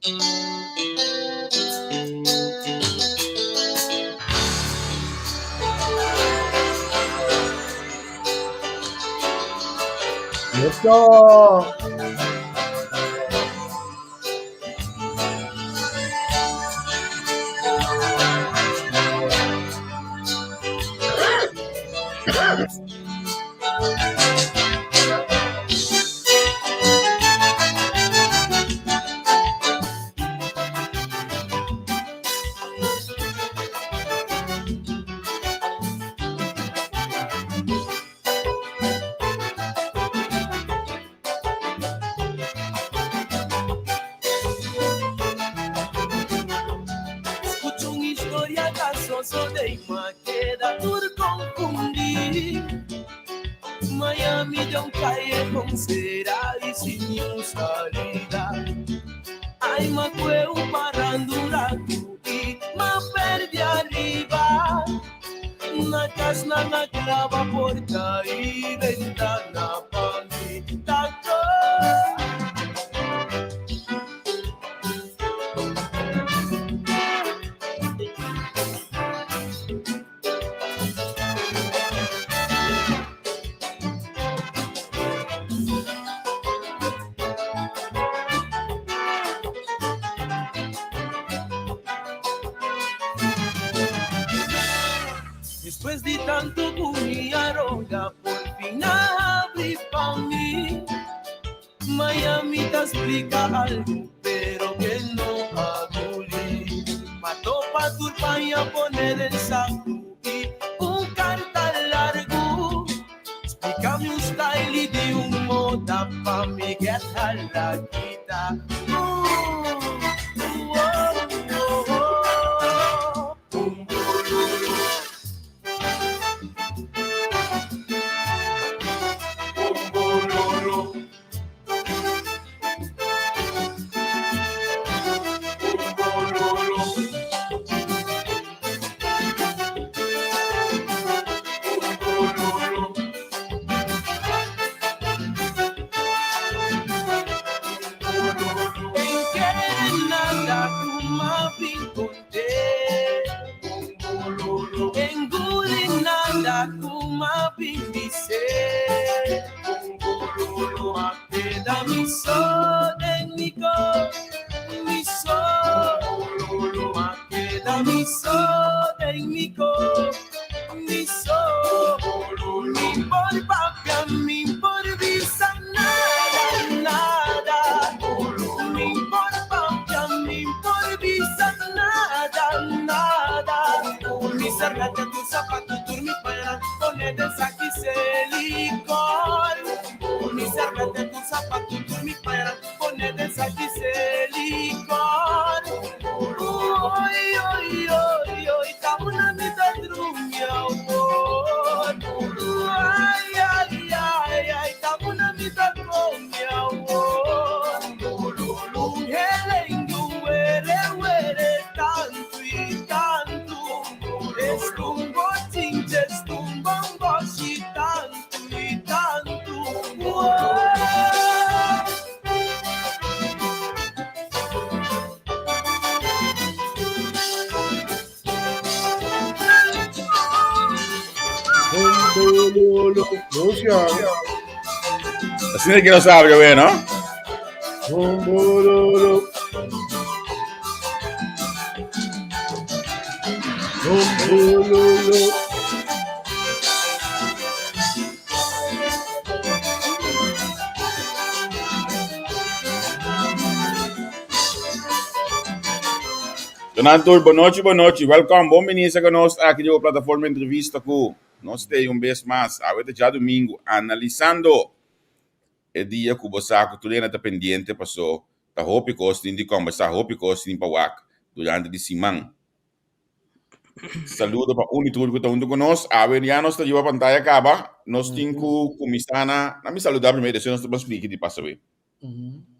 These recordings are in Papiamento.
Let's go! Escucho un historia casoso de queda tur confundí. Miami de un callejón será y sin ni un salida. Ay, ma cueu parandura y ma perdí arriba. Na casa na clava puerta y ventana pa mi taco. Después de tanto roga, por fin abrí pa' mí. Miami te explica algo, pero que no adulí. Mató pa' tu a poner el saco y un carta largo. Explícame un style y de un moda pa' mi get a la quita. Oh, oh, oh. En que nada kuma pinconte. En guli nada kuma pindise. Queda mi sol en mi co, mi sol. Queda mi sol en mi co, mi sol. Mi por papia, mi por visa, nada, nada. Mi por papia, mi por visa, nada, nada. Mi sargata tu zapato, tu mi para, poner el saki silicón. Mi sargata tu zapato, tu mi para, poner el saki silicón. Uy, uy, uy, uy, una mitad drumia, Ay, ay, ay, ay, una mitad drumia, Un helengu, were, were, tanto y tanto. Es un bochinche, es un bomboshi, tanto y tanto. Wow. Lucian. Asina que no sabe, ve, no? Bombololo. Bombololo. Donald boa noite, boa noite. Welcome, bom ministro conosco aqui na plataforma entrevista com nós tem um vez mais, agora já domingo, analisando e dia ku bo sa ku tur hende ta pendiente paso ta hopi kos tin di kombersá, hopi kos tin pa wak durante di siman. Saludo pa un i tur ku ta huntu ku nos. Awe ya nos ta riba pantaya kaba. Nos tin ku kuminsá na, na mi saludá primero, despues nos ta splika di pasa awe.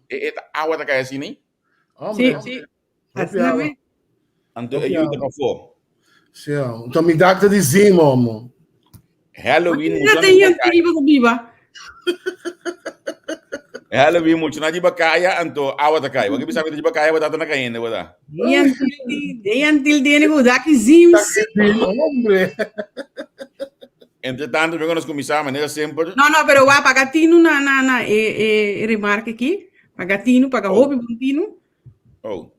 E e ta awa ta kai asina ei? Hombre, Sí, hopi asina awa. mes. Anto e Hopi yu ta awa. pafó. Sí, anto mi dak ta di zim, homo. Halloween Imagínate mucha yo ta kai. vivo biba. E Halloween mucho na riba kaya, anto awa ta kai. Wak bisa mi riba kaya, wata na kayende, wata. Dean til dene ku daki zims. Hombre. Entre tanto, mi nos kuminsá manera semper. No, no, pero wa paga tinu na na na e e remarque aqui. Paga tinu, paga Oh. hopi bon tinu. Oh.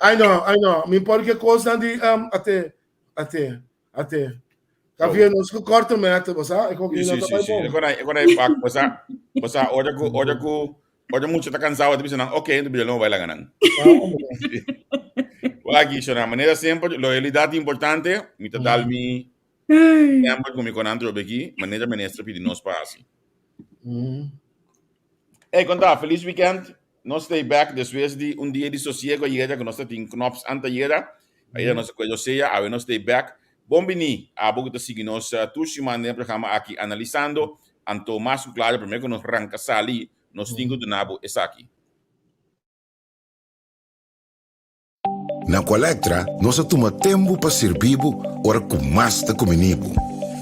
Ai no, ai no. Mi por que cosa di um, ate, ate, ate. Javier, nos ku korte meta, bo sa? E Sí, koki sí, no ta sí, bai sí. bon. E kon e kon e pak, bo sa, bo sa, ora ku, ora ku, ora mucho ta cansado, te bisa nan, ok, tu bisa no bai laga nan. Ah, hombre. Waki, shona, manera semper, loyalidad importante, mi ta dal mi Ai. semper ku mi konan trobe aki, manera minister pidi nos pa hasi. Hey, konta, feliz weekend. Nos stay back despues di un dia di sosiego ayera ku nos ta tin knops antayera. Ayera nos a kohe Josea, awe nos stay back. Bon bini abo ku ta sigui nos tur siman den e programa aki analisando. Anto mas ku klaro prome ku nos ranka sali nos tin ku duna bo esaki. Na Aqualectra nos a tuma tempu pa sirbi bo ora ku mas ta kumini bo.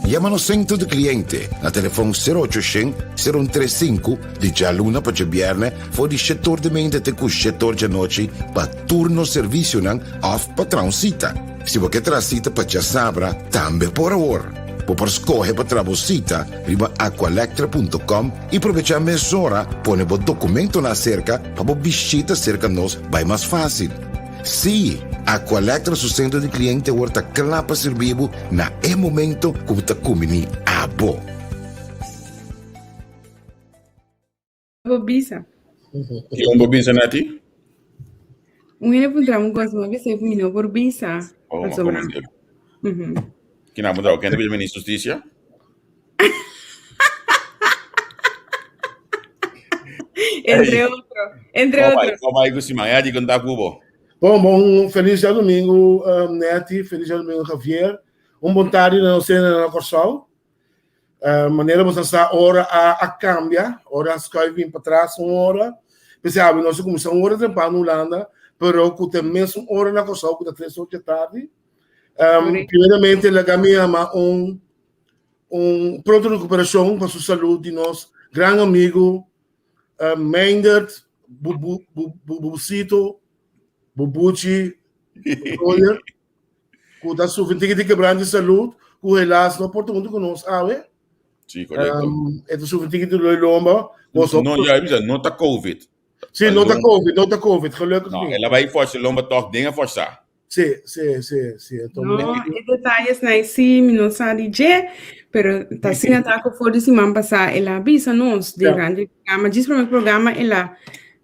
Yama nos sentro di kliente na telefon sero ocho shen, sero un tres sinku di djaluna pa djabièrnè for di shetor di meinta te ku shetor djanochi pa tur nos servisionan òf pa traha un sita. Si bo ke traha sita pa djasabra tambe por awor. Bo por skohe pa traha bo sita riba aqualectra punto com i probechá mesora pone bo dokumentonan aserka pa bo bishita serka nos bai mas fásil. Sí, Aqualectra su sentro di kliente awor ta kla pa sirbi bo na e momento ku bo ta kumbiní abo. Bo bisa. Ki un bo bisa, Netty? Un hende puntra un kos, mi a bisa ku mi no por bisa. Oh, ma Pasobra. komo Mhm. Kina puntra bo? Ken ta bisa ministro Justisia? Entre otro. Entre Kom bai, otro. kom bai ku siman. Ya di konta ku bo. Bon, bon, feliz djadumingu, um, Netty, feliz djadumingu, Javier. Un bon tardi na nos na Kòrsou. Uh, manera bo sa ora a, a cambia, ora a schuif bin pa tras un ora. P'esei abi nos a kuminsá un ora temprano na Hulanda, pero ku ta mesun ora na Kòrsou ku ta tres or dje tardi. Um, primeramente laga mi yama un un pronto recuperacion pa su salud di nos gran amigo uh, Meindert Bubu, Bu, Bubucito Bubuchi Royer ku ta sufri tiki di quebrante di salud ku helaas no por ta hunto ku nos awe. Sí, correcto. Um, e ta sufri tiki di dolor lomba. No, ja, no ta COVID. Sí, no ta COVID, no ta COVID, gelukkig No, niet. el a bai forsa lomba toch dingen forsa. Sí, sí, sí, sí. Enton, No, e detalles na sí, mi no sa di dje, pero ta asina ta ku for di siman pasá el a bisa nos durante e programa, djis promé programa el a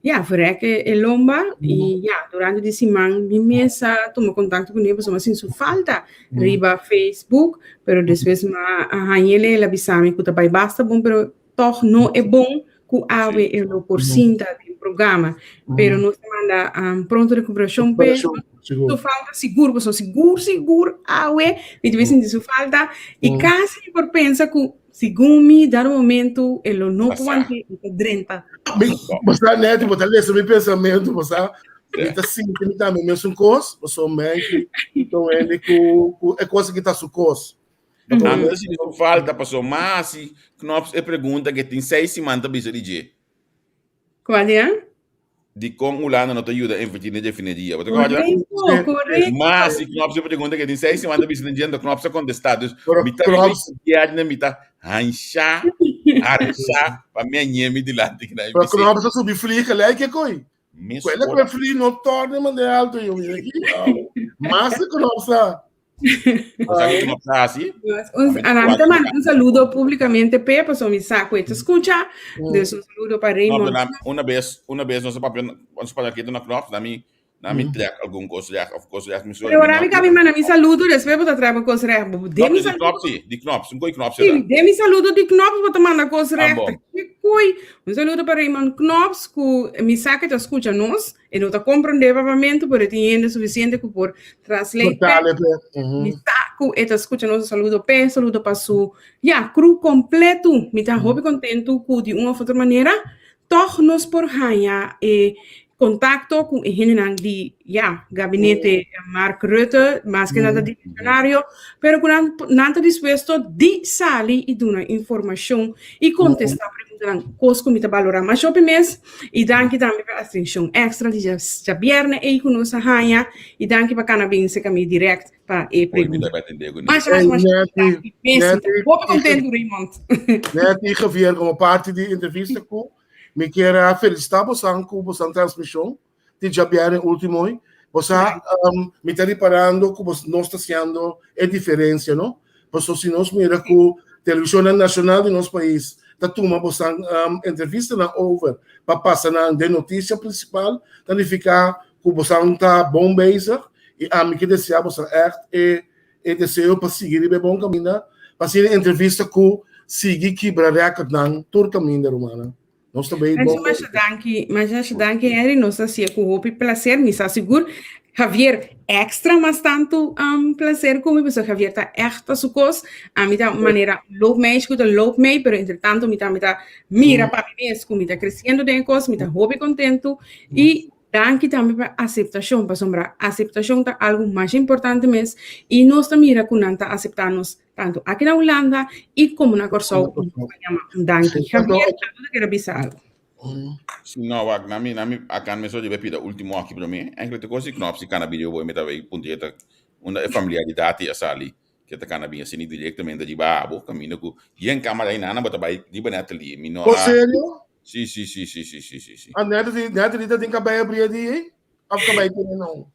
ya verèk e lomba i ya durante di siman mi mes a tuma kontakto kuné pasobra mi a sinti su falta riba Facebook, pero despues mi a hañ'el el a bisa mi ku ta bai basta bon pero Tòg no e bon ku awe e lo por sinta den programa, pero nos ta manda pronto rekuperashon p'e. Su falta sigur, pasobra sigur sigur awe mi ta bin sinti su falta i kasi mi por pensa ku segun mi dado momento e lo no por want'é e ta drenta. Bo sa Netty, bo ta lesa mi pensamentu, bo sa mi ta sinti mi tambe mesun kos, pasobra mi ta un hende ku e kos aki ta su kos. Ami ta sinti su falta paso ma hasi Knops e pregunta ke tin seis siman ta bisa di dje. Cual ya? Dikon Hulanda no ta yuda inverti den refineria? Bo ta kòrda? Korekto, korekto. Ma hasi Knops e pregunta ke tin seis siman ta bisa di dje, anto Knops a kontestá. Dus Pero mi ta Knops- riba mi ta hansha, harsha pa mi a ñe mi dilanti kina mi Pero bis'é. Knops a subi vlieg gelijk ke koi. Mes Kuele ora. kue vlieg no torna mande alto yo. Mas Knops a. Bo sa kiko Knops a hasi? Un, ana, mi ta manda un saludo públicamente p'e, pasobra mi sa ku e ta skucha. Dus un saludo pa No, Raymond. pero na, una bes, una bes nos a papia, nos a papia ketu na Knops, na mi, na mi trek algun kos recht of kos recht mi Pero ora mi kabi manda mi saludo, despues bo ta trae bo kos recht. Bo de No, mi di saludo. Knops sí, di Knops, un koi Knops Sí, era. de mi saludo di Knops bo ta manda kos Ah, recht. bon. Ke koi. Un saludo pa Raymond Knops ku mi sa ke ta skucha nos. E no ta komprondé papiamentu, pero e tin hende sufisiente ku por translate p'e. Portale p'e. Mi sa ku e ta skucha nos. Un saludo p'e, saludo pa su, ya, crew kompletu. Mi ta hopi kontentu ku di un òf otro manera tòg nos por haña e kontakto ku e hendenan di, ya, gabinete Mark Rutte, maske nan ta dimisionario, pero ku nan nan ta dispuesto di sali i duna informashon i kontestá preguntanan. preguntanan kos ku mi ta balorá masha hopi mes. I danki tambe pa atenshon èkstra di djabièrnè ei ku nos a haña. I danki pa kana bin serka mi dirèkt pa e pregunta. Masha, masha, masha danki mes. Mi ta hopi kontentu, Raymond. Netty, Javier, komo parti di entrevista ku mi kier a felisitá bosan ku bosan transmishon di djabièrnè último ei. Bo sa, mi ta riparando ku bos nos ta siendo e diferensia, no? Pasobra si nos mira ku televishonnan nashonal di nos pais ta tuma bosan entrevistanan over pa pasa nan den notisia prinsipal, ta nifiká ku bosan ta bon bezig i ami ke deseá bosan ègt e e deseo pa sigui riba e bon kaminda, pa asina entrevista ku sigui kibra rèkòrtnan tur kaminda, rumannan. Nos ta bay bon. Masha danki, masha danki Henry, nos ta hacié ku hopi placer, mi sa sigur Javier extra mas tantu um, placer ku mi, pasobra Javier ta echt pa su kos, ami ta manera loopmeisje ku ta loop mee, pero entre tanto mi tambe ta mira pa mi mes ku mi ta creciendo den e kos, mi ta hopi kontentu i Danki tambe pa aseptashon, pasobra aseptashon ta algu masha importante mes i nos ta mira ku nan ta aseptá nos tantu aki na Hulanda i komo na Kòrsou. Nos ta yama un danki. Javier, abo ta kere bisa algu? Si no, wak, na mi, na mi, akan mi so debe pida ultimo aki promé. Enkele te kos di knop si kana bini bo mi ta bay punto ta unda e familiaridad a sali ke ta kana bini asina directamente riba abo kaminda ku yen kamara ei nana bo ta bay riba Natalie mi no a serio? Sí, sí, sí, sí, sí, sí, sí, sí. Ah, Natalie, Natalie ta tin kabei abrí di ei? Of kabei tiene no?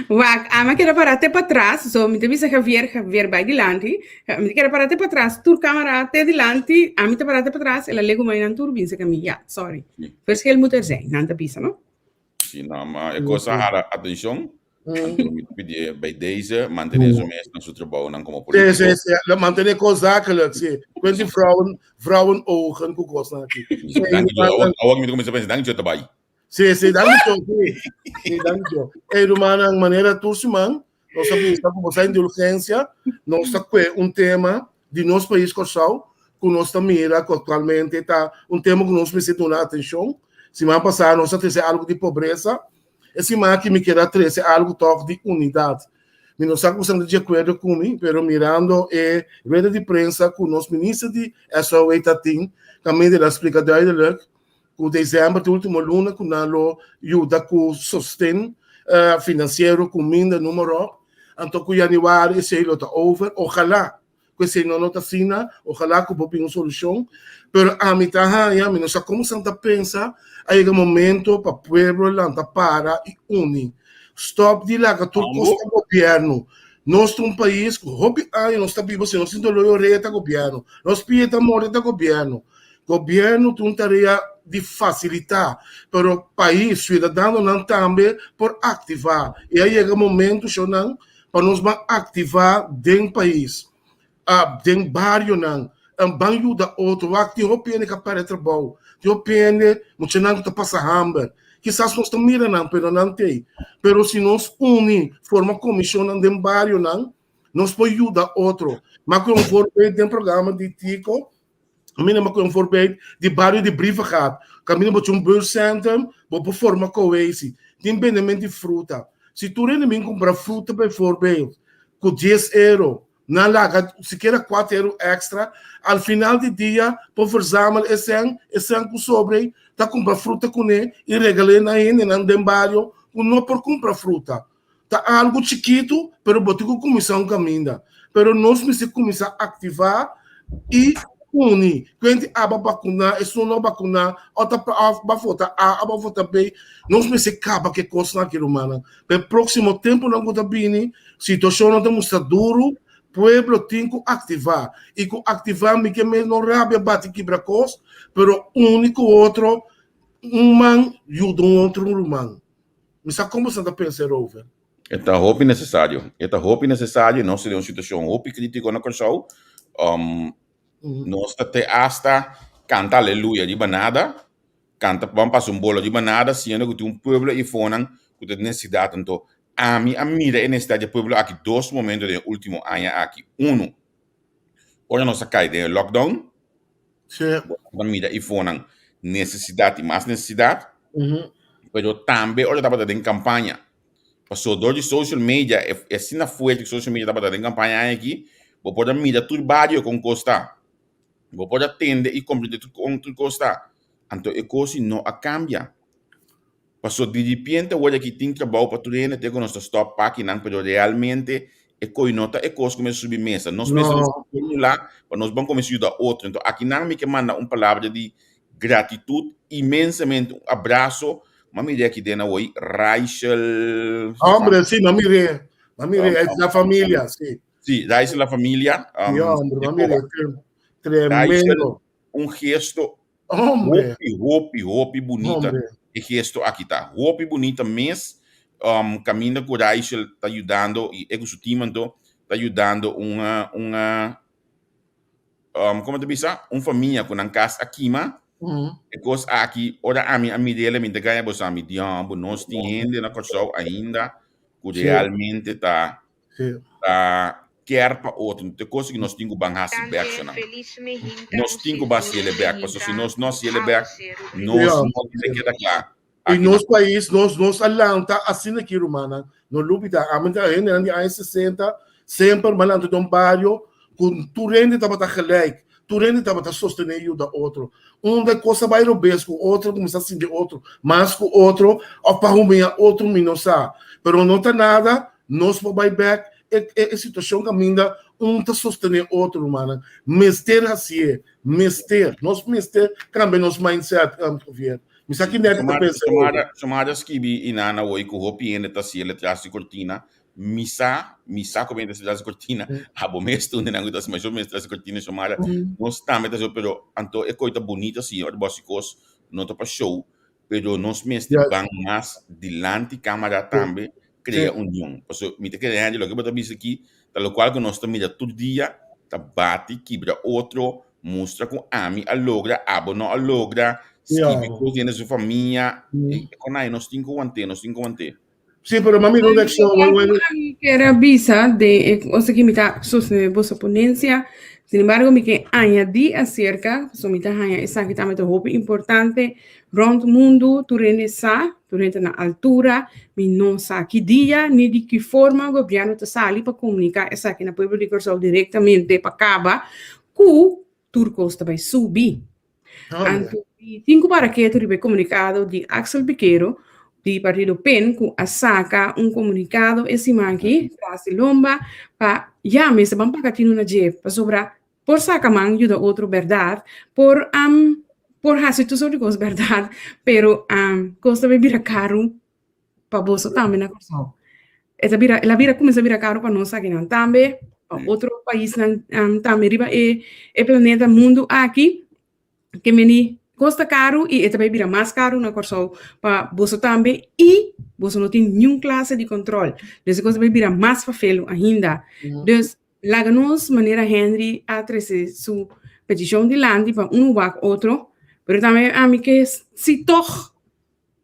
Wak, ama keda para te patras, so mi te bisa Javier, Javier bai dilanti. Mi te keda para te patras, tur kamera te dilanti, ami te para te patras, el a legu mai nan tur binse kami, ja, sorry. Sí. Verschil moet er zijn, nan ta bisa, no? Sí, no, maar e cosa hala atención. Anto mi ta pidi bij deze mantener su mes na su trabounan como Sí, político. sí, sí. Lo mantener cos zakelijk, sí. Kuent die vrouwen, vrouwen ogen ku kosnan aki. Sí, dank je. Awor, awor mi ta kuminsá pensa, dank je ta bai. Sí, sí, dank je, sí. Sí, dank je. Hey, rumannan, manera tur siman, nos ta bisa ku bosa indulgensia, nos ta kue un tema di nos pais Kòrsou ku nos ta mira ku aktualmente ta un tema ku nos mester duna atenshon. Siman pasá nos a trese algu di pobresa, E siman aki mi keda trese algu tòg di unidat. Mi no sa ku boso ta di akuerdo ku mi, pero mirando e rueda di prensa ku nos minister di SOA ta tin, kaminda el a splika duidelik ku desèmber ta e ultimo luna ku nan lo yuda ku sosten finansiero, kuminda, numa ròp. Anto ku yanüari esei lo ta over. Ojalá ku esei no no ta asina, ojalá ku por bin un solushon, pero ami ta haña, mi no sa komo esnan ta pensa, a yega momento pa pueblo lanta para i uni. Stòp di laga tur kos pa gobièrnu. Nos ta un pais ku hopi aña nos ta biba si nos tin doló i orea ta gobièrnu, nos pia ta morde ta gobièrnu. Gobièrnu tin un tarea di fasilitá, pero pais, siudadanonan tambe por aktivá i a yega momento shownan pa nos ban aktivá den pais, den barionan, ban yuda otro. Wak tin hopi hende ku a pèrdè trabou, tin hopi hende, muchanan ku ta pasa hamber. Kisas nos ta mira nan, pero nan t'ei. Pero si nos uni, forma komishonnan den barionan, nos por yuda otro. M'a ku un voorbeeld den programa di Tico, Mi na un voorbeeld di bario di Brievengat. Kaminda bo tin un buurtcentrum, bo por forma cohesie. Tin bendemento di fruta. Si tur hende bin kumpra fruta bijvoorbeeld ku dies euro, nan laga sikiera kuater euro extra, al final di dia por verzamel e sèn, e sèn ku sobra ei ta kumpra fruta kuné i regal'é na hendenan den bario ku no por kumpra fruta. Ta algu chikitu, pero bo tin ku kuminsá un kaminda. Pero nos mester kuminsá aktivá i uni. Kuenti aba bakuná, esun no bakuná, òf ta òf ba vota A òf ba vota B. Nos mester kaba ku e kosnan aki, rumannan. Pa e próksimo tempunan ku ta bini, situashonnan ta mustra duru, pueblo tin ku aktivá. I ku aktivá mi ke mes no rabia, bati, kibra kos, pero uni ku otro, un man yuda un otro ruman. Mi sa kon boso ta pensa erover. E ta hopi nesesario. E ta hopi nesesario. Nos ta den un situashon hopi kritiko na Kòrsou. Nos ta te asta kanta aleluya riba nada, kanta ban pasa un bolo riba nada, siendo ku tin un pueblo eifonan ku ta den nesesidat. Anto ami a mira e nesesidat di e pueblo aki dos momento den e ultimo aña aki. Unu, ora nos a kai den e lockdown, Sí. Bo ta mira ifonan nesesidat i mas nesesidat, pero tambe ora tabata den kampaña. Paso dor di social media, e e asina fuerte ku social media tabata den kampaña aña aki, bo por a mira tur bario kon kos ta. Bo por a tende i komprende tur kon tur kos ta. Anto e kos si no a kambia. Paso di ripiente awor aki tin trabou pa tur hende te ku nos ta stòp pakinan pero realmente e koi no ta e kos ku mester subi mesa. Nos mester No. formulá pa nos ban kuminsá yuda otro. Anto akinan mi ke manda un palabra di gratitut inmensamente, un abraso. M'a mir'é aki den awor, Raichel. Hombre, sí, m'a mir'é. M'a mir'é, es la familia, sí. Sí, Raichel la familia. Sí, hombre, m'a mir'é. Tremendo. Un gesto Hombre. Hopi, hopi, hopi bunita Hombre. e gesto aki ta. Hopi bunita mes. Kaminda ku Raichel ta yudando i e ku su team anto ta yudando un un komo ta bisa? Un famia ku nan kas a kima. E kos aki ora ami a mir'el mi ta gaña boso ami di homber nos tin hende na Kòrsou ainda ku realmente ta ta kier pa otro. Te kos ku nos tin ku ban hasi bek shonan. Nos tin ku ban hasi bek, pasobra si nos no hasi bek, nos no ta keda kla. I nos pais, nos nos a lanta asina aki rumannan. No lubida, ami ta hendenan di aña 60, semper mi a lanta den un bario ku tur hende tabata gelijk, tur hende tabata sostené i yuda otro. Unda e kos a bai robes ku otro kuminsá sinti otro mas ku otro òf pa humiá otro mi no sa. Pero no ta nada, nos por bai bèk e e situashon kaminda un ta sostené otro rumannan. Mester hasié, mester, nos mester kambia nos mindset, Javier. Mi sa ki nèt ta pensa hopi. Xiomara skibi i nana hoy ku hopi hende ta hasié tras di kortina. Mi sa, mi sa ku hende ta hasié tras di kortina. Abo mes ta un di nan ku ta hasi masha mes tras di kortina Xiomara. Nos tambe ta hasi pero anto e koi ta bunita si ora bo hasi kos no ta pa show pero nos mester ban mas dilanti kamara tambe krea union. Pasobra mi ta kere hende loke bo ta bisa aki ta lokual ku nos ta mira tur dia ta bati kibra otro mustra ku ami a logra abo no a logra skibi kos di hende su famia e konai nos tin ku want'é nos tin ku want'é. Sí, pero mami no reacciona Loke bueno. Ami kier a bisa den e cosa ki mi ta sostener boso ponencia, sin embargo mi ke añadi acerca, pasobra mi ta haña esaki tambe ta hopi importante, rond mundu tur hende sa, tur hende ta na altura, mi no sa ki dia ni di ki forma gobierno ta sali pa comunica esaki na pueblo di Kòrsou directamente pa kaba ku tur kos ta bai subi. Anto di tin ku para ketu riba e komunikado di Axel Pikero di partido pen ku a saka un komunikado e siman aki tras di lomba pa ya mester ban paga tinu na dje pasobra por saka man yuda otro bèrdat por por hasi tur sort di kos bèrdat pero kos ta bai bira karu pa boso tambe na Kòrsou. E ta bira, el a bira kuminsá bira karu pa nos akinan tambe, pa otro paisnan tambe riba e e planeta mundu aki, ke meni kos ta karu i e ta bai bira mas karu na Kòrsou pa boso tambe i boso no tin niun klase di kòntròl. Dus e kos ta bai bira mas fafelu ainda. Dus laga nos manera Henry a trese su petishon dilanti pa unu wak otro, pero tambe ami ke si tòg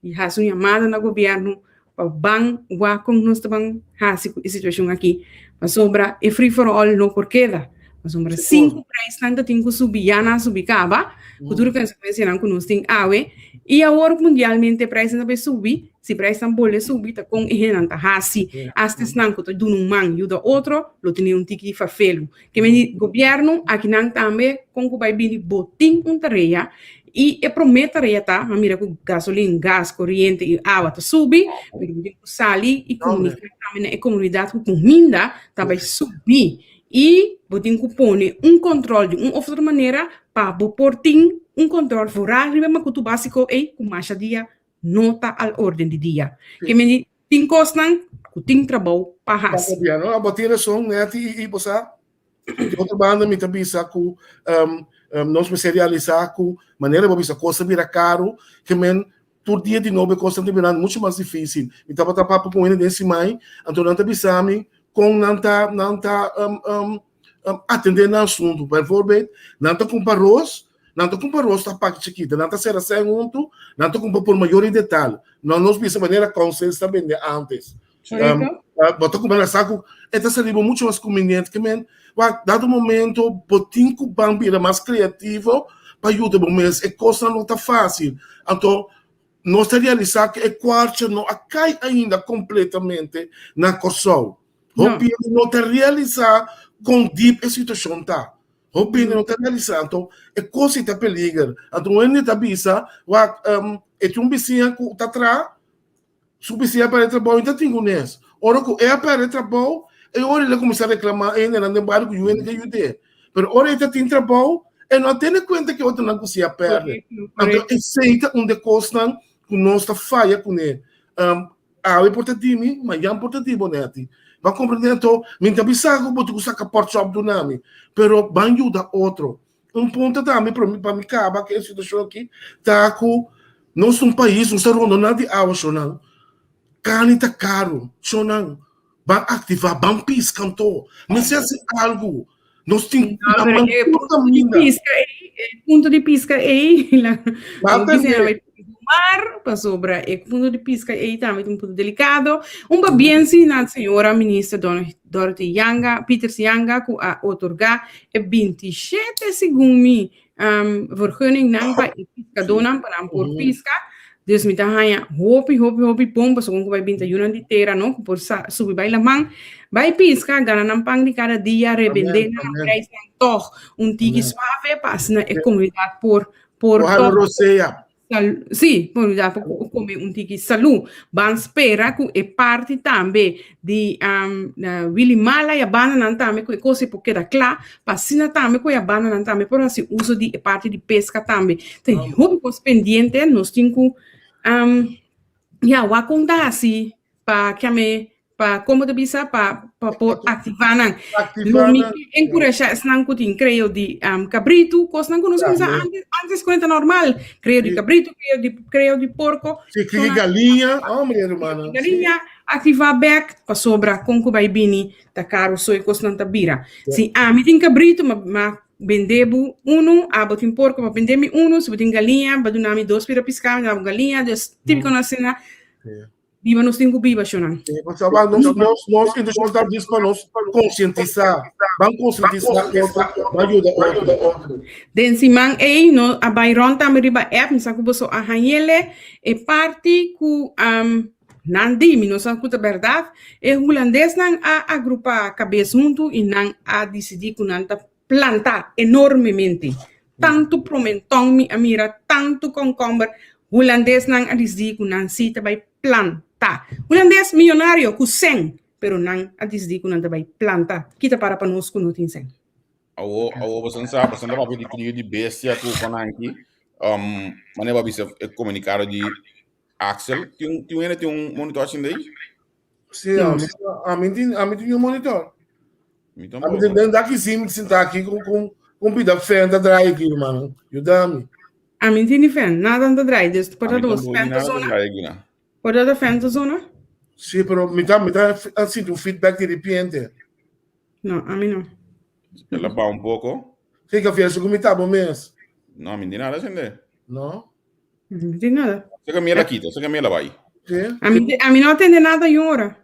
i hasi un yamada na gobièrnu pa ban wak kon nos ta ban hasi ku e situashon aki pasobra e free for all no por keda pasobra sin ku preisnan ta tin ku subi ya nan a subi kaba ku tur e konsekuensianan ku nos tin awe i awor mundialmente preisnan ta bai subi si preisnan bolbe subi ta kon e hendenan ta hasi asta esnan ku ta duna un man yuda otro lo tene un tiki di fafelu Ke men di gobièrnu akinan tambe kon ku bai bini bo tin un tarea i e promé tarea ta a mira ku gasolin, gas, koriente i awa ta subi pero bo tin ku sali i komuniká tambe na e komunidat ku kuminda ta bai subi i bo tin ku pone un kòntròl di un òf otro manera pa bo por tin un kòntròl foral riba e makutu básiko ei ku masha dia no ta al orden di dia. Ke men di Tin kosnan ku tin trabou pa hasi. Pa gobierno. Bo tin rason, Netty, i i bo sa, di otro banda mi ta bisa ku nos mester realisá ku manera bo bisa kos ta bira karu, ke men tur dia di nobo e kosnan ta birando muchu mas difísil. Mi tabata papia ku un hende den Simai, anto nan ta bisa mi kon nan ta nan ta atendé nan asuntu. Bijvoorbeeld, nan ta kumpra ros, Nan ta kumpra ros ta paki chikito, nan ta sera sèn huntu, nan ta kumpra por mayor i detal. No nos bisa manera Consens ta bende antes. Correcto. Bo ta kumpra na saku, e ta sali bo mucho mas conveniente. Ke men, wak, dado momento bo tin ku ban bira mas creativo pa yuda bo mes. E kosnan no ta fácil. Anto, nos ta realisá ku e kwartje no a kai ainda kompletamente na Kòrsou. No. Hopi hende no ta realisá kon diep e situashon ta. Hopi hende no ta realisá anto e kos ei ta peliger. Anto un hende ta bisa, wak, e tin un bisiña ku ta traha, su bisiña a pèrdè trabou, e ta tin kunes. Ora ku e a pèrdè trabou, e ora el a kuminsá reklamá e hendenan den bario ku yu hende ke yud'é. Pero ora e ta tin trabou, e no a tene kuenta ku e otronan ku si a pèrdè. Anto esei ta un di e kosnan ku nos ta faya kuné. Awe por ta di mi, mañan por ta di bo, Netty. Bo a komprendé anto? Mi ta bisa ku bo tin ku saka pòrchòp duna mi, pero ban yuda otro. Un punto tambe pa mi kaba ku e situashon aki ta ku nos ta un pais, nos ta rondoná di awa, shownan. Kani ta karu, shownan. Ban aktivá, ban piska anto. Mester hasi algu. Nos tin No, pero e punto di pisca ei, e punto di pisca ei, la, Ba lo dicen atendé. mar, pasobra e punto di pisca ei tambe ta un punto delicado. Un pabien si na señora minister Don, Dorothy Janga, Pieters Janga, ku a otorga e 27 segun mi um, vergunning nan pa e piscadónan pa nan por pisca. Dus mi ta haña hopi, hopi, hopi bon pasobra ku bai binta yunan di tera, no? Ku por sa, subi bai laman, bai pisca, gana nan pan di kada dia, rebendé nan Amen. prijsnan tòg un tiki Amen. suave pa asina e komunidat por por Ojalá tòg rosea. Sal, sí, komunidat por kome un tiki salú. Ban spera ku e parti tambe di um, Willy Mala i a bandanan tambe ku e kos ei por keda kla, pa asina tambe ku e a bandanan tambe por hasi uso di e parti di peska tambe. Ten hopi kos pendiente, nos tin ku um, ya, wak kon ta hasi pa kiame pa como ta bisa pa pa por activa nan. Lo mi ke enkurashá esnan ku tin kreo di um, kabritu, kosnan ku nos kumsa antes, antes ku ta normal. Kreo di kabritu, kreo di kreo di porko. Sí, krio galiña, hombre, hermano. Galiña, aktivá bek, pasobra kon ku bai bini ta karu so e kosnan ta bira. Si ami tin kabritu, ma, ma bende bu unu, abo tin porko, ma bende mi unu, si bo tin galiña, ba duna mi dos pira piská, mi duna bo galiña, dus típiko nos asina. Biba nos tin ku biba, shownan. Sí, pasobra nos, nos, nos intenshon ta dis pa nos konsientisá. Ban konsientisá otro, ban yuda otro. Den siman ei no a bai rònt tambe riba app, mi sa ku boso a hañ'ele e parti ku um, nan di, mi no sa ku ta bèrdat, e hulandesnan a agrupá kabes huntu i nan a disidí ku nan ta planta enormemente. Tantu promentòn mi a mira, tantu kònkòmber. Hulandesnan a disidí ku nan sí ta bai planta. Hulandes miyonario ku sèn, pero nan a disidí ku nan ta bai planta. Ki ta para pa nos ku no tin sèn? Awo, awo boso sa, boso ta papia di krio di bestia ku konanki. Um, manera bo a bisa e komunikado di Axel. Tin, tin un hende tin un monitor asina ei? Sí, a mi, a mi tin, a mi tin un monitor. Mi A mi tampoco. tin den daki sim sinta aki ku ku ku pida fan ta draai aki, hermano. Yudami. A mi tin ni fan, nada ta draai, dus por A mi dat was tampoco fan ta nada ta zona. draai aki na. Por dat fan ta zona? Sí, pero mi ta mi ta a sinti un feedback di repente. No, a mi no. El a baha un poco. Sí, ka fiesta ku mi ta bo mes. No, a mi tin nada sende. No? No tin nada. Saka mi el a kita, saka mi el a bai. Sí. A mi, a mi no atende nada y ora.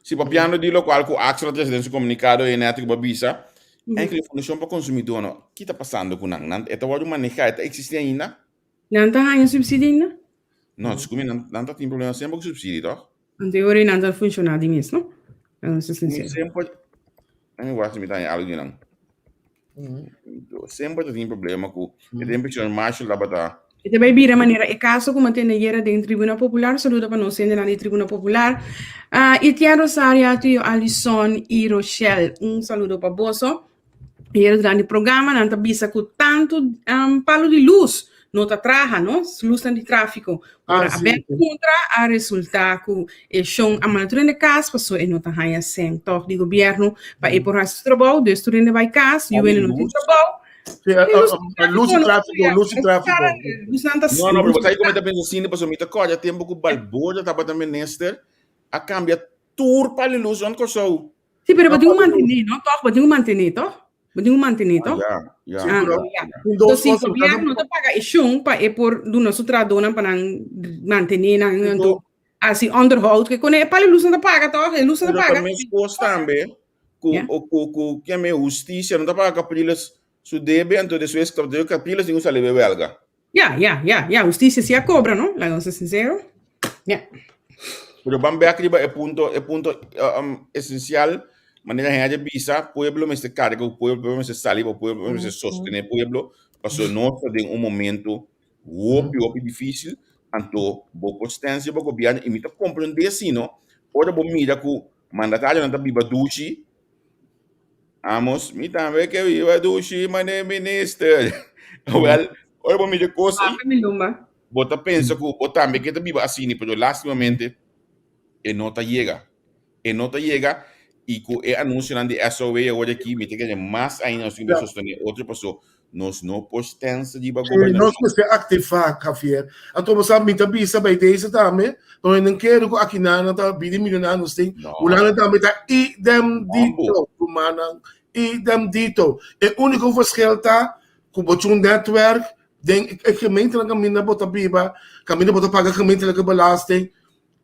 Si papiando di locual cu Axel a trece den su comunicado e net cu bo bisa, eigenlijk Fundacion pa Consumidor no, ki ta pasando cu nan? Nan e ta wordo maneha, e ta existi ainda? Nan ta haña subsidio ainda? No, scume, nan, nan ta tin problema semper cu subsidio, toch? Anto e ora nan ta funciona di mes, no? Laga nos ser sincero. Semper, mi wak si mi ta haña algo di nan. Semper ta tin problema ku e tempu señor Marshall tabata. E ta bai bira manera e kaso ku mantene ayera den Tribuna Popular. Saludo pa nos hendenan di Tribuna Popular. Uh, Etienne Rosaria, Tio Alison i Rochelle. Un saludo pa boso. Ayera durante programa nan ta bisa ku tantu um, palo di luz no ta traha, no? Luznan di tráfiko. Ora a ben kontra a resultá ku e shon a manda tur hende kas paso e no ta haña sèn tòg di gobièrnu pa e por hasi su trabou, dus tur hende bai kas, yu hende no tin trabou. Sí, luz di tráfiko, luz di tráfiko. Luznan ta No, no, pero bo sa kiko mi ta pensa asina pasobra mi ta kòrda tempu ku Balboa tabata minister a kambia tur pal di luz rònt Kòrsou. Sí, pero bo tin ku mantené, no? Tòg bo tin ku mantené, tòg? Bo tin ku mantené, tòg? Ya, ya. Ah, ya. Entonces, si gobierno no ta paga e shon pa e por duna su trahadónan pa nan mantené nan, anto hasi onderhoud, ke kone e palo luz no ta paga, tòg? E luz no ta Pero ta paga. meskos tambe ku ku ku kiami hustisia no ta paga Capriles su debe, anto despues Capriles tin ku sali bai welga. Ya, ya, ya, ya, hustisia si a kobra, no? Laga nos ser sincero. Ya. Pero ban bek riba e punto, e punto um, esencial. Manera hen a bisa, pueblo mester karga ku pueblo, pueblo mester sali pa pueblo, pueblo mester sostené pueblo, pasobra nos ta den un momento hopi, hopi difísil, anto bo por stèns riba gobièrnu i mi ta komprendé si no, ora bo mira ku mandatarionan ta biba dushi, amos, mi tambe ke biba dushi mane minister. Wèl, ora bo mira e kos ei, bo ta pensa ku bo tambe ke ta biba asina, pero lastimamente e no ta yega. E no ta yega y cu e anuncionan di SOW awor aki mi ta kere mas ainda nos tin cu sostene otro paso nos no por stens riba Sí, nos mester activa, Javier. Anto bo sa mi ta bisa bij deze tambe, pero nan kere cu aki nan ta bidi millonario nos tin. No. Hulanda tambe ta idem dito, rumannan, idem dito. E unico verschil ta cu bo tin un netwerk den e gemeentenan caminda bo ta biba, caminda bo ta paga gemeentelijke belasting,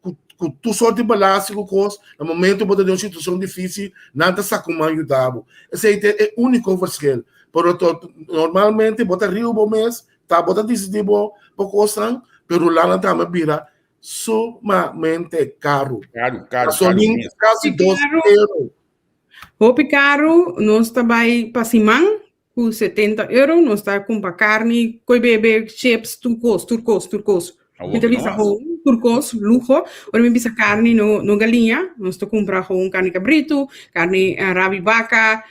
ku ku tur sort di belasting ku kos, na momento bo ta den un situashon difísil, nan ta sa kuma yuda bo. Esei ta e úniko verschil. Pero to normalmente bo ta riu bo mes, ta bo ta disidí bo bo kosnan, pero lana tambe bira sumamente karu. Karu, karu, karu Gasolin mes. kasi Hopi dos karu. euro. Hopi karu, nos ta bai pa siman ku 70 euro nos ta kumpra karni, koi bebe, chips, tur kos, tur kos, tur kos. Mi ta bisa gewoon tur kos, luho. Ora mi bisa karni no no galiña, nos ta kumpra gewoon karni kabritu, karni rabi baka,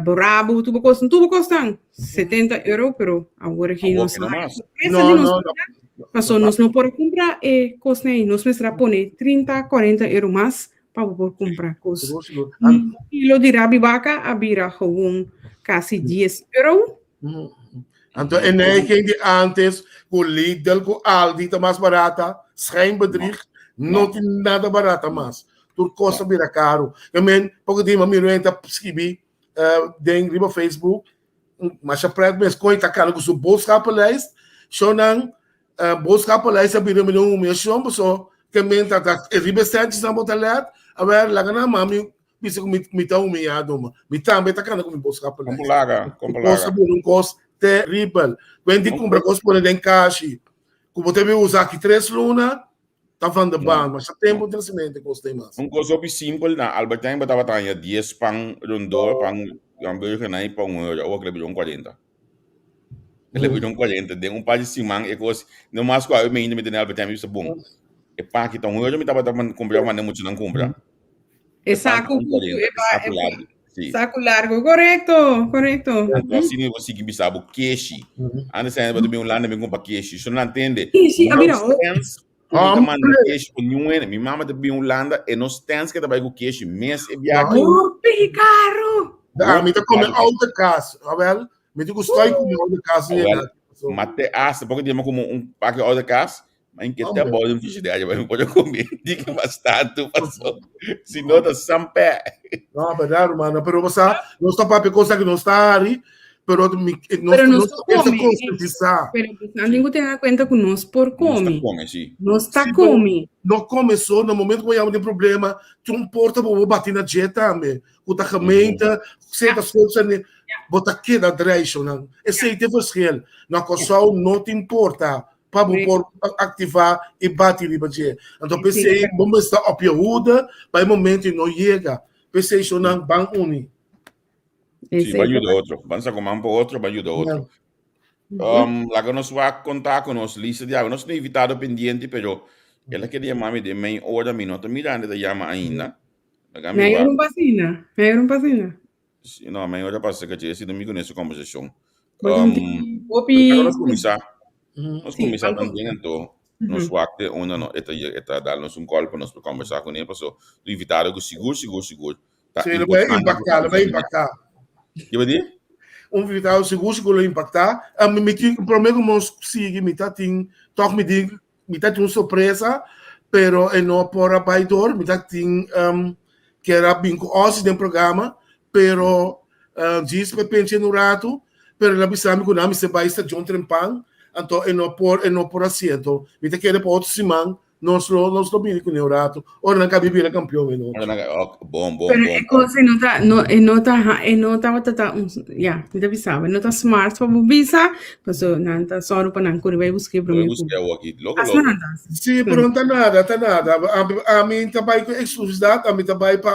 borabu, tur bo kos, tur bo kosnan. 70 euro, pero awor aki nos Awor ki no mas. sorpresa No, di nos no, vida, no. paso nos no por a kumpra e kosnan ei, nos mester a pone 30, 40 euro mas pa bo por kumpra kos. Sigur, sigur. Un kilo di rabi baka a bira gewoon kasi 10 euro. Anto e neiging di antes ku Lidl ku Aldi ta mas barata, schijnbedrieg, no tin nada barata mas. Tur kos a bira karu. I men, poko di mi mira ta skibi den riba Facebook, masha pret mes koe ta kana ku su boodschappenlijst, shownan Boodschappenlijst a bira mi un humiashon paso ke men ta ta e riba e sèntjesnan bo ta lèt awer laga nan mami bisa ku mi mi ta humiyado ma mi tambe ta kanda ku mi boodschappenlijst. Kompo laga, kompo Kos a laga. bira un kos teribel. Wen di kumpra kos pone den kashi ku bo ta bin usa aki tres luna ta van de baan masha tempu tresimente kos ta mas. Un kos hopi simpel na Albert Heijn bo tabata haña dies pan rondó pan hamburger nan i pa un euro awor ke lo bira un kuarenta. El a bira un 40 den un par di siman e kos no mas ku awe mi ainda mi tene Albert Heijn mi bisa bon e pan aki ta un euro mi tabata kumpra manda muchanan kumpra E e pan ta saku un ku 40 e e ba saku e largu si saku largu korekto korekto. Anto asina bo sigui bisa bo keshi antes bo ta bin Hulanda bin kumpra keshi so nan tende Keshi a no bira hopi. stens ku mi ta manda keshi ku niun hende mi mama ta bin Hulanda e no stens ke ta bai ku keshi mes e biaha Hopi karu. Ah, mi ta come oude kaas. Awel, mi ta gusta come oude kaas. Awel, ma te hasta poco dia como un pake oude kaas, ma in que te bou de frigidaire, mas pode comer. Di que bastante passou. Si no ta sampe. No, verdad, hermano, pero o sea, no está papia cosa que no está ari, pero mi, no, Pero no nos está ta come. concientizar. Pero nan tin ku tene kuenta ku nos por Nos ta come. come, sí. Nos ta Sí, pero come. no come so, no momento que llama de problema, tin un porta bo bati na dje tambe. Ku ta gemeente, se ta schuldzene, bo ta keda dreishonan. Esei ta e verschil. Na Kòrsou no tin porta pa bo por aktivá i bati riba dje. Anto p'esei bo mester op je hoede pa e momento no yega. P'esei shownan ban uni. Sí, ban yuda otro. Ban saka man pa otro, ban yuda otro. Um, laga nos wak konta ku nos lista di awe. Nos tin invitado pendiente, pero el a kere yama mi den mei ora, mi no ta mirando e ta yama ainda. Laga mi Mei wak. ora un pasina. Mei ora un pasina. Sí, no, mei ora pasa ka dje, si no mi kuné su konversashon. Bo Um, tin hopi laga nos kuminsá. Nos Sí, kuminsá ban también anto. Nos wak te unda no, e ta, e ta dal nos un call pa nos por conversá kuné, paso tu invitado ku sigur, sigur, sigur ta Sí, lo bai importante pa impactá, lo bai komunidat. impactá. Ke bo di? Un invitado sigur, sigur lo impactá. Ah, mi, mi tin, promé ku nos sigui, mi ta tin, tòg mi di, mi ta tin un sorpresa, pero e no por a bai dor, mi ta tin um, kier a bin ku Ozzy den programa, pero uh, djis pa pensa un ratu, pero el a bisa mi ku nan mester bai stadion trempan, anto e no por, e no por hasié. Anto mi ta kere pa otro siman. Nos lo nos lo bini kuné un ratu. Ora nan kabi bira kampion e nochi. Ora nan ok, bon, bon, Pero bon. e kos e no ta no e no ta ha e no tabata ta un ya mi ta bisa bo e no ta smart pa bo bisa paso nan ta sòru pa nan kore bai busk'é Bai promé ku busk'é awor aki. Loko asina loko. nan ta hasi. Sí, pero no ta nada, ta nada. Ami ami ta bai ku eksklusividat, ami ta bai pa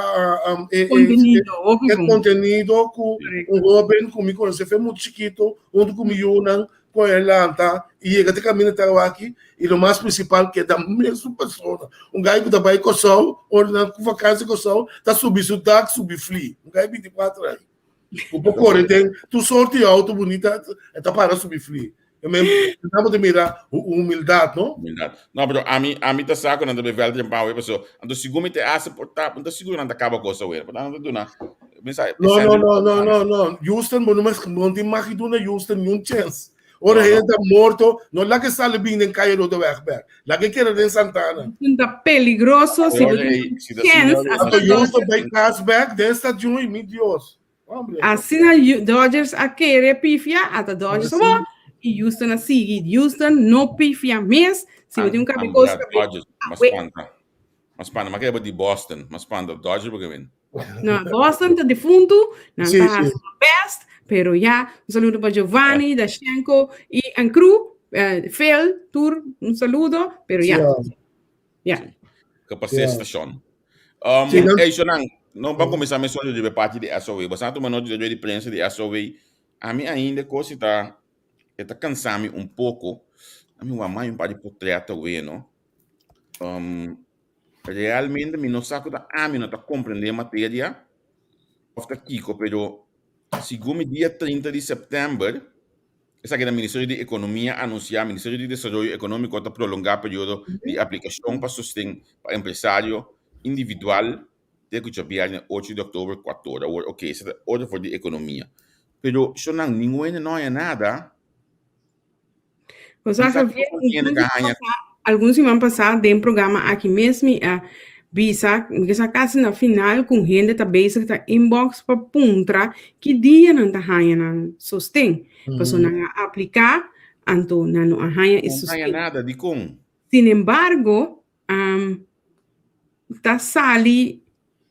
e e Kontenido, hopi e bon. kontenido ku Korekto. un hóben ku mi konosé fe muchu chikitu huntu ku mi yunan Con e lanta y yega te caminda ta awaki y lo mas principal keda mesun persona. Un guy cu ta bay Corsou ora nan cu vakantie Corsou ta subi su dak subi fli. Un guy 24 aña. Cu por core den tur soort di auto bunita e ta para subi fli. E men nan bo ta mira humildad no. Humildad. No pero ami ami ta sa cu nan ta bay veld den pawe paso anto segun mi te hace por ta no ta sigur nan ta caba cos awe pero nan ta duna No, no, no, no, no, no. Houston, bo no mas, no tin mag duna Houston ni un chance. Ora No, no. hende ta morto, no laga sali bin den Calle Lodewegberg. Laga keda den Santana. Houston ta peligroso, si bo Oye, tin un si ta chance, asina, hasta Anto Houston Dodgers. bay kas bek den stadion y mi Dios. Hombre. Asina Dodgers a kere pifia, ata Dodgers Asina. bo, y Houston a sigui. Houston no pifia mes, si bo tin un I'm kabikos glad kabe. Dodgers, mas Awe. spanta. Mas spanta, mas kere di Boston, mas spanta Dodgers porque win. No, Boston ta defuntu, nan Sí, ta sí. hasi nan best, pero ya, un saludo pa Giovanni, Dashenko y en crew, eh, Phil, tur, un saludo, pero Sí, ya, ah. ya. Que pa Sí, ah. station. Sí, nan- Hey, Shonan, no van comenzar me solo de parte de SOW. Bastante uma noite de prensa de SOW. A mim ainda coisa tá está cansando un pouco. A mim uma mãe um par de portreto we, no? Um, Realmente mi no sa ku ta ami no ta komprendé e materia òf ta kiko, pero segun mi dia 30 di sèptèmber, esaki ta Ministerio di Ekonomia a anunsiá, Ministerio di Desaroyo Ekonómiko ta prolongá periodo di aplikashon pa sosten pa empresario individual te ku djabièrnè ocho di òktober kuator. Awor, oke, esei ta otro for di ekonomia. Pero, shonnan, ningun hende no haña nada. O sea, Sa Javier, kiko hende ka haña algun siman pasá den programa aki mes mi a bisa, mi ke sa kasi na final ku hende ta bezig ta inbox pa puntra ki dia nan ta haña nan sosten. Pasobra nan a apliká, anto nan no a haña e No haña sosten. nada, dikon? Sin embargo, um, ta sali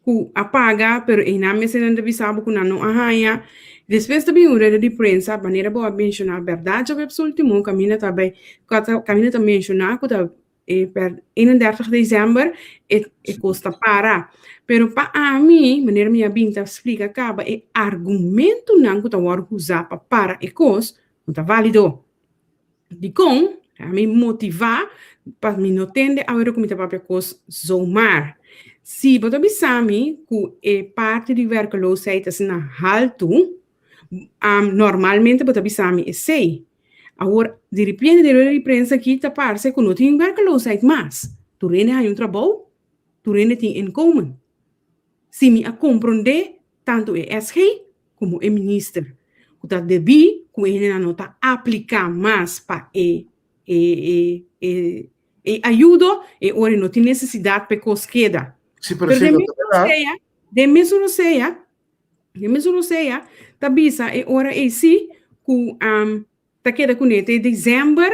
ku a paga, pero einan mester nan ta bisa bo ku nan no a haña. Despues ta bin un rueda di prensa, manera bo a menshoná bèrdat djaweps último kaminda ta bai kaminda ta menshoná ku ta e per 31 desèmber e e kos ta para. Pero pa ami, manera mi a bin ta splika kaba e argumentunan ku ta wòrdu usá pa para e kos no ta válido. Dikon? Mi motivá pa mi no tende awor ku mi ta papia kos zomaar. Si bo ta bisa mi ku e parti di werkeloosheid ta asina haltu, normalmente bo ta bisa mi esei. Awor, diripiente den rueda di prensa aki ta parse ku no tin werkeloosheid mas. Tur hende haña un trabou, tur hende tin inkomen. Si mi a komprondé tantu e SG komo e minister ku ta debí ku e hendenan no ta apliká mas pa e e e e e ayudo, e ora no tin nesesidat pa e kos keda. Sí, pero Pero sí, den no mesun ta verdad. rosea, den mesun rosea, den mesun rosea ta bisa e ora ei sí ku Ta keda kuné te december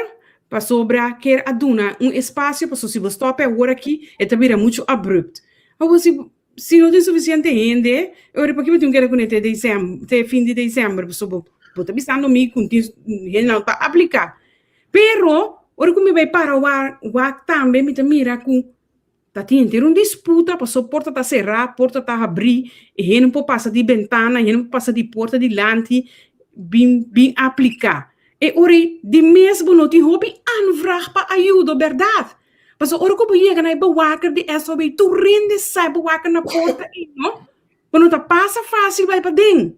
pasobra kier a duna un espacio paso si bo stop e awor aki e ta bira mucho abrupt. Awor si si no tin suficiente hende e ora paki bo tin keda kuné te december te fin di december paso bo bo ta bisando mi ku tin hendenan ta aplica. Pero ora ku mi bai para wak tambe mi ta mira ku Ta tin henter un disputa paso porta ta será, porta ta habrí, e hende por pasa di bentana, e hende por pasa di porta dilanti bin bin apliká. E ora ei di mes bo no tin hopi aanvraag pa ayudo, bèrdat? Paso ora ku bo yega na e bewaker di SOB tur hende sa e bewaker na porta ei no. Bo no ta pasa fásil bai paden.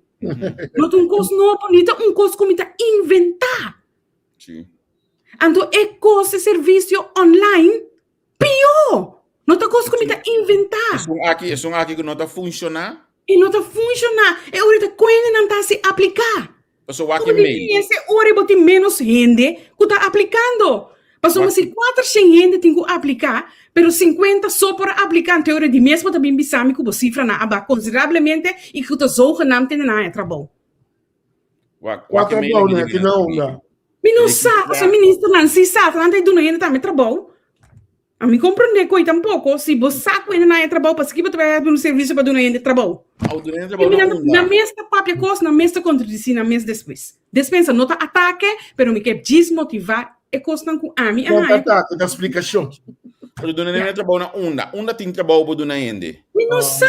No ta un kos nobo, ni ta un kos ku mi ta inventá. Sí. Anto e kos e servisio online Pió! No ta kos ku mi ta inventá. Esun aki, esun aki ku no ta funshoná. E no ta funshoná. E ora ta kuende nan ta hasi apliká. Pasobra wak Kuma e di mail. tin ese ora bo tin ménos hende ku ta aplikando. Pasobra Wak si kuatershen hende tin ku apliká, pero sinkuenta so por a apliká, anto e ora di mes bo ta bin bisa mi ku bo sifranan a baha konsiderablemente i ku ta zogenaamd tende nan haña trabou. Wak, wak e Kuater mail trabou aki na di ki na unda. Mi no sa, pasobra ministernan si sa, nan ta duna hende tambe trabou. Ami comprende coi tampoco, si bo sa cu hende na haya trabou, paski bo ta bay duna servicio pa duna hende trabou? Au duna hende trabou na unda? Nan mes ta papia cos, nan mes ta contradici nan mes despues. Despensa no ta atake, pero mi ke djis motiva e cosnan cu ami a No ta haya. atake, ta splicacion. Pero duna hende trabou na unda? Unda tin trabou bo duna hende? Mi no sa.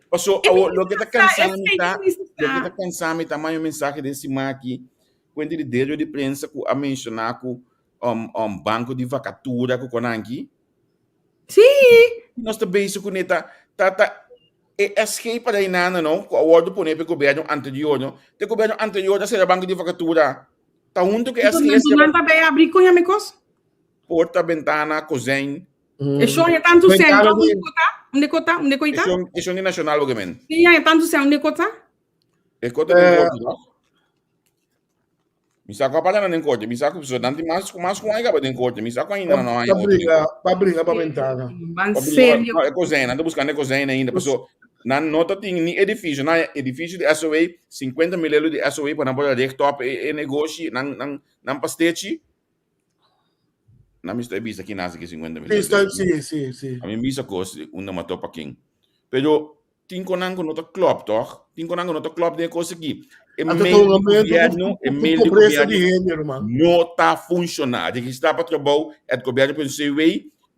Paso, E awor, mi loke ta sa, cansa esey mi ta, mi sa. loke ta cansa mi ta manda un mensahe den siman aki, cuenta di dedo di prensa cu a menciona cu um, um, banco di vacatura ku konanki. Sí. Nos ta bezig ku neta ta ta e SG para inana no, ku a wordo pone pe gobierno anterior no. Te gobierno anterior ta sera banco di vacatura. Ta hunto ku SG Nan ta bay abri con yame kos? Porta, ventana, kozijn. E shon ya tantu sen, unde kota? Unde kota? Unde koita? E shon di nacional bo gemen. Sí, ya tantu sen, unde kota? E kota den korte, no? Mi sa ku a para nan den korte. Mi sa ku so nan tin mas mas ku un aña kaba den korte. Mi sa ku ainda nan no haña Pa otro den bringa, korte. pa bringa pa bentana. Ban Pa bringa serio. pa e kozijn. Nan ta buskando e kozijn ainda. Paso nan no ta tin ni edifisio. Nan haña edifisio di SOA, 50 mil euro di SOA pa nan por a recht op e e negoshi, nan nan nan pastechi. Nan mi sta bisa ki nasi ki 50 mil Sí, euro. está, sí, sí, sí. A mi bisa kos unda mató pa ken. Pero Tin konan ku no ta klòp, tòg? Tin konan ku no ta klòp den e kos aki. E Anto mail ta un di aumento gobièrnu, ku e ku mail di pobresa di gobièrnu hende, ruman. no ta funshoná. Registrá pa trabou at gobièrnu.cw,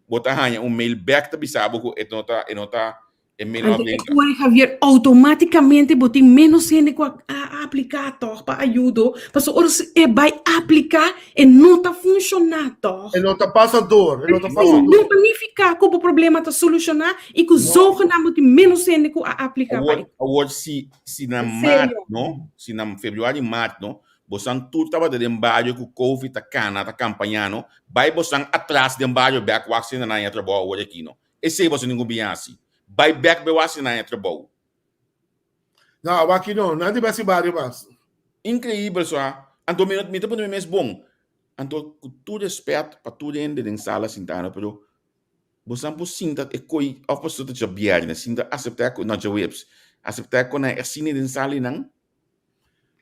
bo ta haña un mail bèk ta bisa bo ku e no ta, e no ta, e mail no a Anto e brinka. ora, Javier, outomátikamente bo tin ménos hende ku a a apliká tòg pa ayudo, pasobra ora si e bai apliká e no ta funshoná tòg. E no ta pasa dor, e no ta pasa No dor. ta nifiká ku bo problema ta solushoná I ku No. zogenaamd bo tin menos hende ku a aplika pa Awor, e. awor si, si na En maart, serio. no? Si na februari, maart, no? Bosan tur tabata den bario ku Covid ta kana, ta kampañá, no? Bai bosan atras den bario bèk wak si nan haña trabou awor aki, no? Esei boso tin ku bin hasi. Bai bèk bai wak si nan haña trabou. No, awor aki no. Nan di bai si bario mas. Inkreibel so, ha? Anto mi no, mi ta pone mi mes bon. Anto ku tur respèt pa tur hende den sala sintá, no? Pero Bosan por sinta e koi of pasobra ta djabièrnè, sinta aseptá ku, no djaweps, aseptá ku nan e asina den sali nan.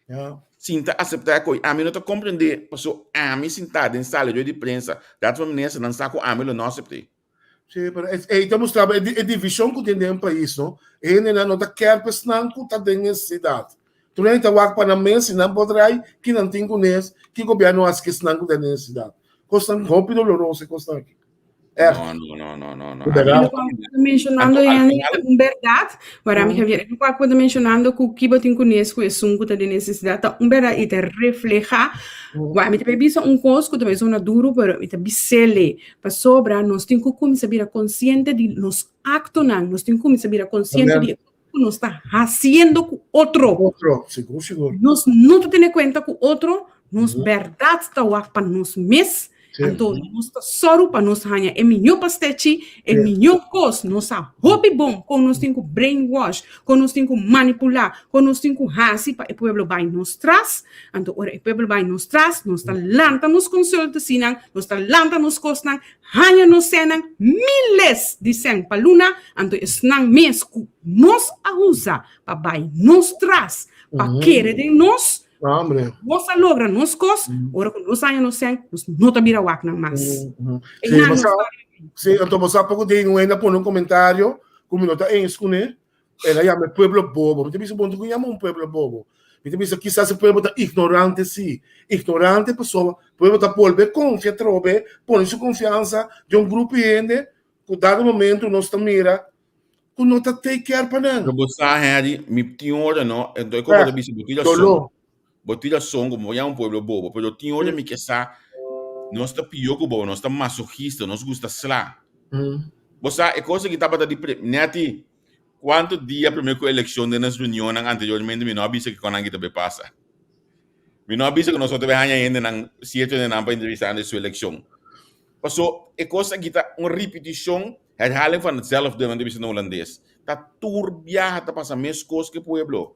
Ja. Sinta aseptá koi. Ami no ta komprendé paso ami sintá den sala djoi di prensa, dat van minister nan sa ku ami lo no asept'é. Sí, pero es, ei ta mustra e, e divishon ku tin den pais, no? E hendenan no ta kèr pa esnan ku ta den nesesidat. Tur hende ta wak pa nan mes, si nan por drai, ki nan tin kunes, ki gobièrnu hasi ku esnan ku ta den nesesidat. Kosnan hopi doloroso e kosnan aki. Echt. No, no, no, no, no, no. Verdad. Mencionando Anto, al yani final- un verdad, maar mi Javier, ik kwak wat mencionando ku kibo tin kunes ku esun ku ta de necesidad ta un verdad y te refleja. Wa mi te bisa un kos ku ta bai zona duro, pero mi ta bisele. Pasobra nos tin ku kuminsa bira consciente di nos actonan, nos tin ku kuminsa bira consciente Amen. di ku nos ta haciendo ku otro. Otro, sigur, sigur. Nos no ta tene cuenta ku otro, nos Mhm. berdad ta wak pa nos mes. Sí. Anto nos ta sòru pa nos haña e miñó pastechi, e Sí. miñó kos. Nos sa hopi bon kon nos tin ku brainwash, kon nos tin ku manipulá, kon nos tin ku hasi pa e pueblo bai nos tras. Anto ora e pueblo bai nos tras, nos ta lanta nos consultancynan, nos ta lanta nos kosnan, Haña nos sènnan miles di sèn pa luna, anto esnan mes ku nos a usa pa bai nos tras, pa kere den nos, nos a logra nos kos, ora ku nos haña nos sèn, nos no ta bira wak nan mas. Sí, bo sa, sí, anto bo sa poko den un hende a pone un komentario ku mi no ta eens kuné, El a yama e pueblo bobo. Mi ta bisa, bon, dikon yama un pueblo bobo? Mi ta bisa, kisas e pueblo ta ignorante, sí. Ignorante pasobra pueblo ta bolbe konfia atrobe, pone su konfiansa den un grupo di hende ku dado momento nos ta mira ku no ta take care pa nan. Pero bo sa, Henry, mi tin ora, no? Enton e ku bo ta bisa, bo tin rason. Doló. Bo tin rason ku bo yama un pueblo bobo, pero tin ora mi ke sa, nos ta pió ku bobo, nos ta masochista, nos gusta sla. Bo sa, e kos aki tabata di pre, Netty, Cuanto dia prome cu eleccion den nos reunionnan anteriormente mi no a bisa kico nan kita bay pasa. Mi no a bisa cu nos no ta bay hanja hendenan, cierto hendenan pa entrevista antes su eleccion. Paso e cos aki ta un ripiticion, herhaling van hetzelfde, nan ta bisa na Holandes. Ta tur biaha ta pasa mescos cu e pueblo.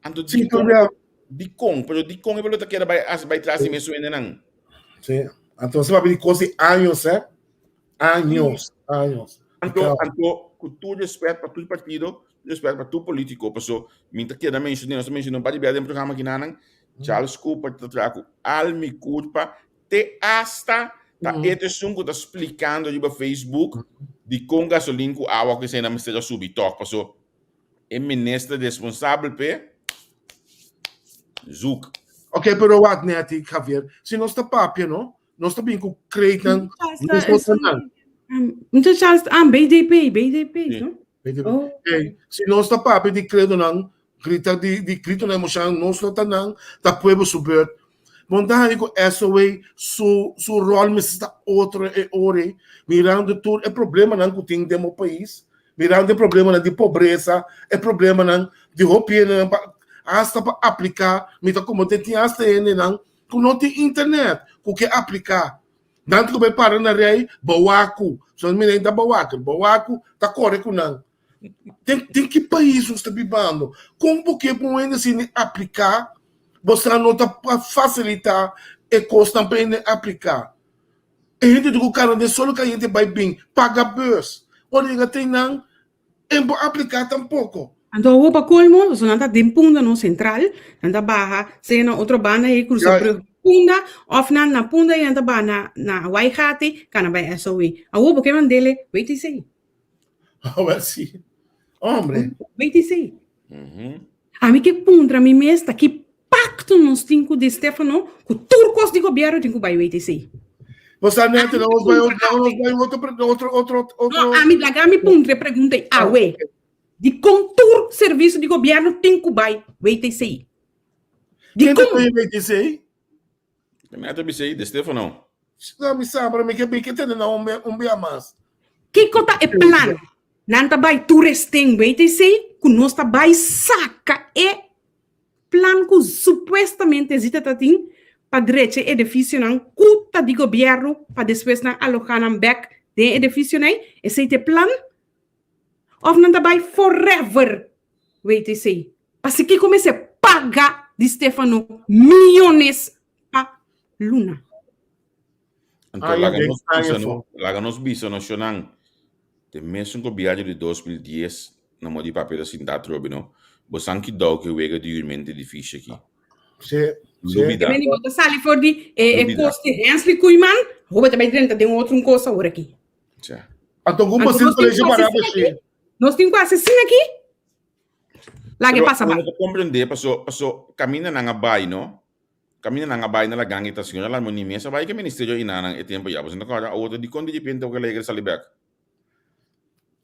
Anto Sí, tur dicon, biaha. dicon, pero dicon e pueblo ta keda bay, bay tras di mesun hendenan? Sí. Anto nos ta papia di cos di años, eh. Años, años. Anto, anto, ku tur respet pa tur partido, respet pa tur politico, paso mi ta keda menciona, nos ta menciona un par di bia den programa kinanan, Charles Cooper ta traha ku al mi kurpa te hasta Ta e ta esun ku ta splikando riba Facebook dikon gasolin ku awa ku esei nan mester a subi tòg paso e minister responsabel p'e zoek. Ok, pero wak Netty, Javier, si nos ta papia no, nos ta bin ku kreetnan, nos no ta nan. Mucha Charles, ah, BDP, BDP, Sí. no? BDP. Oh. Ey, si nos ta papia di kredonan, grita di, di gritonan emoshonan, nos no ta nan, ta pueblo su beurt. Bon ta haña ku SOA su, su ròl mester ta otro e ora ei, mirando tur e problemanan ku tin den bo pais, mirando e problemanan di pobresa, e problemanan di hopi hendenan pa hasta pa apliká, mi ta komo te tin hasta hendenan ku no tin internet ku ke apliká. Nan tin ku bai para na rei Bawaku, so mi ta Bawaku, Bawaku ta kore ku nan. Den, den ki pais nos ta bibando? Kon bo ke pa un hende asina apliká? Boso no ta fasilitá e kosnan pa hende apliká. E hende tin ku kana den solo kayente bai bin paga bus. Ora yega te nan, e no por apliká tampoko. Anto awor pa colmo, pasobra nan ta den Punda no central, nan ta baha sea na otro banda ei cruza brug di Punda of nan na Punda ei nan ta baha na na Waigati cana bai SOE. Awor bo ke mandele WTC. Awel si. Hombre. WTC. Ami ke puntra mi mes ta ki pacto nos tin cu Di Stefano cu tur cos di gobierno tin cu bay WTC. Bo sa nete, nos bay nos bay otro otro otro otro. No, ami laga mi puntra e pregunta ei awe. Di con tur servicio di gobierno tin cu bay WTC? Di Ken ta con? bay WTC? Nete bisa ei, Di Stefano. No, mi sa, pero mi ke mi ke tende na un un bia mas. Kiko ta e plan? Nan ta bai tur esten WTC ku nos ta bai saka e plan ku supuestamente Zita ta tin pa drecha e edificionan ku ta di gobierno pa despues nan aloha nan bek den e edificionan ei? Esei ta e plan? Of nan ta bai forever WTC? Pasi kiko mester paga di Stefano miyones pa luna? Anto laga nos bisa no, laga nos bisa no shonan te mesun gobièrnu di 2010 na mo di papia ta sinta atrobe no. Bo san ki dou ke wega di huurmente edifisio aki. Sí, sí. Lubida. Meni bo ta sali for di e, e Lubida. kos di Hensley Koeiman, ho ta bai drenta den otro un kos awor aki. Tja. Anto ku Anto bo nos tin kolegio ku para asesina bashí. aki? Nos tin ku asesina aki? Laga e Pero pasa uno bai. ta comprende paso paso caminda nan a bai no. Caminda nan a bai na la ganga ta señora Larmonie mes a bai ke ministerio inanan e tempo ya. Bo sinta kòrda awor ta dikon diripente awor ke la yega sali bek.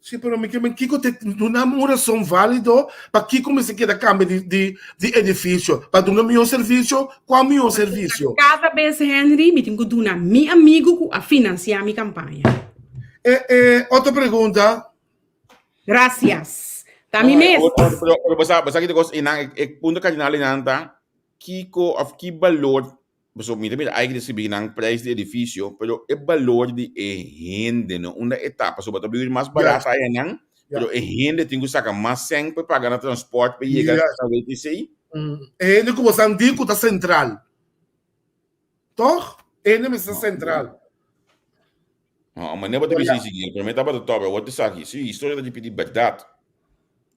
Sí, pero mi ke men kiko te duna un rason válido pa kiko mester keda kambia di di di edifisio. Pa duna mihó servisio, kua mihó servisio? Kada bes Henry mi tin ku duna mi amigu ku a finansiá mi kampaña. E e otro pregunta. Gracias. Ta mi mes. Pero pero bo sa bo sa ki ta kos einan e punto kardinal einan ta kiko of ki balor pasobra mi ta mira ai ki ta skirbi nan prijs di edifisio pero e balor di e hende no unda e ta pasobra ta bira mas barata ayanan pero e hende tin ku saka mas sèn pa e paga na transport pa e yega na WTC. E hende ku bo san di ku ta sentral. Toch? E hende mester sentral. No, ma nebo ta bisa sigui, pero mi tabata tobe, awor ta saki. Sí, historia ta ripiti berdad.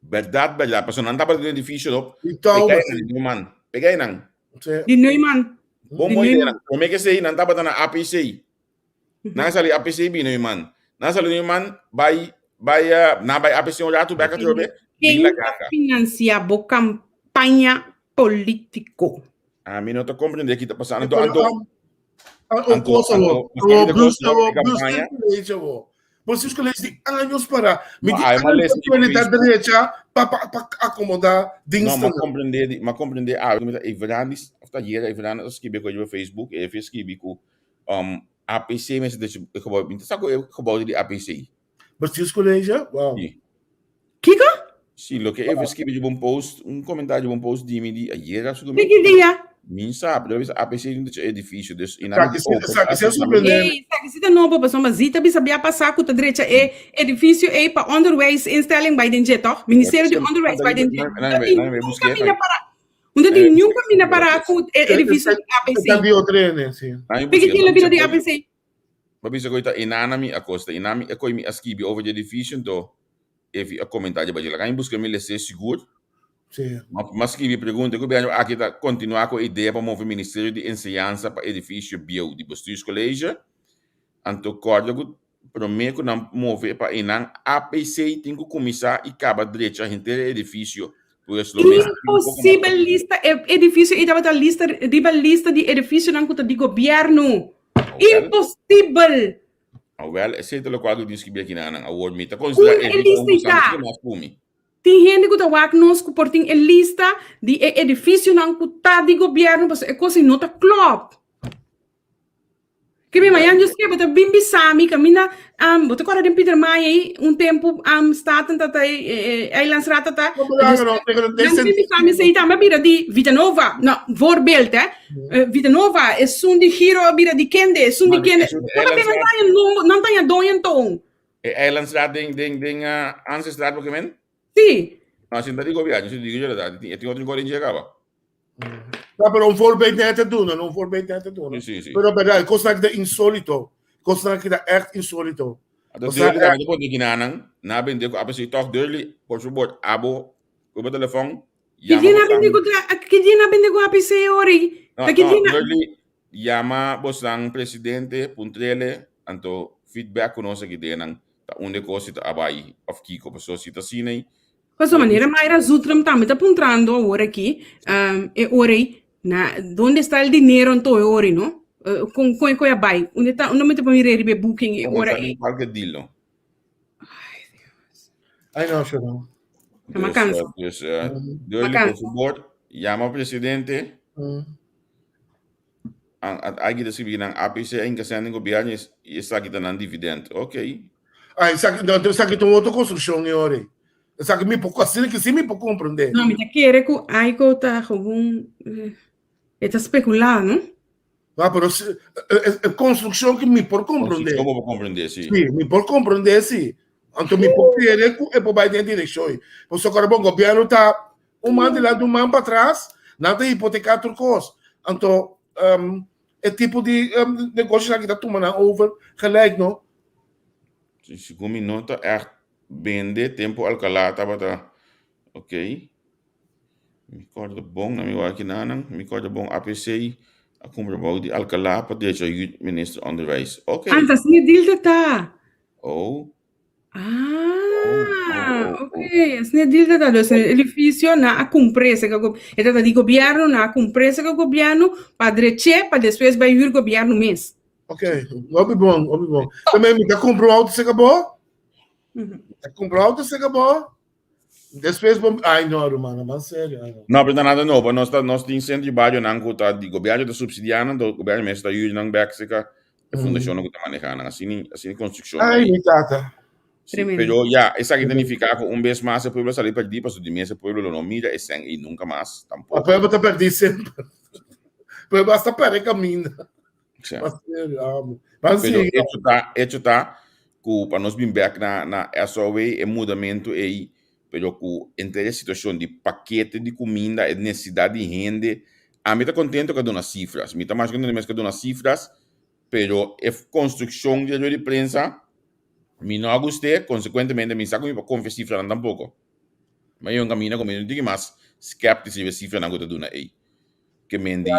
Berdad, berdad. Pasobra nan tabata den edificio, no? Di touw, Pegay sí. nan, Neumann. Pegay nan. Sí. Di Neumann. Bon Di mooi idea Neumann. nan. Prome ke sei, nan tabata na APC. Nan a sali APC bi Neumann. Nan a sali Neumann, bai, bai, eh, nan bai APC un rato, bek atrobe, bin Ken la ta ganga. financia bo campaña politico? Ami no ta comprende ki ta pasando. Anto, Pero, anto, um, un anto, cosa, anto, wo. mas Wo ki bus, kos no, wo e bus campaña. college, wo. Bus college di años para. Mi No, di ai, maar años les di pa ta Facebook. derecha pa pa pa acomoda No, ma diensten. comprende, di- ma comprende algo. Mi ta Everandis, of ta ayer Everandis a skibi ko riba Facebook, e a skibi ku um, APC mester de e gebouw. Mi ta sa ku e gebouw di APC. Bestuurscollege? Wow. Sí. Kiko? Sí, loke e skibi riba un post, un komentario riba un post di mi di ayer of Di ki dia? Mi sa, pero bisa APC tin e edifisio, dus i Sa nan ki di si, oh, sa ki si a APC sorprende. Ei, sa ki si ta nobo, pasobra Zita bisa bia pasá ku ta drecha e edifisio ei pa onderwijsinstelling bai den dje, tòg? Ministerio di Onderwijs bai den dje. Nan Ta tin nan niun busk'é kaminda para, un ta tin niun kaminda para ku e edifisio di APC. Ta di otro ene, sí. Nan Piki busk'é, tin nan bira di bisa APC? Bo bisa ku ta inana mi a kosta, inana mi a koe mi a skibi over di edifisio, anto Efi a komentá dje bajé. Laga mi buska mi lesé sigur. Sí. Ma ma skibi pregunta ku biaño aki ta kontinuá ku e idea pa move Ministerio di Enseñansa pa edifisio bieu di Bestuurscollege. Anto kòrda ku promé ku nan move pa einan APC tin ku kuminsá i kaba drecha henter e edifisio. Pues lo mester tin un poko mas Imposibel lista e edifisio ei tabata lista riba lista di edifisionan ku ta di gobièrnu. Awèl. Imposibel! Awèl, esei ta lokual ku tin skibí aki nan. Awor mi ta konsiderá Unda e e lista lista un ei ta? mucha mas ku mi. Tin hende ku ta wak nos ku por tin e lista di e edifisionan ku ta di gobièrnu pasobra e kos ei no ta klòp. Ke mi mañan Dios ke bo ta bin bisa mi kaminda um, bo ta kòrda den Pietermaai ei un tempu um, Staten ta ta Eilandsraad ta ta. Nan bin bisa mi sei tambe a bira di Vitanova. No, voorbeeld hè. Vitanova, esun di Giro a bira di kende, esun di kende. Nan ta nan nan ta doño enton. E Eilandsraad den den den Ansestraat bo ke men? Si. No, sin ta di gobièrnu, sin di gobièrnu, e tin otro korinchi akaba. No, pero un voorbeeld net te doen, un voorbeeld net te doen. Sí, sí. Pero verdad, cosas que insólito, cosas que echt insólito. Anto Durley tambe ta pone kinanan, na bende ku APC toch Durley, por favor, abo, ku bo telefon, Ki yama dia na bosnan. bende ku ki dia na bende ku APC ori? No, Ta ki no, dia na Durley, yama bosnan presidente, puntrele, anto feedback ku nos aki denan, ta unda e kos si ta abai of kiko, pasobra si ta asina ei, Pasobra manera Mayra Zutrum tambe ta puntrando awor aki, e ora ei, na donde sta el dinero anto e ora ei, no? Kon kon e koe a bai? Unda ta, unda mi ta por mira riba e booking e Como ora ta den ei? kualke deal, no? Ai, Dios. Ai no, sho no. Ta ma Dus, cansa. dus, Ma Durley, por cansa. favor, yama presidente. Aki ta skibi nan APC a inkasá den gobierno y esaki ta nan dividend. Ok. Ah, esaki, no, esaki ta un otro construccion e ora ei. Esaki mi por, asina ki si mi por comprende. No, mi ta kere ku Aiko ta gewoon, e ta speculá, no? No, pero si, e, e construccion ki mi por comprende. Construccion bo por comprende, si. Si, mi por comprende, si. Anto mi por kere ku e por bai den direccion ei. Pasobra ora bon gobierno ta Un man dilanti, un man patras, nan ta hipoteká tur kos. Anto, um, e tipo di um, negosio aki ta tuma nan over gelijk, no? Si, segun mi no ta echt bende tempo Alcalá tabata ok. Mi kòrda bon, mi wak kinanan, mi kòrda bon APC a kumpra bou di Alcalá pa drecha yu minister onderwijs. Ok. Ah, ta asina e deal ta ta. Oh. Ah, ok. Asina deal ta ta. Dus e edificio na a cumpre se ka e ta di gobierno na a cumpre se ka gobierno pa dreche pa despues bai huur gobierno mes. Ok, hopi bon, hopi bon. Tambe mi ta cumpra un auto se ka bo. Mi ta cumpra un auto se ka bo. Despues bo, ay no, ruman, man serio. Ay, no. No, pero nada nobo. Nos ta nos tin centro di barionan ku ta di gobierno ta subsidiá nan, to gobierno mes ta yuda nan bek seka e fundashonnan ku ta manehá nan. Asina asina konstrukshon Ay, ei. mi tata. Sí, Tremendo. pero ya, esaki ta nifiká ku un bes mas e pueblo a sali pèrdí, pasobra di mes e pueblo lo no mira e sèn ei nunka mas E tampoko. pueblo ta pèrdí semper. Pueblo hasta pèrdè kaminda. Sí. Mas serio, amo. Mas Pero sí. hecho ta, hecho ta ku pa nos bin bek na na SOW e mudamentu ei, pero ku entre e situashon di pakete di kuminda, e nesesidat di hende, ami ta kontento ku a duna sifras. Mi ta mas kontento mes ku a duna sifras, pero e konstrukshon di e rueda di prensa mi no a gust'é, konsekuentemente mi sa ku mi por konfia sifranan tampoko. Ma yon kaminda ku mi no tin mas skeptis riba e sifranan ku ta duna ei. Ke men di,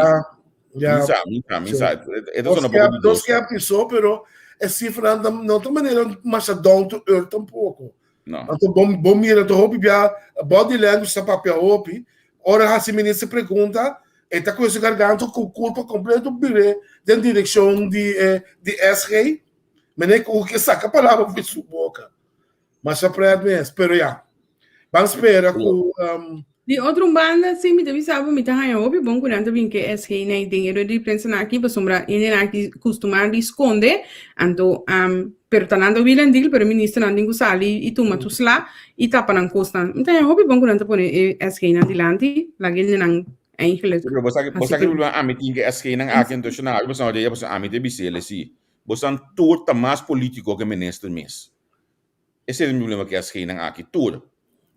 Ja, ja. mi sa, mi sa, mi Sí. sa. E ta No sona poko no dudoso. skeptiso, pero e cifranan ta, no ta manera masha down to earth tampoco. No. Anto bo, bo mira to hopi bia body language ta papia hopi. Ora hasi minister pregunta, e ta ku su garganta ku kulpa kompleto bire den direkshon di eh, di SG. Meneer ku ke saka palabra for su boka. Masha pret mes, pero ya. Ban spera ku um, Di otro banda, sí, mi ta bisa bo, mi ta haña hopi bon ku nan ta bin ke SG na den e rueda di prensa nan aki, pasobra hendenan aki kustumá di skonde, anto um, pero ta nan ta wheel and deal, pero e ministernan tin ku sali i tuma tur sla i tapa nan kosnan. Mi ta haña hopi bon ku nan ta pone e SG nan dilanti, laga hendenan eigenlijk Pero bo sa bo hasi sa ki pregunta. problema ami tin ke SG nan aki anto shona abi pasobra odia pasobra ami ta bis'el si bosan tur ta mas politiko ke minister mes. Esei ta mi problema ku e SG-nan aki, tur.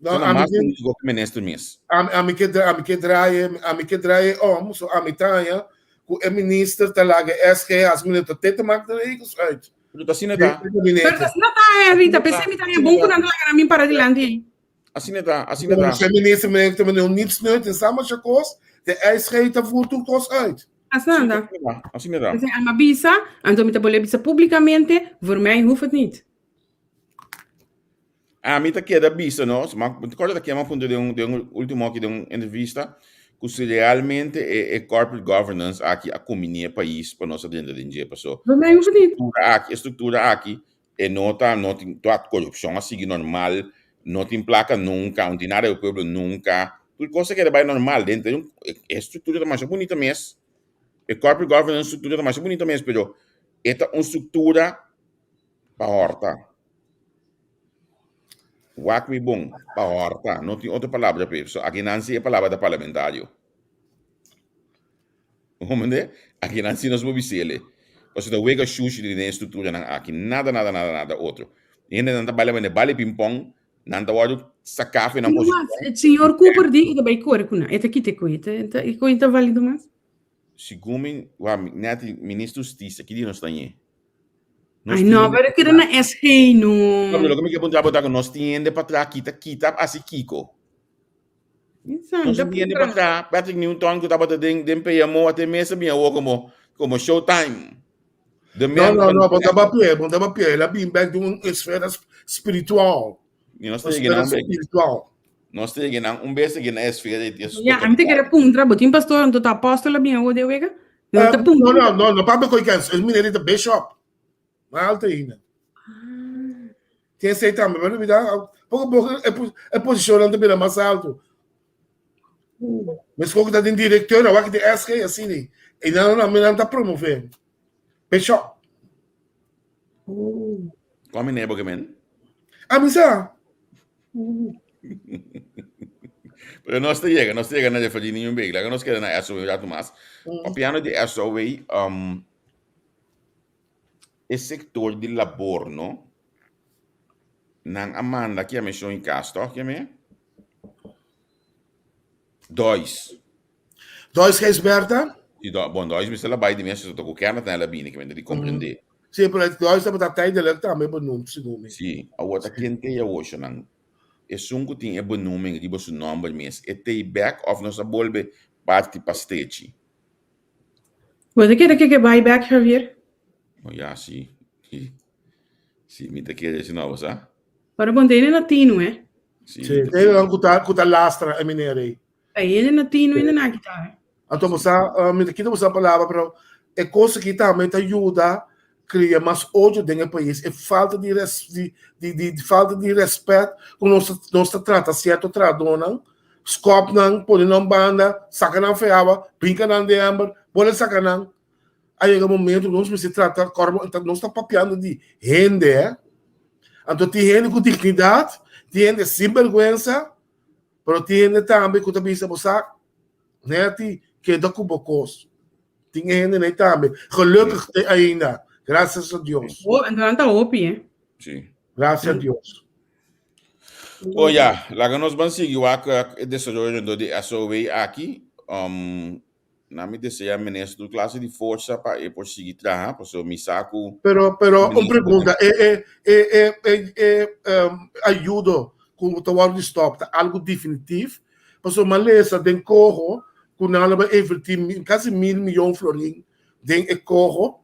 No, Nan ami mas ke politiko ku minister mes. ami, ami ke ami ke draai ami ke draai om, so ami taña ku e minister ta laga SG hasi minister te te maak de regels uit. Pero ta asina ta. Den gabinete. Pero ta asina ta, Henry, ta p'esei mi ta haña bon ku nan ta laga nan bin para dilanti ei. Asina ta, asina ta. Se minister meneer te meneer niets neut en samen kos, de SG ta voert tur kos uit. Asina ta. Asina ta. P'esei ami a bisa, anto mi ta bolbe bisa públikamente, voor mij hoeft het niet. Ami ta keda bisa nos, ma mi ta kòrda ta kema punto den un den un último aki den un entrevista, ku si realmente e e corporate governance aki a kumbiní e pais pa nos a drenta den dje, paso Voor mij hoeft het niet. struktura aki, e struktura aki e no ta no tin tua korupshon a sigui normal, no tin plaka nunka, no tin nada di pueblo nunka, tur kos a keda bai normal denter un e struktura ta masha bunita mes, e corporate governance struktura ta masha bunita mes, pero e ta un struktura pa hòrta. Wak mi bon, pa hòrta, no tin otro palabra p'e, so akinan si e palabra ta parlamentario. Comprende? Akinan si nos por bis'el. Pasobra ta wega shushi den e strukturanan aki, nada, nada, nada, nada otro. Hendenan ta baila manera bali pimpòn, nan ta wòrdu saká for nan Mas, posishon. señor Cooper di e ta bai kore ku nan, e ta kita e koi, e koi ta válido mas? Segun mi, wak, nèt minister hustisia, ki dia nos ta ñe? Nos Ay tin no, hende pero pa keda tra. na SG No, pero no. loke mi ke puntra bo ta ku nos tin hende pa tra kita kita hasi kiko? Insa, Nos ta tin hende pa puntra. tra. Patrick Newton ku tabata den den PMO a te mesa bin awor komo komo showtime. The No, man no, from no, bo ta papia, bo ta papia. El a bin bek di un esfera spiritual. I nos ta Un yega esfera nan un bek. spiritual. Nos ta yega nan un bes yega na esfera di Ya, a mi ta kere puntra, bo tin pastor anto ta apóstol a bin awor den wega? No ta No, puntra. no, no, no papia koi kens. Es miner ta bishop. Ma alto ainda. Tin esei tambe, pero mi ta poko poko e posishonnan ta bira mas alto. Meskos ku ta den direkteur, awor ki den SG asina. I nan nan nan ta promové. Bishop. Kua meneer bo ke men? A mi sa. Pero nos ta yega, nos ta yega na referí niun bek. Laga nos keda na SOW un ratu mas. Papiando di SOW, um, e sektor di labor, no? Nan a manda ki a meshon i kas, toch? Ki a me? Dois. Dois Gijsberta? Si, do, bon, Dois mester la bai di mes, so ta ku Kenneth na el a bini, ki mester di komprendé. Sí, pero Dois tabata tijdelijk tambe benoemd, segun mi. Sí, awor ta ken t'e awoshonan? Esun ku tin e benoeming riba su nòmber mes, e t'ei bèk òf nos a bolbe parti pastechi? Bo ta kere ke ke bai bèk, Javier? Oh ya, sí. Sí, mi ta kere si no, bo sa? Pero bon, t'e na tinu, eh? Sí, Sí, t'e nan ku ta, ku ta lastra e meneer ei. Ta hende na tinu hende na kita, eh? Anto bo sa, mi ta kita bo sa palabra, pero e kos aki tambe ta yuda kria mas odio den e pais. E falta di res, di, di, di, di falta di respet ku nos, nos ta trata sierto trahadónan, skòp nan, pone nan banda, saka nan feawa, brinka nan den ember, bole saka nan. A yega momento ku nos mester trata kòrda bo, nos ta papiando di hende, eh. Anto tin hende ku dignidat, tin hende sin bèrgwensa, Pero tin hende tambe ku ta bisa bo sa, Netty, keda ku bo kos. Tin e hende nei tambe. Gelukkig te ainda. Gracias a Dios. Oh, enton nan ta hopi, eh? Sí. Gracias a Dios. Oh ya, laga nos ban sigui wak e desaroyo rondó di SOW aki. Um, Na mi desea minister tur klase di forsa pa e por sigui traha, pasobra mi sa ku. Pero, pero un Minister pregunta, e, e, e, e, e, e um, ayudo ku ta wòrdu di stòp ta algu definitif? Pasobra mi a lesa den koho ku nan lo bai invertí kasi mil miyon florin den e koho.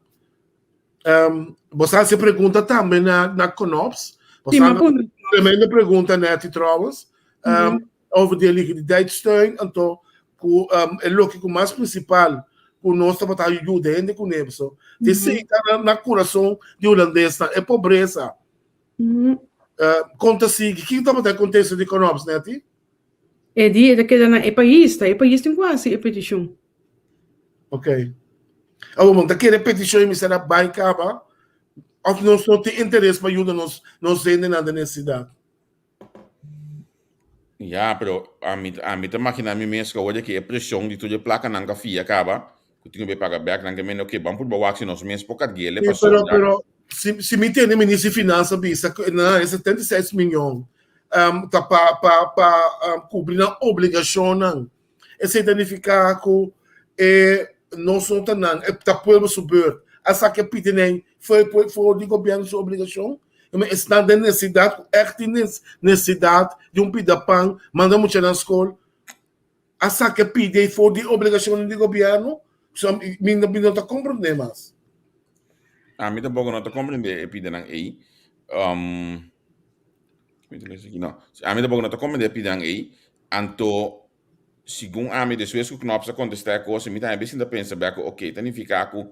Um, bo sa hasi pregunta tambe na, na Knops. Bo Sí, sa mi a puntra. tremendo pregunta Nettie trouwens. Um, over di e liquiditeitssteun, anto ku um, e loke ku mas principal ku nos tabata yuda hende ku nepso. Te sei ta na, na kurason di hulandesnan, e pobresa. Uh, konta sigui, kiko tabata e konteksto di Knops, Nettie? E di e ta keda na e pais, ta e pais tin ku hasi e petishon. Ok. Awor, bo ta kere petishon i mester a bai kaba? Of nos no tin interes pa yuda nos nos hendenan den nesesidat? Ya, pero ami, ami ta magina mi mes ku awor di aki e preshon di tur e plakanan ku a fia kaba, ku tin ku bai paga bèk, nan ke mende oke, ban purba wak si nos mes por karg'el e Sí, pero, pasobra. pero si, si mi tende minister di Finansa bisa ku nan e 76 miyon um, ta pa, pa, pa um, kubri nan obligashonnan. Esei ta nifiká ku e nos no ta nan, e ta pueblo su beurt. A saka e pidi nan for, for di gobièrnu su obligashon. I esnan den nesesidat ku ègt tin nesesidat di un pida pan, manda muchanan skol, a saka e pidi ei for di obligashonnan di gobièrnu. So, mi, mi no ta komprendé mas. Ami tampoko no ta komprendé e pidanan ei. Um, mi ta lesa aki, no. Ami tampoko no ta komprendé e pidanan ei. Anto, segun ami, despues ku Knops a kontestá e kos, mi tambe sinta pensa bek ku, oké, ta nifiká ku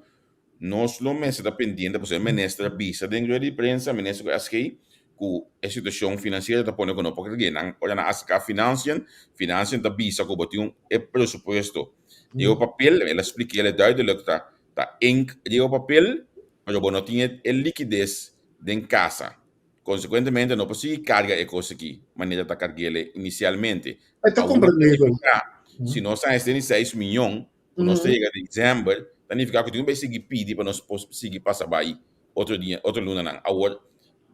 nos lo mester ta pendiente, pasobra e minister a bisa den rueda di prensa, minister ku SG, ku e situashon finansiero ta pone ku no por kere. Nan ora nan a aserká Financiën, Financiën ta bisa ku bo tin un e presupuesto riba papel, el a splika el duidelijk ta ta ink riba papel, pero bo no tin e e likides den kasa. Konsekuentemente no por sigui karga e kos aki manera ta karg'el inisialmente. E ta Awor komprendibel. si nos a hasi den di seis miyon, ku nos ta yega december, ta nifiká ku tin un bes sigui pidi pa nos por sigui pasa bai otro dia, otro lunanan. Awor,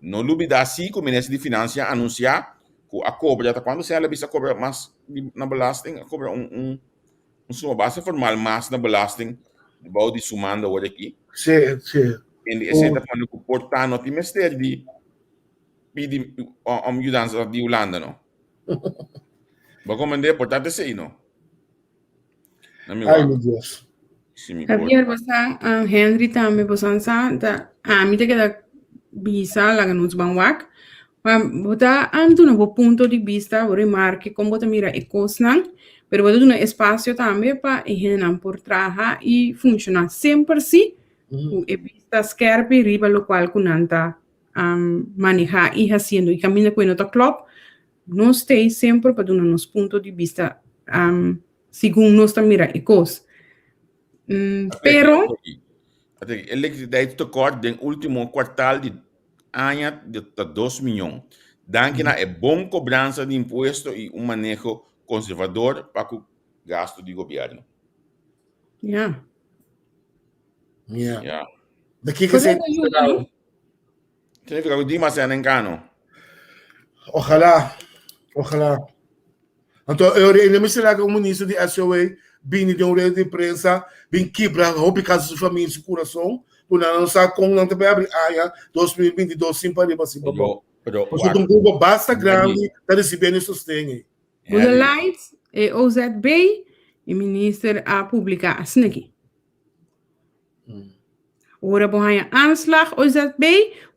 no lubidá sí ku Minister di Finansia a anunsiá ku a kobra, ta kuantu sèl a bisa kobra mas di na belasting? A kobra un un un suma basta formal mas na belasting bou di su mando awor aki. Sí, sí. Ende esei ta pone ku por ta no tin mester di pidi um yudansa di Hulanda no. Bo komprendé? Por ta esei no. Na mi Ai, wak. mi Dios. Si mi por. Javier, bosan, um, Henry tambe, bosan sa, ta, ami te keda bisa, laga nos ban wak. Ma bo ta um, duna bo punto di bista, bo remarke kon bo ta mira e kosnan, pero bo ta duna espasio tambe pa e hendenan por traha i funshoná semper si, ku e bista skerpi riba lokual ku nan ta um, manehá i hasiendo. I kaminda ku e no ta klòp, Nos t'ei semper pa duna nos punto di bista segun nos ta mira e kos. Pero. E liquiditeitstekort den ultimo kwartal di aña ta dos miyon, danki na e bon kobransa di impuesto i un maneho konservador pa ku gastu di gobièrnu. Ya. Ya. Ya. De kiko Pues se e ta yuda, no? Significa ku Dimas ta den kano. Ojalá, ojalá. Anto e ora ainda mester laga un ministro di SOA bini den un rueda di prensa bin kibra hopi casa su familia su kurason ku nan no sa kon nan ta bai abri aña 2022 sin pariba sin pabou. Pero, pero, Pasobra ta un grupo basta grandi ta risibiendo e sosten ei. Goede Light, e OZB, e minister a publiká asina aki. Ora bo haña aanslag OZB,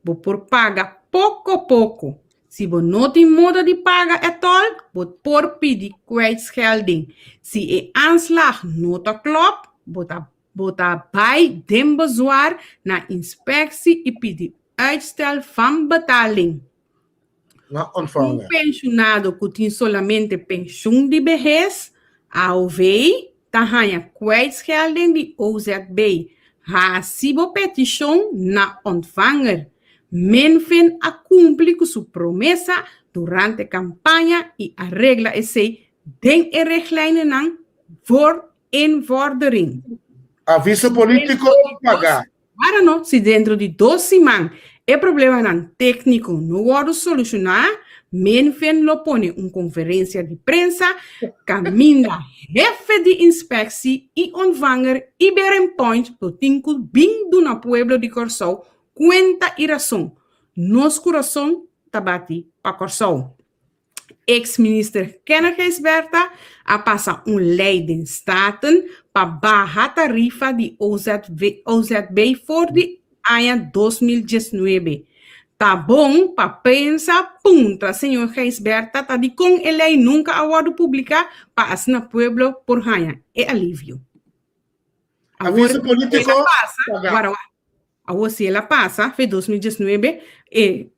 bo por paga poko poko. Si bo no tin moda di paga etòl, bo por pidi kwijtschelding. Si e aanslag no ta klòp, bo ta bo ta bai den bezwaar na inspectie i pidi uitstel van betaling. Na Un ontvanger. penshunado ku tin solamente penshun di behes, AOV, ta haña kwijtschelding di OZB. Hasi bo petishon na Ontvanger. Minfin a kumpli ku su promesa durante kampaña i a regla esei den e richtlijnennan voor invordering. Aviso polítiko pagá. Para no, si dentro di dos siman e problemanan tékniko no wòrdu solushoná, Minfin lo pone un konferensia di prensa kaminda hefe di inspeksi i ontvanger i Berenpoint lo tin ku bin duna pueblo di Kòrsou kuenta i rason. Nos kurason ta bati pa Kòrsou. Ex-minister Kenneth Gijsbertha a pasa un ley den Staten pa baha tarifa di OZB for di aña 2019. Ta bon pa prensa puntra señor Gijsbertha ta dikon e ley nunca a wordo publica pa asina pueblo por haña e alivio. Awor, Aviso politico, el a pasa, paga. wara, wara. Awor si el a pasa, fe 2019, e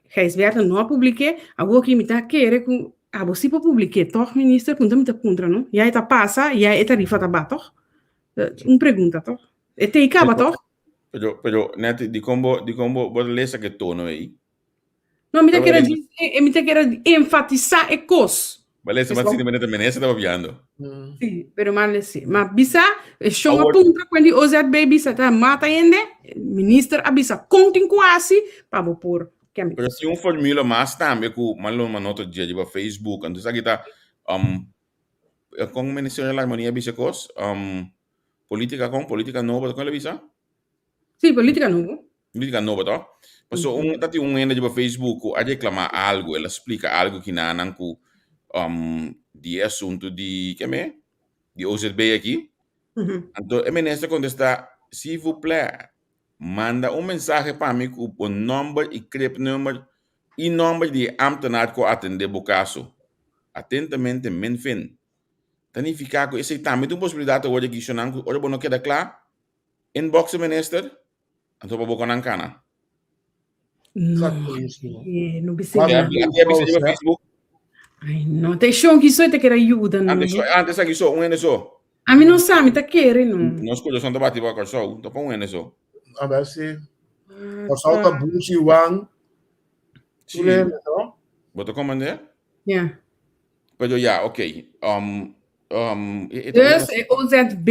Gijsbertha no a publik'é, awor ki mi ta kere ku abo si por publik'é tòg minister? Punta mi ta puntra no. Ya e ta pasa, ya e tarifa ta ba tòg? Un pregunta tòg. E tei kaba tòg? Pero, pero, Netty, dikon bo, dikon bo, bo ta lesa ke tono ei? No, mi ta kere di, mi ta kere enfatisá e kos. Ba lesa, ba sinti manera minister ta papiando. Sí, pero ma lesi. Ma bisa, e shon a puntra kuen di OZB bisa ta mata hende, minister a bisa kon tin ku hasi pa bo por kembe. Pero si un formula mas tambe ku malo manoto dje riba Facebook, anto esaki ta um, kon Ministerio de la Armonía bisa kos? Um, politika kon? Politika nobo, kon el a bisa? Sí, politika nobo. Politika nobo to. Paso un ta tin un hende riba Facebook ku a reklamá algu, el a splika algu kinanan ku um, di e asuntu di keme? Di OZB aki. Anto e minister kontestá, S'il vous plaît, manda un mensahe pa mi ku bo nòmber i krepnummer i nòmber di e ámtenar ku a atendé bo kaso. Atentamente, Minfin. Ta nifiká ku esei tambe ta un posibilidat awor di kishonan ku ora bo no keda kla, inbox e minister, anto pa bo kon nan kana. No, Exacto. no bisa Te na. a bisa riba Facebook. Ai, no, te shon ki so te kere ayuda, no. Antes, antes aki so, un hende so. A mi no sa, mi ta kere, no. Nos kurason ta bati pa Kòrsou, ta pa un hende so. A ver si. Kòrsou ta bushi wan. Sí. No? Bo ta komprendé? Ja. Pero ja, oké. Um, um, e, e Dus e OZB,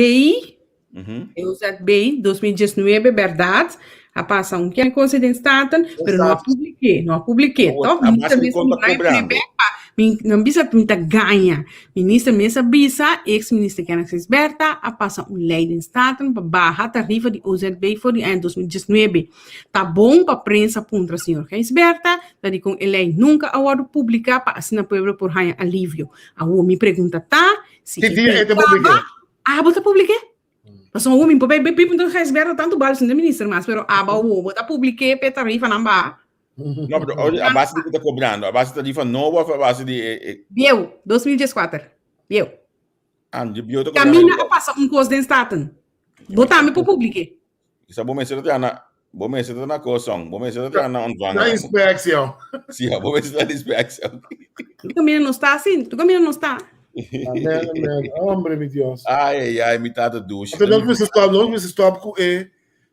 e OZB 2019, berdad, a pasa un keer Conseil den Staten, pero no a publiqué, no a publiqué, toch? A Minister base di mes konta a cobrando. playback pa, mi, nan bisa mi ta gaña. Minister mes a bisa, ex-minister Kenneth Gijsbertha a pasa un ley den Staten pa baha tarifa di OZB for di aña 2019. Ta bon pa prensa puntra señor Gijsbertha ta dikon e lei nunka a wòrdu publiká pa asina pueblo por haña alivio. Awor mi pregunta ta, si Ki e dia lei e ta publik'é? kaba, abo ta publik'é? Pasobra awor mi por bai bai puntra Gijsbertha tantu bal sin ta minister mas, pero abo awor bo ta publik'é pa e tarifanan baha? No, pero awor a base di ku ta kobrando? A base di tarifa nobo òf a base di e e. Bieu, 2014. Bieu. Ah, di bieu ta kobrando. Kaminda a pasa un kos den Staten. Bo tambe por publik'é. Kisa bo mester ta traha na, bo mester ta na koson, bo mester ta traha na ontvanger. Na inspectie. Sí, bo mester ta na inspectie. Tu camina no sta así, tu camina no sta. Amen, amen. Hombre, mi Dios. Ai, ai, ai, mi tata dushi. Anto nos mester stop, nos mester stop ku e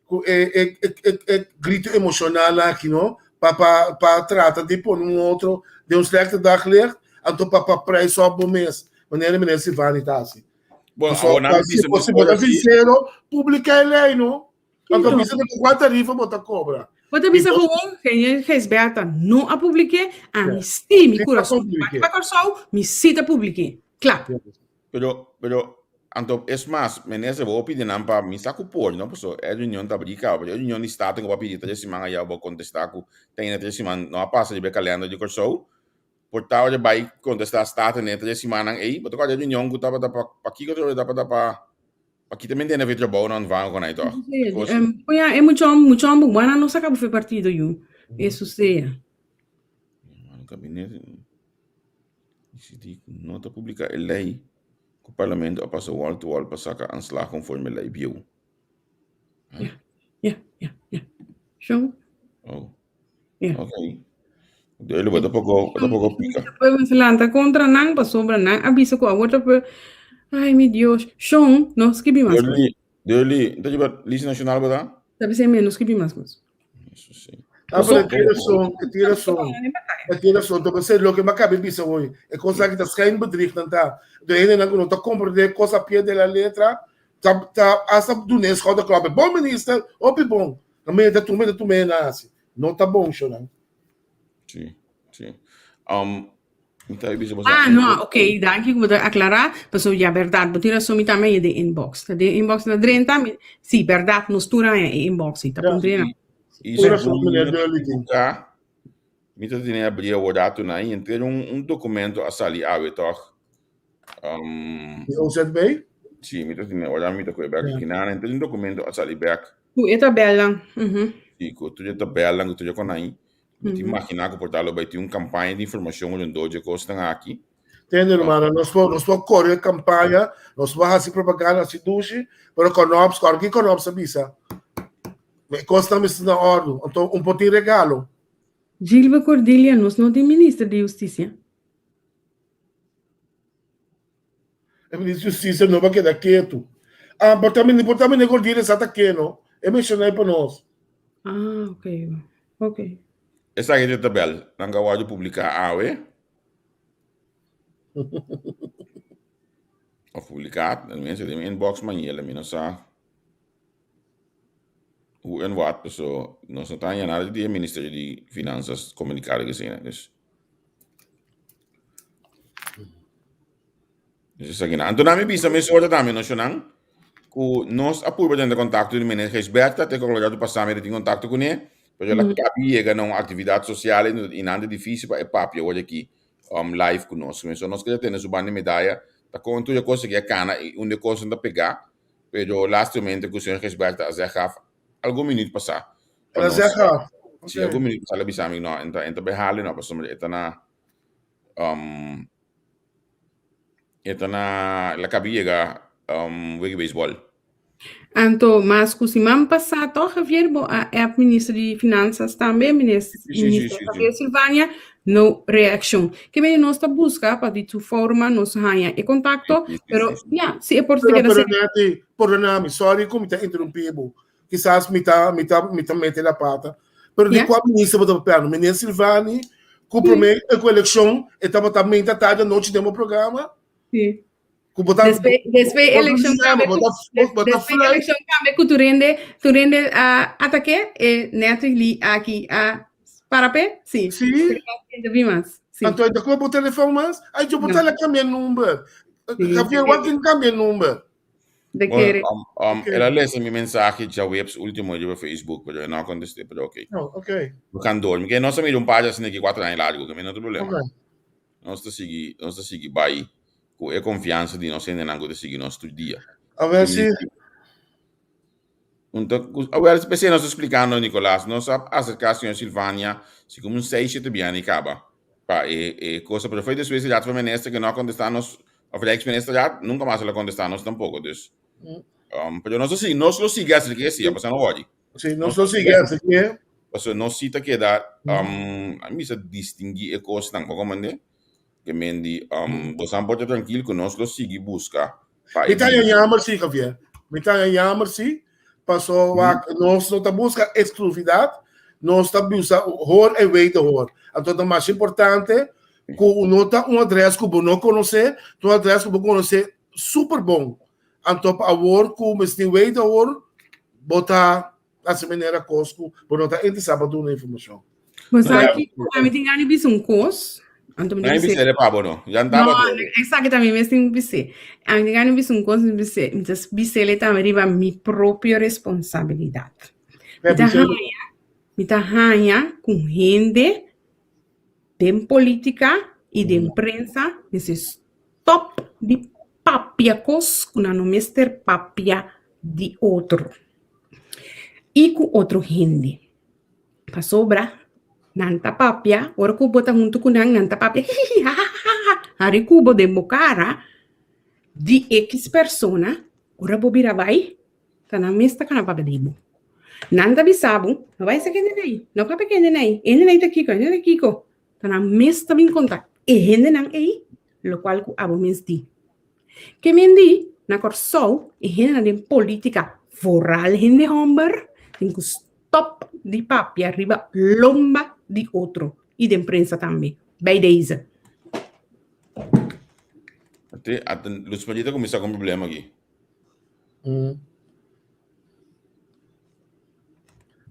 ku e e e e, e grito emocional aki, no? Pa pa pa trata di pone un otro den un slechte daglicht, anto pa pa prijs op bo mes. Manera meneer Silvani ta hasi. Bueno, awor nan si bisa bo si bo ta sincero, publica e ley, no? Anto bisa de kua tarifa bo ta cobra. Bo ta bisa gewoon, Genier Gijsbertha no a publique, a mi sí, mi corazón bati pa Kòrsou, mi sí ta publique. Kla. Pero, pero, anto es mas, minister, bo pidi nan pa mi sa ku por, no? Paso e reunion ta abrí kaba, pero e reunion di Staten ku bo a pidi tres siman ayá, bo a kontestá ku te ainda tres siman no a pasa riba e kalender di Kòrsou. Por ta ora bai kontestá Staten den e tres simannan ei, bo ta kòrda e reunion ku tabata pa, pakiko tabata pa Pa kita mi ntende fe trabou nan van con ai toch. Oya, e mucho mucho hombre buena no saca fe partido yu. Eso sea. Gabinete decidí ku no ta publiká e lei ku parlamento a pasa wall to wall pa saka aanslag konforme lei bieu. Ja, ja, ja, ja. Show. Oh. Ja. Ok. Duele, bo ta poko, bo ta poko pika. Pueblo se lanta contra nan pasobra nan a bisa ku awor ta pu- Ay, mi Dios. Shon, no skibi mas kos. Duele, duele. Nta riba lista nacional bo ta? Ta bisa mi, no skibi mas kos. Eso sí. Ah, pero e tin rason, e tin rason. E tin rason. Ta pensé loke mi a kabi bisa hoy. E kos aki ta schijnbedrieg nan ta. De hendenan ku no ta komprendé kos a pie de la letra, ta ta hasta dun'é schouderklop. Bon minister, hopi bon. Na meta tu meta tu mena hasi. No ta bon shonan. Sí, sí. Um, mi ta bisa boso. Ah, no, ok, danki ku bo ta aklará. Pasobra ya bèrdat, bo tin rason, mi tambe a den inbox. Ta den inbox ta drenta, mi, sí, bèrdat, nos tur a haña e inbox, sí, ta Ja. puntr'é nan. I Tur rason, segun meneer mi no ta Durley tin. ekivoká, mi ta tene abrí awor datonan i henter un, un dokumento a sali awe tòg. Um, Di OZB? sí, mi ta tene, ora mi ta kohe bèk Ja. aki nan, henter un dokumento a sali bèk. Ku e tabèlnan. Mhm. Sí, ku tur e tabèlnan, ku tur e konai. Mi ta Mhm. imaginá ku por ta lo bai tin un kampaña di informashon rondó dje kosnan aki. Tende hermano, nos por, nos por corre campaña, nos por haci propaganda, haci dushi, pero Konops, kor ki Konops a bisa? E kosnan mester na ordu. Anto un por tin regalo. Gilbert Cordelia, nos no tin minister di hustisia. E minister di hustisia no ba keda ketu. Ah, por ta por ta meneer Cordelia sa ta ke no. E menciona pa nos. Ah, ok. Ok. Esaki ta e tabel nan ka wòrdu publiká awe. Of publiká, tenminste den mi inbox mañana, mi no sa hoe en wat, paso nos no ta haña nada di e Ministerio di Finanzas komunikado asina, dus. Dus esaki nan. Anto nan mi bisa mesora tambe no shonnan ku nos a purba tene kontakto di meneer Gijsbertha te ku rato pasá mi ta tin kontakto kuné, pero el a kabi yega na un aktividat sosial i nan ta difísil pa e papia awor aki live ku nos. So nos keda tene su banda di medaya ta kon tur e kos aki a kana i unda e kosnan ta pegá. Pero lastimamente ku señor Gisberta a zeg af algun minuut pasá. Pa El a nos, zeg af. sí, Ok. algun minuut pasá el a bisa mi no, en ta, en ta bai hali no, pasobra e ta na, um, e ta na, el a kaba yega, um, wega beisbòl. Anto mas ku siman pasá tòg Javier bo a app minister di Finansas tambe, Sí, sí, sí, minister sí, sí. Javier Silvania, no reakshon. Ke mende nos ta buska pa di su forma nos haña e kontakto, Sí, sí, sí, pero sí, sí. ya, si e por ta Pero, keda pero ser. Nati, perdona mi, sorry ku mi ta interrumpí bo. Kisas mi ta, mi ta, mi ta mete la pata. Pero di Ya? kua minister bo ta papiando? Minister Silvani, ku Sí, promé ku elekshon e tabata meinta tardi anochi den bo programa? sí. Ku bo ta, Despues, despues bo ta elekshon lama, tambe bo ku, ta, bo ta despues fluit. elekshon tambe ku turende, turende a atake e Netflix li aki a para pe? Sí. Sí. Pero no entiendo bi mas. Sí. Anto e ta kohe bo telefon mas? Ay, yo bo No. ta la cambia number. Sí, Javier, de wak kin cambia number? De Bueno, kere. um, um, Okay. el a lesa mi mensahe djaweps último riba Facebook, pero e no a contesté, pero ok. Oh, ok. We gaan door. Mi ke nos a mira un par asina ki cuatro aña largo, que mi no tin problema. Ok. Nos ta sigui, nos ta sigui bai ku e konfiansa di nos hendenan ku ta sigui nos tur dia. A ver si. Unta, a ver, p'esei nos ta splikando, Nicolas, nos a aserká señor Silvania si komo un seis shete biaha i kaba pa e e cosa, pero foi despues di Raad van Minister ke no a kontestá nos, of Rijksminister Raad, nunka mas el a kontestá nos tampoko, dus. Um, pero nos ta sigui, nos lo sigui aserk'é si, a pasá no wòri. Sí, nos lo sigui aserk'é. Pasobra nos sí ta keda, um, a mi sa distinguí e kosnan, bo komprendé? Ke men di, um, bosan por ta trankil ku nos lo sigui buska pa Mi e ta bida. jammer sí, Javier. Mi ta jammer sí, paso wak nos no ta buska eksklusividat, nos ta buska hoor en weten hoor. Anto ta mas importante ku no ta un adres ku bo no konosé, ta un adres ku bo konosé super bon. Anto pa awor ku mester weten hoor, bo ta Hasi manera kos ku bo no ta interesá pa duna informashon. Bo sa ki ami tin gana di bisa un kos, anto mi No tin bisa bis'é. de pa bo no. Ya No, ntaba todo. esaki tambe mi tin bis'é. Ami tin gana di bisa un kos, mi bis'é, mi ta bis'é tambe riba mi propio responsabilidat. Mi ta haña, mi ta haña ku hende den polítika i den prensa mester stòp di papia kos ku nan no mester papia di otro i ku otro hende. Pasobra nan ta papia, ora ku bo ta huntu ku nan, nan ta papia hihihi hahaha hari ku bo den bo kara di ekis persona, ora bo bira bai ta nan mes ta kana papia di bo. Nan ta bisa bo, no bai sa kende nei, no papia kende nei, hende nei ta kiko, hende nei ta kiko. Ta nan mes ta bin konta e hendenan ei lokual ku abo mes di. Ke men di, na Kòrsou e hendenan den polítika, vooral hende hòmber, tin ku stòp di papia riba lomba di otro i den prensa tambe. Bij deze. Ate, ate, Luz Maria ta kuminsá ku un problema aki.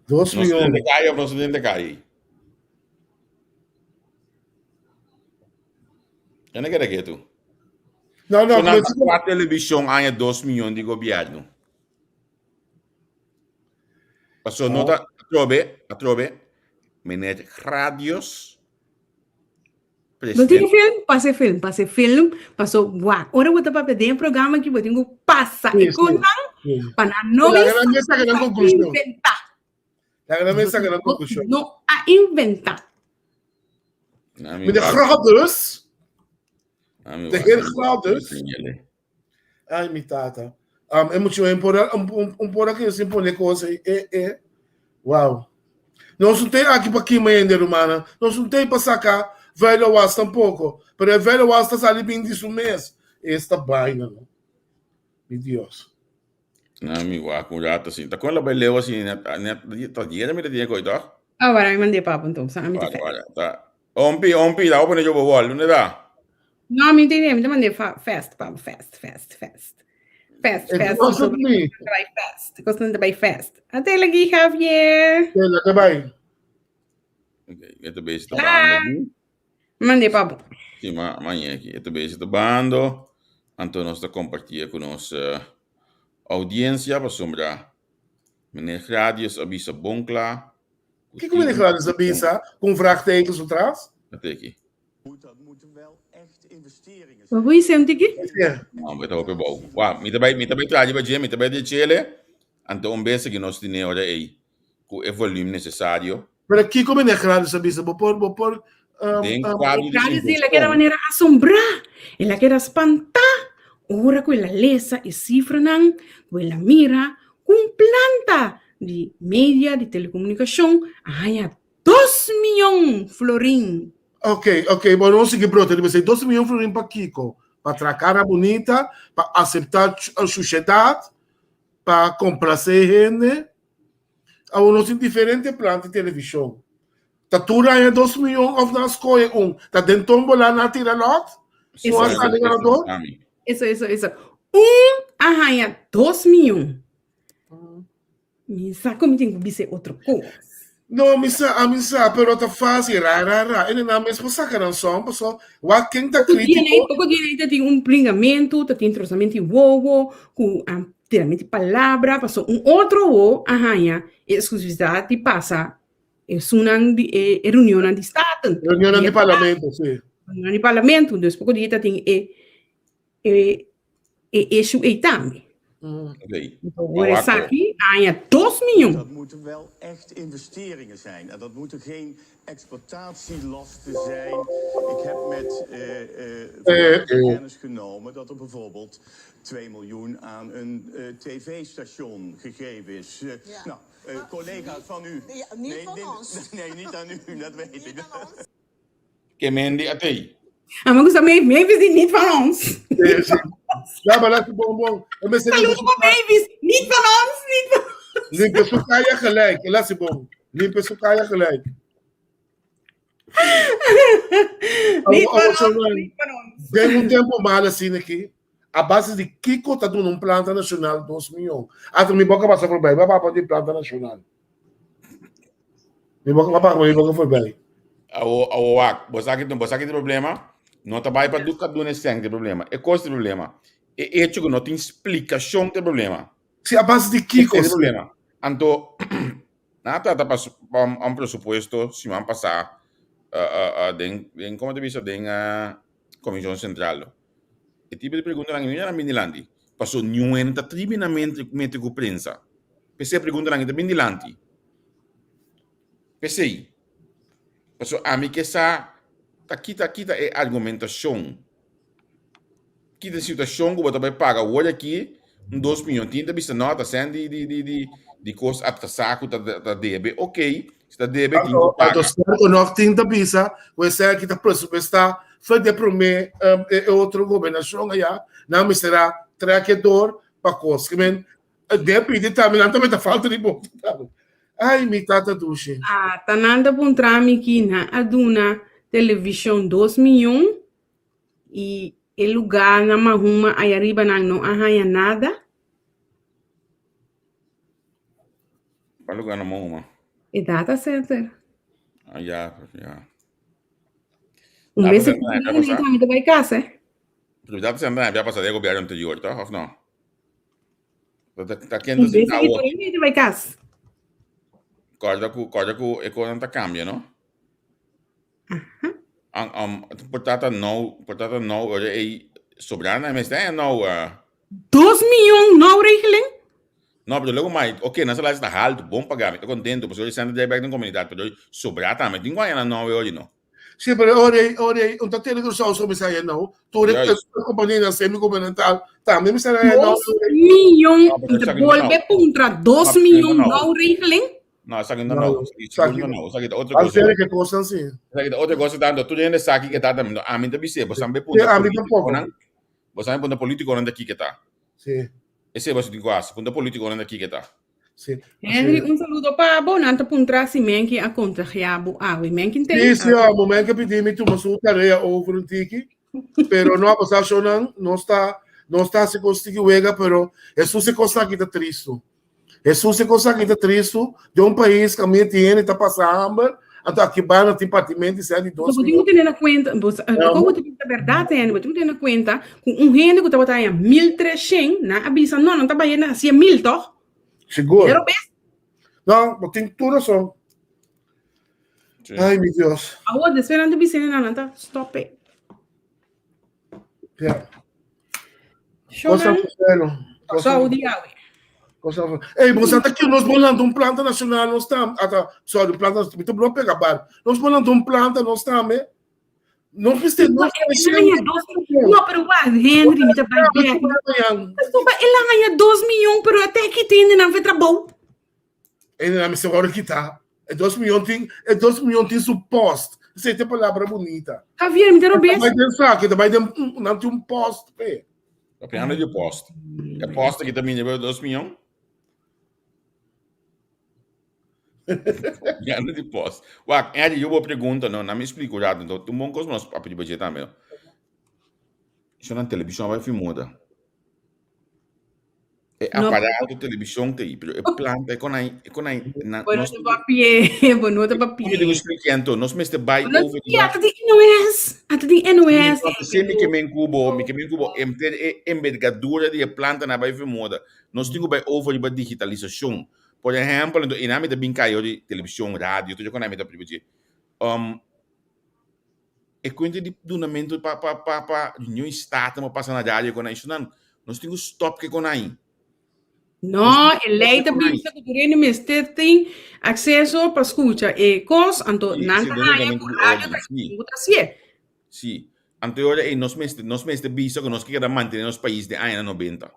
Dos Nos ta miljoen. den de kai of nos ta den de kai? Ya no keda ketu. No, no, So nan pero pa televishon aña 2 miljoen di gobierno. Paso no ta atrobe, atrobe, meneer Gradios, No tin presidente. film, pasa film, pasa film, paso wak. Ora bo ta papia den programa aki bo tin ku pasa Sí, e sí, konan sí. pa nan no Laga bisa nan mes saca nan pa conclusión. inventá. Laga nan mes saca nan conclusión. No a inventá. Ami Meneer wak. Gradius, Ami de wak. heer Gradius. Ai, mi tata. Um, e mucho un por un, un, un por aki sin pone cosa e e e. Wow. Nos no tem aqui pa kima hende, rumana. Nos no tem pa saca vuile was tampoco. Pero e vuile was ta sali bin di su mes. Esta vaina, no. Mi Dios. Na mi wak un rato así. Ta con la bai leu así net net ta diera mi ta tiene koi toch? Ah, wara mi mandé papo enton, sa mi ta Wara fe. wara ta. Ompi ompi da opene yo bobol, ¿dónde da? No, mi tiene, mi te mandé fa fast, papo, fast, fast, fast. Fast, E fast, cosa sobre mi. bai fast, cosa bai fast. Atela aquí, Javier. Tela, te bai. Okay, ito bezig ta Klaar. bando. Mandé papo. Sí, ma mañana aquí. Ito bezig ta bando. Anto nos ta compartir con nos uh, audiencia pasobra meneer Gradius a bisa bon kla. Kiko meneer Gradius a bisa? Con vraagtekens atrás? Ate aki. Bo por hise un tiki? No, mi ta hopi bou. Wa, mi ta bai, mi ta bai traha riba dje, mi ta bai di chele, anto un bes aki nos tine ora ei ku e volume nesesario. Pero kiko meneer Gladys a bisa? Bo por, bo por um, Den um, kuadro di Gladys el a keda manera asombrá, el a keda spantá ora ku el a lesa e sifranan, ku el a mira ku un planta di media di telekomunikashon a haña Dos mion florin. Ok, ok, bon, nos sigui brota riba esei. Dos mion florin pa kiko? Pa traha kara bunita, pa aseptá shushedat, pa komplasé hende. Awor nos tin diferente plan di televishon. Ta tur aña dos mion òf nan a skohe un? Ta den tombola nan a tira lòt? Un a sali ganador? Eso, eso, eso. Un a haña dos mion. Mi sa ku mi tin ku bisa e otro kos. No, mi sa, ami sa, pero ta fácil, ra, ra, ra. E nan mes por saka nan son, paso wak ken ta Poko dia krítiko. poko dia ta tin un pringamentu, ta tin trosamento di wowo, ku a tiramento di palabra, paso un otro wo a haña e eksklusividat di pasa esunnan di e e reunionnan di Staten. Reunionnan di parlamento, si. Reunionnan di parlamento, dus poko dia ta tin e E e issue ei tambe. Oké. Hoor esaki aña dos miyon. Dat moeten wel echt investeringen zijn en dat moeten geen exploitatielasten zijn. Ik heb met kennis genomen dat er bijvoorbeeld 2 miljoen aan een tv-station gegeven is. Nou, collega's van u. Niet van ons. Nee, niet aan u, dat weet ik. Ke men di atei. Ah, maar gusta Mavis. Mavis di niet van ons. Sí, sí. Ja, maar dat is bon, bon. En mensen Saludo pa Mavis. Niet van ons, niet van ons. Limpia su kaya gelijk. Laat ze bon. Limpia su kaya gelijk. Niet van ons, niet van ons. Den un tempo malo asina aki, a base di kiko ta duna un planta nacional dos miyon. Ata mi boca pasa voorbij. Mi a papia di planta nacional. Mi boca papá, mi boca voorbij. Awo, awo wak, bo sa ki, bo sa ki tin problema? No ta bai pa du ka duna e sèn tin problema. E kos tin problema. E echo ku no tin splikashon tin problema. Si a base di kiko? Tin problema. Anto, nan a trata pa pa un presupuesto siman pasá den den komo ta bisa den komishon sentral. E tipo di preguntanan ei no a bin dilanti. Paso niun hende ta tribi na mete ku prensa. P'esei e preguntanan ei ta bin dilanti. P'esei, paso ami ke sa ta kita kita e argumentashon, kita e situashon ku bo ta bai paga awor aki un dos miyon. Tin ta bisa no ta sèn di di di di di kos atrasá ku ta ta debe. Okey, si ta debe tin ku paga. Anto sterko nog tin ta bisa ku esaki ta presupuestá for di e promé e otro gobernashon aya nan mester a trek e dor pa kos. Ke men Den pidi tambe, nan tambe ta falta di bo. Ai, mi tata dushi. Ah, ta nan ta puntra mi ki nan a duna television dos miyon y e lugar na Mahuma aya riba nan no a haya nada. Cual lugar na Mahuma? E data center. Ah, ya, ya. Un Data bes center na e pasa. mi ta bai casa. eh. Pero data center na pasa den gobierno anterior, toch? Of no? Ta, ta ken ta Un bes sentá e awor? mi ta bai cas. Corda ku, corda ku e konan ta cambia, no? Aha. An, um, por tata nou, por tata nou, ora ei sobrá na mester eh, nou. Uh. Dos miljoen nou regeling? No, pero luego mai, ok, nan salaris ta halto, bon pagá, mi ta contento, pasobra e sèn ta bek den komunidat, pero sobrá tambe, tin ku haña nan nou e ora no. Sí, pero ora ei, ora ei, un ta tene Curaçao so mester haña nou, tur e Juist. kompanianan semi-gubernamental tambe mester haña nou. Dos miljoen, No, pero mi ta esaki no bolbe nou. puntra, dos No, pero miljoen no nou. nou regeling? No, esaki no No, nou, esaki esaki sigur no no. nou, esaki ta otro Al kos. ser ke kosnan sí. Esaki ta otro kos tanto, tur hende sa kiko ta tambe, ami ta bis'é, bo sambe Sí, puntra ami tampoco. politikonan, bo sambe puntra politikonan ta kiko ta. Sí. Esei bo tin ku hasi, puntra politikonan ta kiko ta. Sí. Henry, un saludo pa bo. Nan ta puntra si Menki a kontagiá bo awe. Menki te? Sí, sí, amo. Menki a pidi mi tuma su tarea over un tiki. Pero no a pasá shownan. Nos ta, nos ta hasi kos tiki wega, pero Hesus e kos aki ta tristu. Hesus e kos aki ta tristu. Den un pais kaminda tin hende ta pasa hamber, anto aki banda tin partimento di sèt di dos Bo tin ku tene na kuenta, bo sa, Ja. kon bo ta bisa bèrdat, Henry, bo tin ku tene na kuenta ku un hende ku tabata haña mil treshen, nan a bisa no, nan ta bai na hasia mil tòg? Sigur. Pero bes. No, bo tin tur rason. Sí. Ai, mi Dios. Awor despues nan ta bisa nan nan ta stop it. Ja. Cosa Shonan, bueno. Cosa so di awe. Cosa Ei, bo sa ta ki nos bolando un planta nacional nos tam, ata, sorry, planta, mi ta blo pega bar. Nos bolando un planta nos tambe. Nos mester No, nos el a haña dos No, pero wak, Henry, mi ta bai bek. Pasobra el a haña dos miyon, pero ata e kita hendenan fe trabou. Hendenan mester wòrdu kitá. E dos miyon tin, e dos miyon tin su post. Esei ta e palabra bunita. Javier, mi ta Ta robes. bai den saki, ta bai den, nan tin un post p'e. Papiando di post. E post aki ta mini pa dos miyon? Papiando di post. Wak, Eddie, yo bo pregunta, no, na mi explico rato, enton, un bon cos nos papia di budget tambe, no. Eso na televisión bai fi moda. E No. aparato televisión te ahí, pero e planta, e con ahí, e con ahí, na, Bo no nos, ta papia, bo no ta Como digo papia. explique anto, nos mester bai Bo no over ta ata di NOS, ata di NOS. Se mi ke men cubo, mi ke men cubo, enter e envergadura di e planta na bai fi moda. Nos tin ku bai over riba digitalisashon. Por ehèmpel, anto einan mi ta bin kai ori televishon, radio, tur esaki mi ta priba dje. Um, e kuenta di dunamentu pa pa pa pa reunion di staten por pasa na radio kon nan, nos tin ku stòp ke kon nan. No, e lei ta bisa ku tur hende mester tin akseso pa skucha e kos, anto Sí, nan sí, ta den haña reglamento ku di radio orden, ta sí. ku ta hasié. Sí. Anto e ora ei nos mester nos mester bisa ku nos ke keda mantené nos pais den añanan nobenta.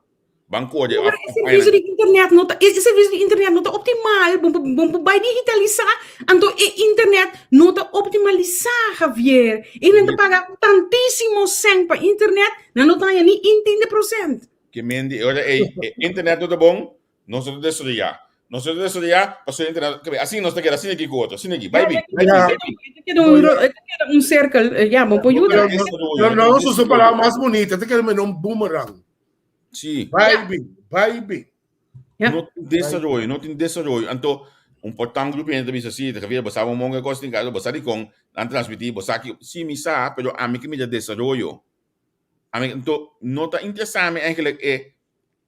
Ban kore Pero of e servicio di internet no ta, e servicio di internet no ta optimal. Bon bon por bai digitalisá, anto e internet no ta optimalisá, Javier. E nan ta paga tantísimo sèn pa internet, nan no ta haña ni un tinde prosènt. Ke men di e ora ei, e internet no ta bon, nos no ta desaroyá. Nos no ta desaroyá pasobra e internet, ke asina nos ta keda, asina aki ku otro, asina aki. Bai bin, bai bin, bai bin. E ta keda un, e ta keda un sirkel, ya, bon por yuda. No, no, nos usa palabra mas bonita, ta keda meno un boomerang. Sí. Bai bin, bai bin. Ja. No tin desaroyo, no tin desaroyo. Anto, un portan grupo gente ta bisa, sí, Javier, bo sa un monga kos tin kaso, bo sa dikon nan transmití, bo sa ki, sí, mi sa, pero ami ke mira desaroyo. Ami, anto, no ta interesá mi eigenlijk e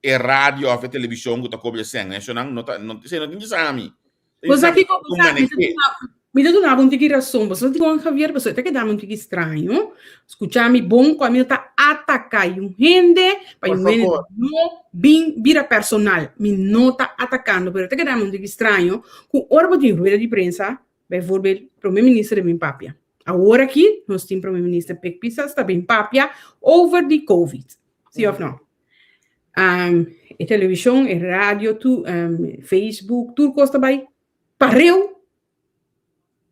e radio of e televishon ku ta kobra sèn. Eshonan no ta, no, esei no ta interesá mi. Bo sa kiko bo sa, mi ta duna, mi ta duna bo un tiki rason. Bo sa dikon, Javier? Pasobra e ta keda mi un tiki straño. Skucha mi bon ku ami no ta ataká yu hende, pa Por yu hende favor. no bin bira personal. Mi no ta atakando, pero e ta keda mi un tiki straño ku ora bo tin rueda di prensa, Bijvoorbeeld, Prome Minister ta bin papia. Awor aki nos tin Prome Minister Pik Pisas ta bin papia over di Covid. Si of no? Um, e television, e radio, tu, um, Facebook, tur kos ta bai pareu,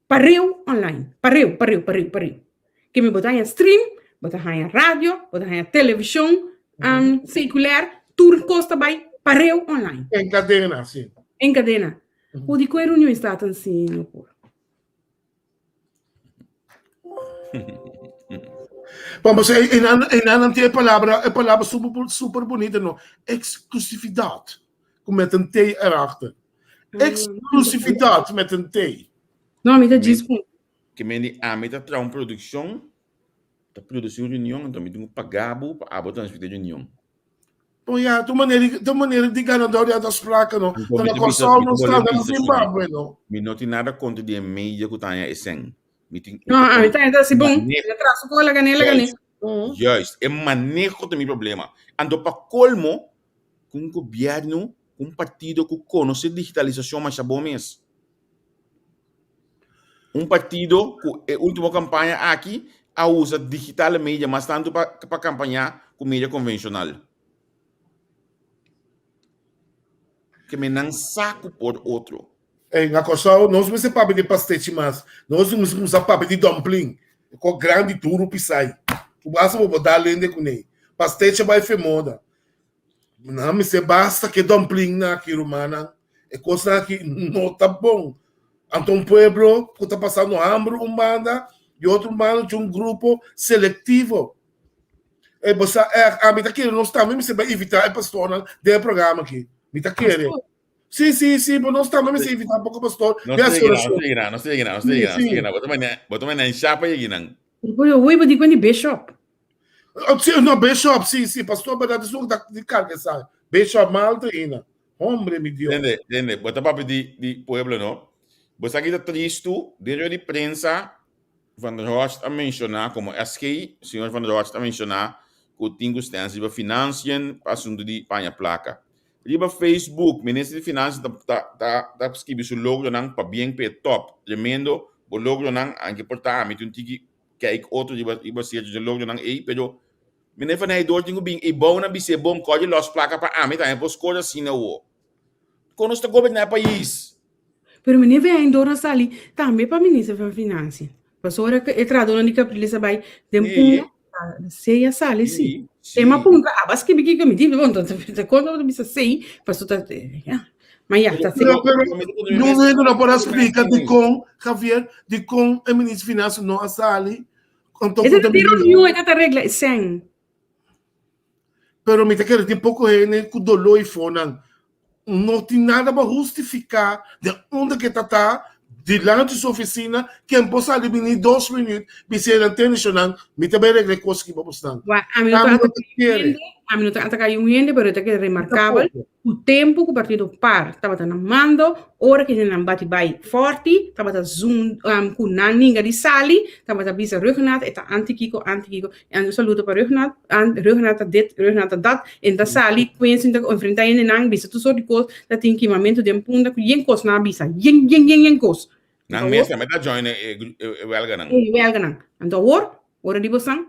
pareu online. Pareu, pareu, pareu, pareu. Ke mi bo ta haña stream, bo ta haña radio, bo ta haña television, um, secular, tur kos ta bai pareu online. En cadena, sí. En cadena. Hoe di kue reunion staat en si no por. Vamos, en en en palabra, e palabra super, super bonita, no. Exclusividad. Met een T erachter. Exclusividad met een T. No, mi ta djis punto. Ke men di ami ta traha un produkshon, ta produsí un reunion, anto mi tin ku paga bo pa abo transmití e reunion. Bon ya, tu manera, tu manera di ganador ya ta sprake no. Ta na Kòrsou no sta, na Zimbabwe no. Mi no tin nada kontra di e media ku ta haña e sèn. Mi tin No, ami ta ta si bon. Mi ta traha su kola gané, la gané. Juist, e maneho ta mi problema. Anto pa kolmo, ku un gobièrnu, ku un partido ku konosé digitalisashon masha bon mes. Un partido ku e último kampaña aki a usa digitale media mas tantu pa pa kampañá ku media konvenshonal. Ke men nan sa ku por otro. Ey, na Kòrsou nos mester papia di pastechi mas. Nos mester kuminsá papia di dumpling. E kos grandi duru pisai. Ku basta bo por dal hende kuné. Pastechi a bai fe moda. Nan mester basta ke dumplingnan aki rumannan. E kosnan aki no ta bon. Anto un pueblo ku ta pasando hamber un banda i otro banda tin un grupo selektivo. E bo sa ègt, ami ta kere nos tambe mester bai invitá e pastornan den e programa aki. Mi ta kere. Sí, sí, sí, pero nos tambe mester invitá poko pastor. Nos ta yega nan, nos ta yega nan, nos ta yega nan, nos ta yega nan, nos ta yega nan. Bo ta manda, bo ta manda en shapa yega nan. Pero bo di ku di bishop. Oh, sí, no, bishop, sí, sí, pastor, verdad, es un di carga sa. Bishop Malta ina. Hombre, mi Dios. Tende, tende, bo ta papia di, di pueblo, no? Bo sa ki ta tristu? Den rueda di prensa Van der Horst a menshoná komo SG, señor Van der Horst a menshoná ku tin ku stèns riba financiën pa asuntu di paña plaka. Riba Facebook, minister di Financiën ta ta ta ta skibi su logronan pabien p'e top. Tremendo bo logronan, anke por ta ami tin un tiki kijk otro riba riba sierto dje logronan ei, pero Meneer Van Heydoorn tin ku bin ei bou na bis'é bon kòrda di lòs plaka pa ami tambe por skor asina awo. Kon nos ta goberná e pais? Pero meneer Van Heydoorn a sali tambe pa minister van Financiën. Pasobra ku e trahadónan di Capriles a bai den punda, sey a sali si. E m'a puntra, aba skibi kiko? Mi di, bon, ta kon ta bisa sey, pasobra ta, ya. Ma ya, ta Pero, pero, no hende no por a splika dikon, Javier, dikon e minister di Finansiën no a sali Anto Ese ta reunion e ta regla e sèn. Pero mi ta kere tin poko hende ku doló i fonan. No tin nada pa hustifiká den unda ke ta ta dilanti su ofisina ken por sali bini dos minüt bis'é nan tende shonnan mi ta bai regla e kos aki pa bosnan. Wak, ami no ta ataka un hende, ami no ta ataka un hende pero e ta keda remarkabel Ku tempu ku partido par tabata na mando, ora ku nan bati bai fòrti, tabata zun ku nan ninga di sali, tabata bisa Ruggenaath e ta anti kiko, anti kiko. I anto saludo pa Ruggenaath, Ruggenaath ta dit, Ruggenaath ta dat, en ta sali, Quincy ta enfrentá hendenan, bisa tur sort di kos, ta tin kimamentu den punda, ku yen kos nan a bisa, yen, yen, yen, yen kos. Nan mes tambe ta join e wèlganan. E wèlganan. Anto awor, ora di bosan,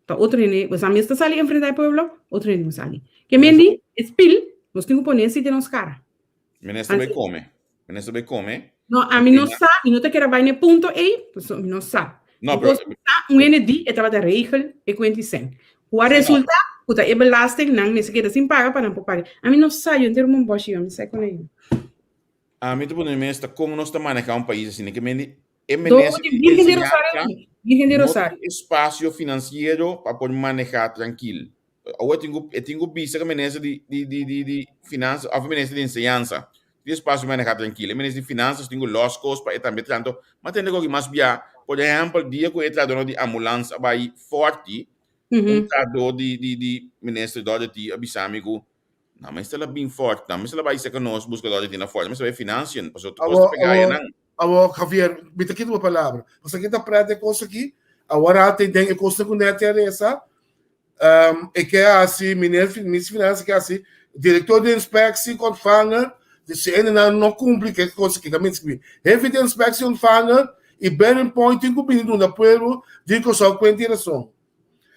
Ta otro hende, boso mes ta sali enfrenta e pueblo, otro hende no sali. Ke men di, e spil, nos tin ku pone esei den nos kara. Minister bai kome. Minister bai kome. No, ami no sa, mi no ta kere bai na e punto ei, pasobra mi no sa. No, pero Because sa un hende di e tabata regel e kuenti sen. Ku a resulta ku ta e belasting nan mester keda sin paga pa nan por paga. Ami no sa, yo entero mon bòshi, mi sa kon ei. Ami ta pone mes ta kon nos ta maneha un pais asina. Ke men di, E Door minister di di Virgen di Enseñansa Rosario, Virgen di no Rosario. tin espacio financiero pa por maneha trankil. Awor e tin ku e tin ku bisa ku minister di di di di di finansa of minister di enseñansa tin espacio pa maneha trankil. E minister di finansa tin ku los kos pa e tambe tanto mas tende ku mas bia. Por ehempel dia ku e trahadornan di ambulans a bai forti un trahador di di di minister Dorothy a bisa mi ku Nan mester la bin fort, nan mester la bai seka nos buskador di tina fort, nan mester bai financiën, pasobra tur kos ta Awor, pega aya awor, nan. awor, Javier, mi ta kita bo palabra. Pasobra ki ta pret e kos aki, awor a te den e kosnan ku Netty a resa, um, e ke hasi, minister, minister finansia ke hasi, direktor di inspeksie ontvanger, di si ene nan no kumpli ke kos aki, ta mi skibí. Hefe di inspeksie ontvanger i Bearing Point tin ku bini duna pueblo di Kòrsou kuenta i rason.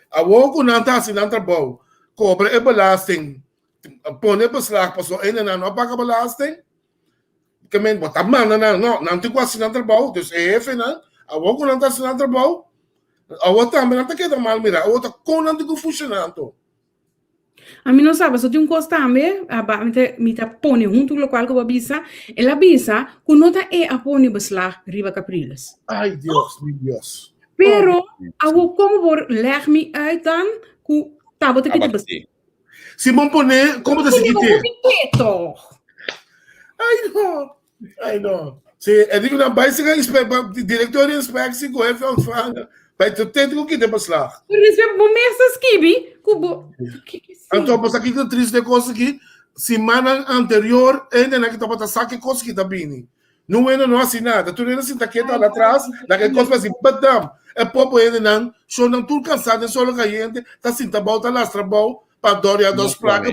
Awor ku nan ta hasi nan trabou, kobra e belasting, pone beslag pasobra hendenan no a paga belasting, ke men bo ta manda nan, no, nan tin ku hasi nan trabou, dus e hefenan, awor ku nan ta hasi nan trabou, awor tambe nan ta keda mal mirá, awor ta kon nan tin ku funshoná anto? Ami no sa, pasobra tin un kos tambe, aba mi ta mi ta pone huntu ku lokual ku bo a bisa, el a bisa ku no ta e a pone beslag riba Capriles. Ai Dios, mi Dios. Pero awor komo bo lèg mi uit dan ku tabata kita beslag? Si bo pone, komo ta sigui te? Tòg. Ai no, ai no. Si, e di ku nan bai sega inspe, direktor di inspeksie ku hefe ontvanger, bai te tente ku kita beslag. Pero despues bo mes ta skibi ku bo Anto bo sa kiko triste kos aki, simannan anterior hendenan ki tabata sa ki kos ki ta bini. Nun hende no hasi nada, tur hende sinta ketu ala atras, laga e kos pa hasi badam. E popo hendenan, shownan tur kansá den solo kayente, ta sinta bou, ta lastra bou pa dòria dos plaka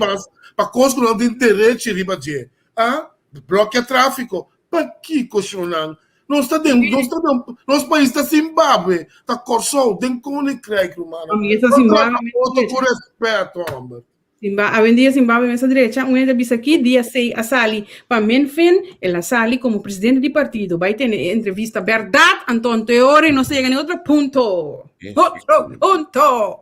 pa kos ku nan tin derechi riba dje. A blòkia tráfiko. Pakiko shownan? Nos ta den, nos ta den, nos pais ta Zimbabwe, ta Kòrsou, den Koninkrijk, rumannan. Ami ta Zimbabwe. Otro ku rèspèt, hòmber. Zimba, awendia Zimbabwe mester drecha, un hende a bisa aki dia sei a sali pa Minfin, el a sali komo presidente di partido, bai tene e entrevista bèrdat, anto anteori nos ta yega na otro punto, otro punto!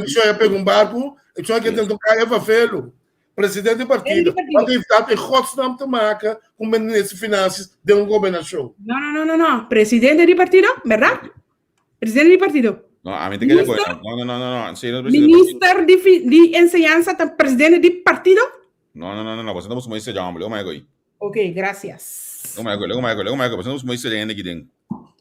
Shoya pega un barku, e shoya ke tenta kaya Favelo, presidente di partido, wat heeft dat in godsnaam te maken ku minister di finansies den un gobernashon? No, no, no, no, no, presidente di partido, bèrdat? Presidente di partido. No, a mi te kere Minister? No, no, no, no, no. Sí, no presidente di partido. Minister di, fi- di enseñanza ta presidente di partido? No, no, no, no, no. Você não pode ser homem. Lego mais coi. Ok, gracias. Lego mais coi, lego mais coi, lego mais coi. Você não pode ser gente aqui dentro.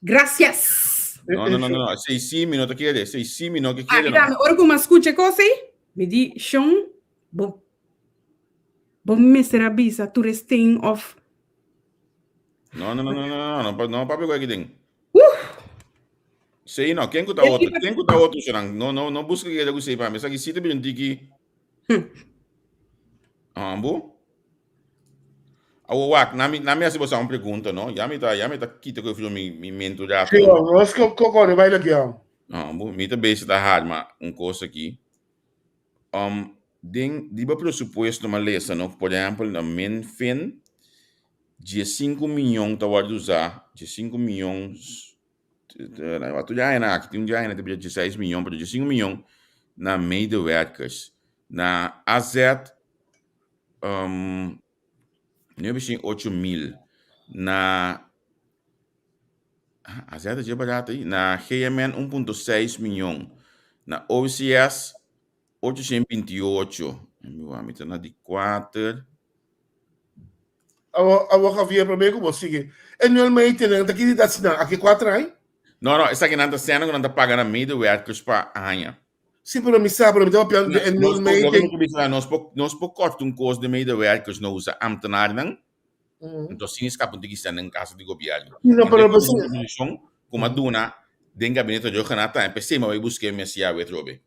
Gracias. No, no, no, no, no. Sei sim, mi no te quiere. Sei sim, mi no que Ah, quiere. mira, No. ora ku ma skucha kos ei, mi di, Shon, bo, bo mester a bisa tur estin of. No, no, no, no, no, no, no, no, papia ku aki den. Sei no, ken ku ta otro? Ken ku ta otro seran? No, no, no buska keda ku sei pa mi. Esaki si ta bira un tiki. Ambo? Awo wak, na mi, na mi hasi bosa un pregunta, no? Ya mi ta, ya mi ta kita ku e mi, mi mente un rato. Sí, nos ko ko ko riba aki. Ambo, mi ta bezig ta harma un kos aki. Um, den riba presupuesto m'a lesa, no? Por ehempel, na Minfin, diesinku miyon ta wòrdu usá, diesinku miyon, tur di añanan aki, tin un di añanan ta bira dieseis miyon, pero diesinku miyon na medewerkers. Na AZ, um, nuebe shen ocho mil. Na AZ ta dje barato ei. Na GMN un punto seis miyon. Na OCS 828. Mi ta na di kuater. Awo, awo Javier, promé ku bo sigui. E nulmeting ta kiti ta asina aki kuater aña? No, no, esaki nan ta sena ku nan ta paga na medewerkers pa aña. Sí, pero mi sa, pero mi ta papiando di e nulmeting. Nos por, nos por kòrta un kos di medewerkers, no usa ambtenarnan. Enton sin escapa un tiki senda en casa di gobierno. No, pero pues, Posición como duna den gabinete Rhuggenaath tambe p'esei mi a bai busca e Messi awe atrobe.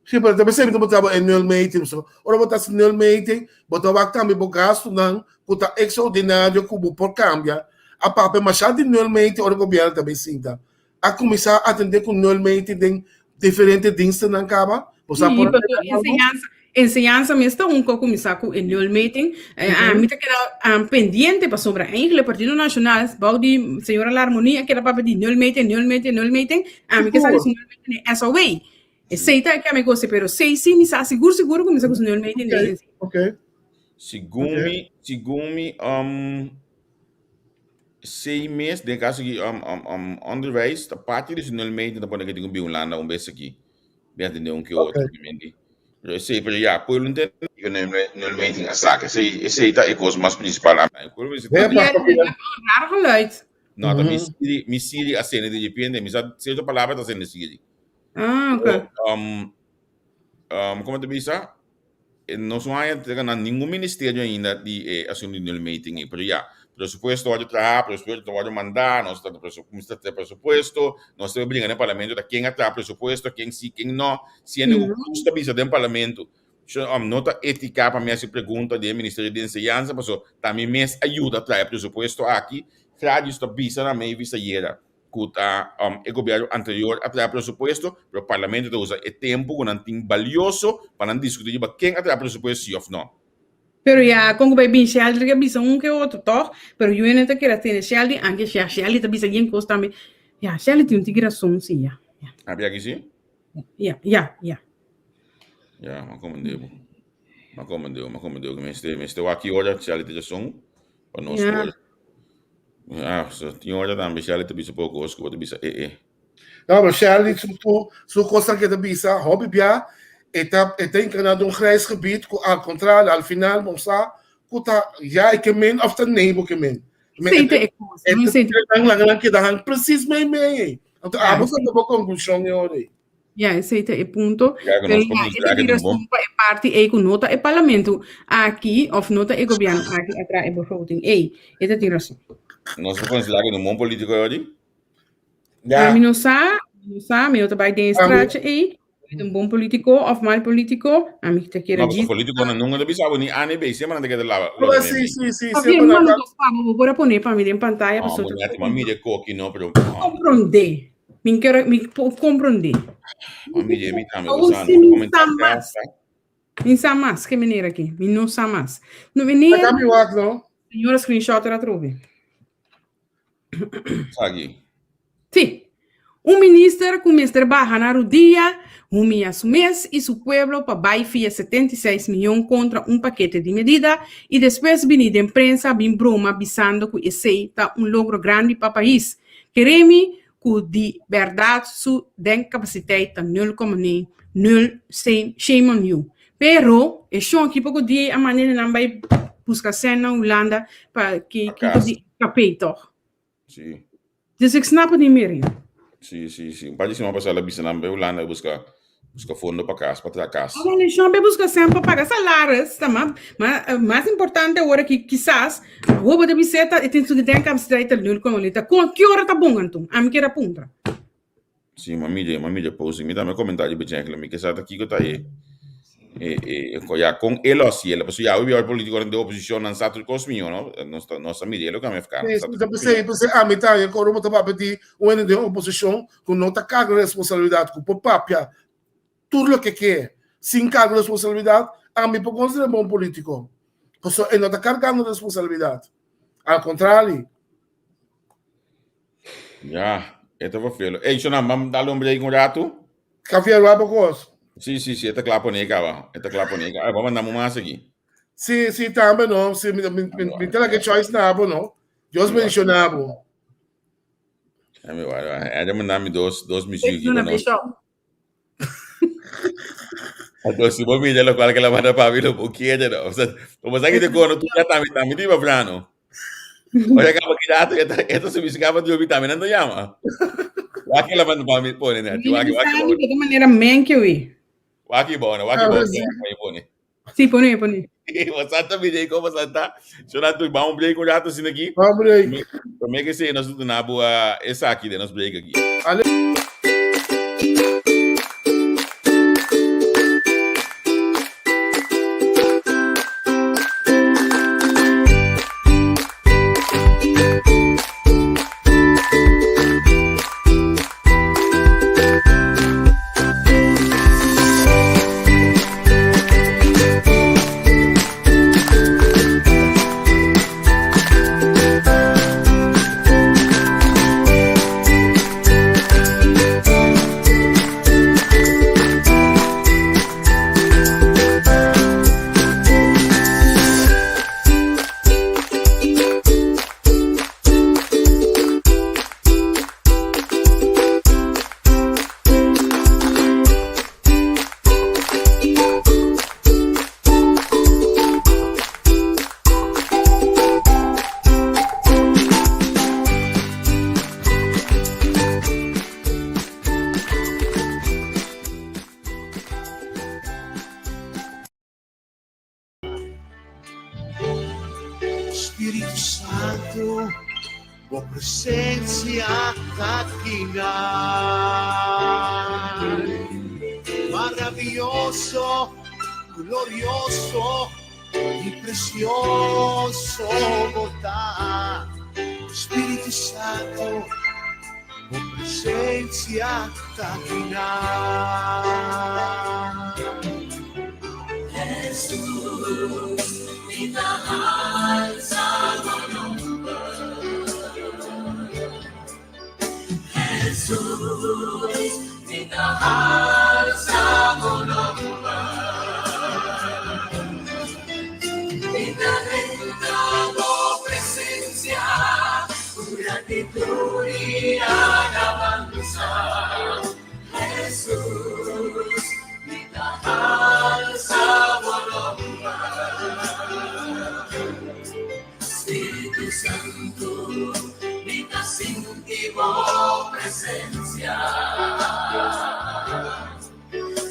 Sí, pero tambe esei mi ta puntra e nulmeting. So, ora bo ta hasi nulmeting, bo ta wak tambe bo gastunan ku ta extraordinario ku bo por cambia. A papia masha di nulmeting ora gobierno ta bin sinta. A kuminsá atendé ku nulmeting den diferente dienstennan kaba. Bo sa Sí, por pasobra enseñansa, enseñansa mes ta un ku a kuminsá ku e nulmeting. Eh, ami ta keda ah, pendiente pasobra eigenlijk Partido Nacional bou di señora Larmonie a keda papia di nulmeting, nulmeting, nulmeting. Ami ke sa di su nulmeting den SOW. Esei ta ke ami gosta, pero sei sí mi sa sigur sigur kuminsá ku su nulmeting den Ok, ok. Segun mi, segun mi, um, Sei mes, den kaso di onderwijs, ta parti di su nulmeting ta pone ku tin ku bin Hulanda un bes aki. Bin atende un ke otro, obviamente. Pero esei, pero ya, pueblo entende ku nulmeting a saka. Esei, esei ta e kos mas prinsipal. Pueblo mester Vea, Papier, pa, un raro geluid. No, ta mi Siri, mi Siri a sende di repente, mi sa sierto palabra ta sende Siri. Ah, ok. Um, um, como ta bisa? Nos no haña entrega na ningun ministerio ainda di e asuntu di nulmeting ei, pero ya, presupuesto wòrdu traha, presupuesto ta wòrdu mandá, nos ta kuminsá traha presupuesto, nos ta bringa den parlamento ta ken a traha presupuesto, ken si, ken no, siendo ku Cruz ta bisa den parlamento, no ta étika pa mi hasi pregunta den ministerio di enseñansa pasobra ta mi mes a yuda traha e presupuesto aki, Gladys ta bisa na Mavis ayera. ku ta e gobièrnu anterior a traha presupuesto, pero parlamento ta usa e tempu ku nan tin balioso pa nan diskutí riba ken a traha presupuesto si òf nò. Pero ya kon ku bai bin Sheldrick a bisa un ke otro tòg, pero Juene ta keda tene Sheldy anke ya Sheldy ta bisa yen kos tambe. Ya Sheldy tin un tiki rason si ya. Ya. Abi aki si? Ya, ya, ya. Ya, m'a komendé bo. M'a komendé bo, m'a komendé bo. Mester, mester wak ki ora Sheldy tin rason pa nos por. Ah, so tin ora tambe Shelly ta bisa poco cos ku bo ta bisa e e. No, pero Shelly su su su cosnan que ta bisa hopi bia e ta e ta encarna den un grijs gebied cu al contrario al final bo sa cu ta ja e ke men of ta nee bo ke men. Men Esei e ta e cos, e no ta esei ta nan laga nan keda hang precies mei mei ei. Anto Ja, abo sa ta bo conclusion e ora ei. Ja, esei ta e punto. Ja, ku Pero nos por ja, e considera ta que tin ta bon. rason pa e parti ei ku no ta e parlamento aki of no ta e gobièrnu aki a traha e begroting ei. E ta tin rason. Nos por considera que ta un bon politico yori? Ja. Mi no sa, mi no sa, mi no ta bai den e Ami, straatje ei. Mi ta un bon politico of mal politico, ami ta kere No, pasobra djis. politiconan nunca ta bisa bo ni A ni B, semper nan ta keda laba Pero lora sí, mei mei. sí, sí, Javier, semper nan manda ta. dos pa bo, bo por a pone pa mi den pantaya No, pasobra bo neti, ma mira e koki no, pero Comprende. Mi quiero, mi por comprende. Ma mira mi tambe, Aún bo sa, si no mi comenta sa mas. testa. Mi sa mas que meneer aquí. Mi no sa mas. No, meneer. Acá mi wak, no? Señora screenshot era trobe. Sagi. Sí. Un minister ku mester baha na rudia, humia su mes i su pueblo pa bai fia 76 miyon kontra un pakete di medida i despues bini den prensa bin broma bisando ku esei ta un logro grandi pa pais. Keremi ku di bèrdat su denkapasiteit ta nul koma nul, nul, same, shame on you. Pero e shon aki poko dia a manda nan bai buska sèn na Hulanda pa ki kiko di KP tòg. Sí. Dus ik snap het niet meer, joh. Sí, sí, sí. Un par di siman pasá el a bisa nan bai Hulanda buska. Buska fondo pa kas, pa traha kas. Awor Lishon be buska sèn pa paga salaris, ta ma, ma mas importante awor aki kisas, awor bo ta bis'é ta e tin su den kapasidat ta nul komo ta kon ki ora ta bon anto? Ami kier a puntra. Si, ma mira, ma mira posting. Mi tambe a komentá riba dje, mi ke sa ta kiko ta e e e ya kon e lo hasié, pasobra ya awe biaha politikonan den oposishon nan sa tur kos mihó no, nos ta nos ta mira e loke a MFK nan sa tur Ta kos p'esei, mihó. p'esei ami ta haña ku ora bo ta papia di un hende den oposishon ku no ta karga responsabilidat, ku por papia tur loke ke sin karga responsabilidat, ami por konsider'é bon politiko, pasobra e no ta kargando responsabilidat, al kontrali. Ya, e ta vervelo. Ey, Shonan, ban dal un break un ratu? Javier, wak bo kos. Sí, sí, sí, e ta kla pone kaba. E ta kla pone kaba. Ban manda un mas aki. Sí, sí, tambe no. Sí, mi, mi, mi, mi ta laga choice na bo, no. Dios bendiciona bo. Mi wak, e manda mi dos, dos muziek Duna bishop. Anto si bo mira locual que la manda pa mi lo bo kere no. O sea, como sa que te cono tu ya también también te iba plano. Oye, acaba que dato esta esta su música pa djobi también ando llama. Waki la manda pa mi pone net. Waki waki. De manera men que wi. Waki bona, waki bona, pone. Sí, pone, pone. Bastante mi como santa. So na tu ba un break un rato sin aquí. Ba un break. Prome que se nos na bu esa aquí de nos break aquí. Ale.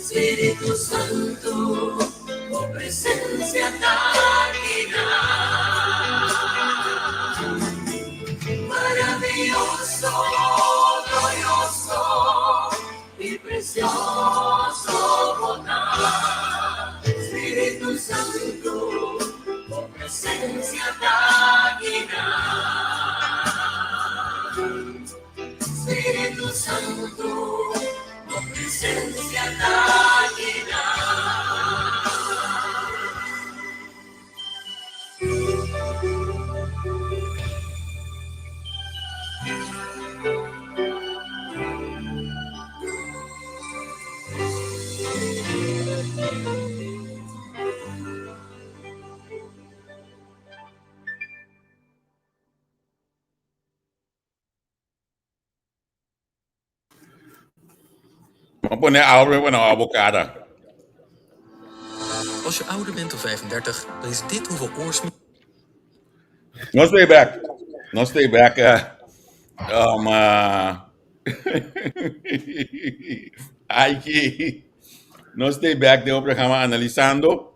Spiritu Santu, bo presencia ta akinan. Maravilloso, glorioso y precioso bo ta. Spiritu Santu, bo presencia ta akinan. Vamos poner ahora, bueno, abocada. Als je ouder bent dan 35, dan is dit hoeveel oorsmeer. No stay back. No stay back. Uh, um, uh, Aiki. Nos stay back den o programa Analisando.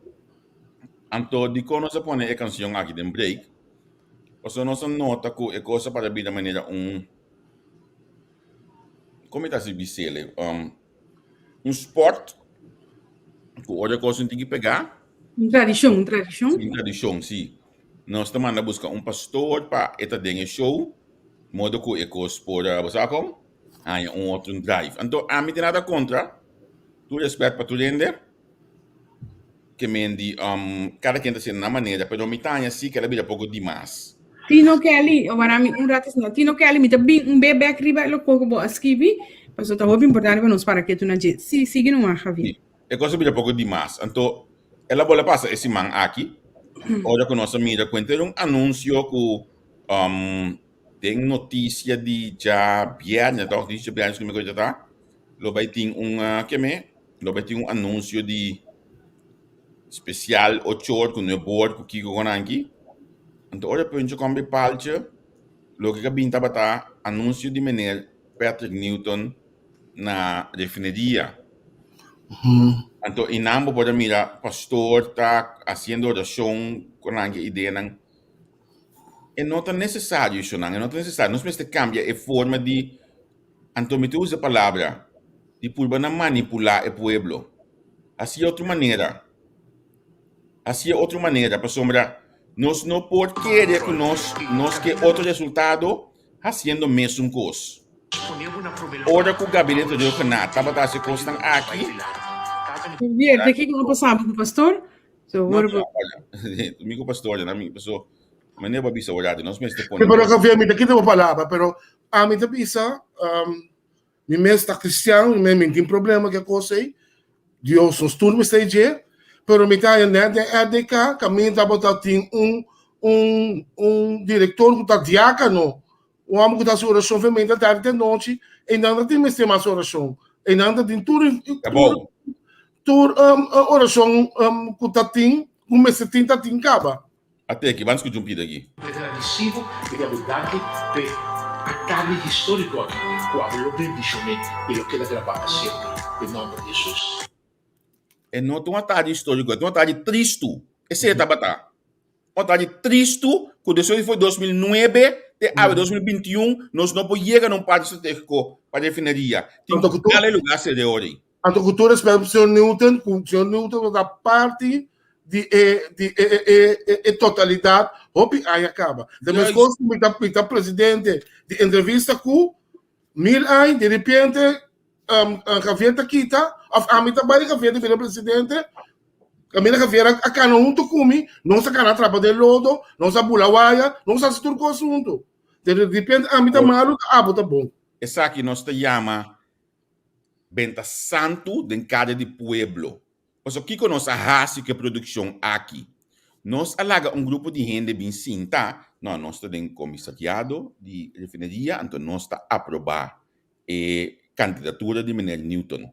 Anto dikon nos a pone e kanshon aki den break? Pasobra nos a nota ku e kos a para bira manera un, kon mi ta hasi bis'el? Un sport ku ora e kos tin ki pegá. Un tradishon, un tradishon. Un tradishon, si. Nos ta manda buska un pastor pa e ta den e show, modo ku e kos por, bo sa kon? Haña un otro drive. Anto ami tin nada kontra, tur respet pa tur hende, ke men di kada ken ta hasiendo nan manera, pero mi ta haña si ku el a bira poko dimas. Tino Kelly, ora mi un rato asina, Tino Kelly, mi ta bin un be bek riba e loke ku bo a skibi, pasobra ta hopi importante pa nos para ketu na dje. Si, sigui numa, Javier. Si, e kos a bira poko dimas. Anto el a bolbe pasa e siman aki, ora ku nos a mira ku henter un anunsio ku Den notisia di djabièrnè tòg, di djabièrnè si no me ekivoká ta, lo bai tin un keme, lo bai tin un anunsio di spesial ocho or ku nuebe or ku kiko ku nan aki. Anto ora e punchi kòm e palchi, loke ka bin tabata anunsio di meneer Patrick Newton na refineria. Anto einan bo por a mira pastor ta hasiendo orashon ku nan ki ideanan. E no ta necesario eshonan, e no ta necesario. Nos mester cambia e forma di, anto mi ta usa e palabra, di purba na manipula e pueblo. Haci otro manera. Haci otro manera, pasobra nos no por kere cu nos, nos ke otro resultado haciendo mesun cos. Ora cu Gabinete Rhuggenaath tabata haci cosnan aki. Javier, te kiko a pasa bo cu pastor? So, No, hoor no, mi ku pastor, na mi, so, meneer ba bisa orado, nos mester pone. Pero Javier, mi ta kita bo palabra, pero ami ta bisa, um, mi mes ta cristian, mi mes mi tin problema ku e kos ei. Dios nos tur mester dje, pero mi ta net den RDK, kaminda tabata tin un un un direktor ku ta diákano, un hòmber ku ta hasi orashon fe meinta tardi te nochi, ei nan ta tin mester mas orashon. Ei nan ta tin tur Ta bon. tur orashon ku ta tin, ku mester tin ta tin kaba. Ate aki, ban skucha un pida aki. Mi ta gradisí bo i ta bo danki p'e atardi históriko aki ku abo lo bendishoné i lo keda grabá pa semper. Den nòmber di Hesus. E no ta un atardi históriko, e ta un atardi tristu. Esei e tabata. Un atardi tristu ku despues di for 2009 te awe 2021 nos no por yega na un parti stratégiko pa refineria. Tin ku dal e lugá sede ora ei. Anto ku tur respet pa señor Newton, ku señor Newton ta parti di e di e e e e totalidat hopi aña kaba. De Juist. meskos ku mi ta mi ta presidente di entrevista ku mil aña di repente um, Javier ta kita of ami ta bai Javier ta bira presidente. Kaminda Javier a, a kana huntu ku mi, nos a kana trapa den lodo, nos a bula waya, nos a hasi tur kos huntu. De repente ami ta malu, abo ta bon. Esaki nos ta yama Benta santu den kada di pueblo. Pasobra kiko nos a hasi ku e produkshon aki? Nos a laga un grupo di hende bin sinta, no, nos ta den komisariado di refineria, anto nos ta aprobá e kandidatura di meneer Newton.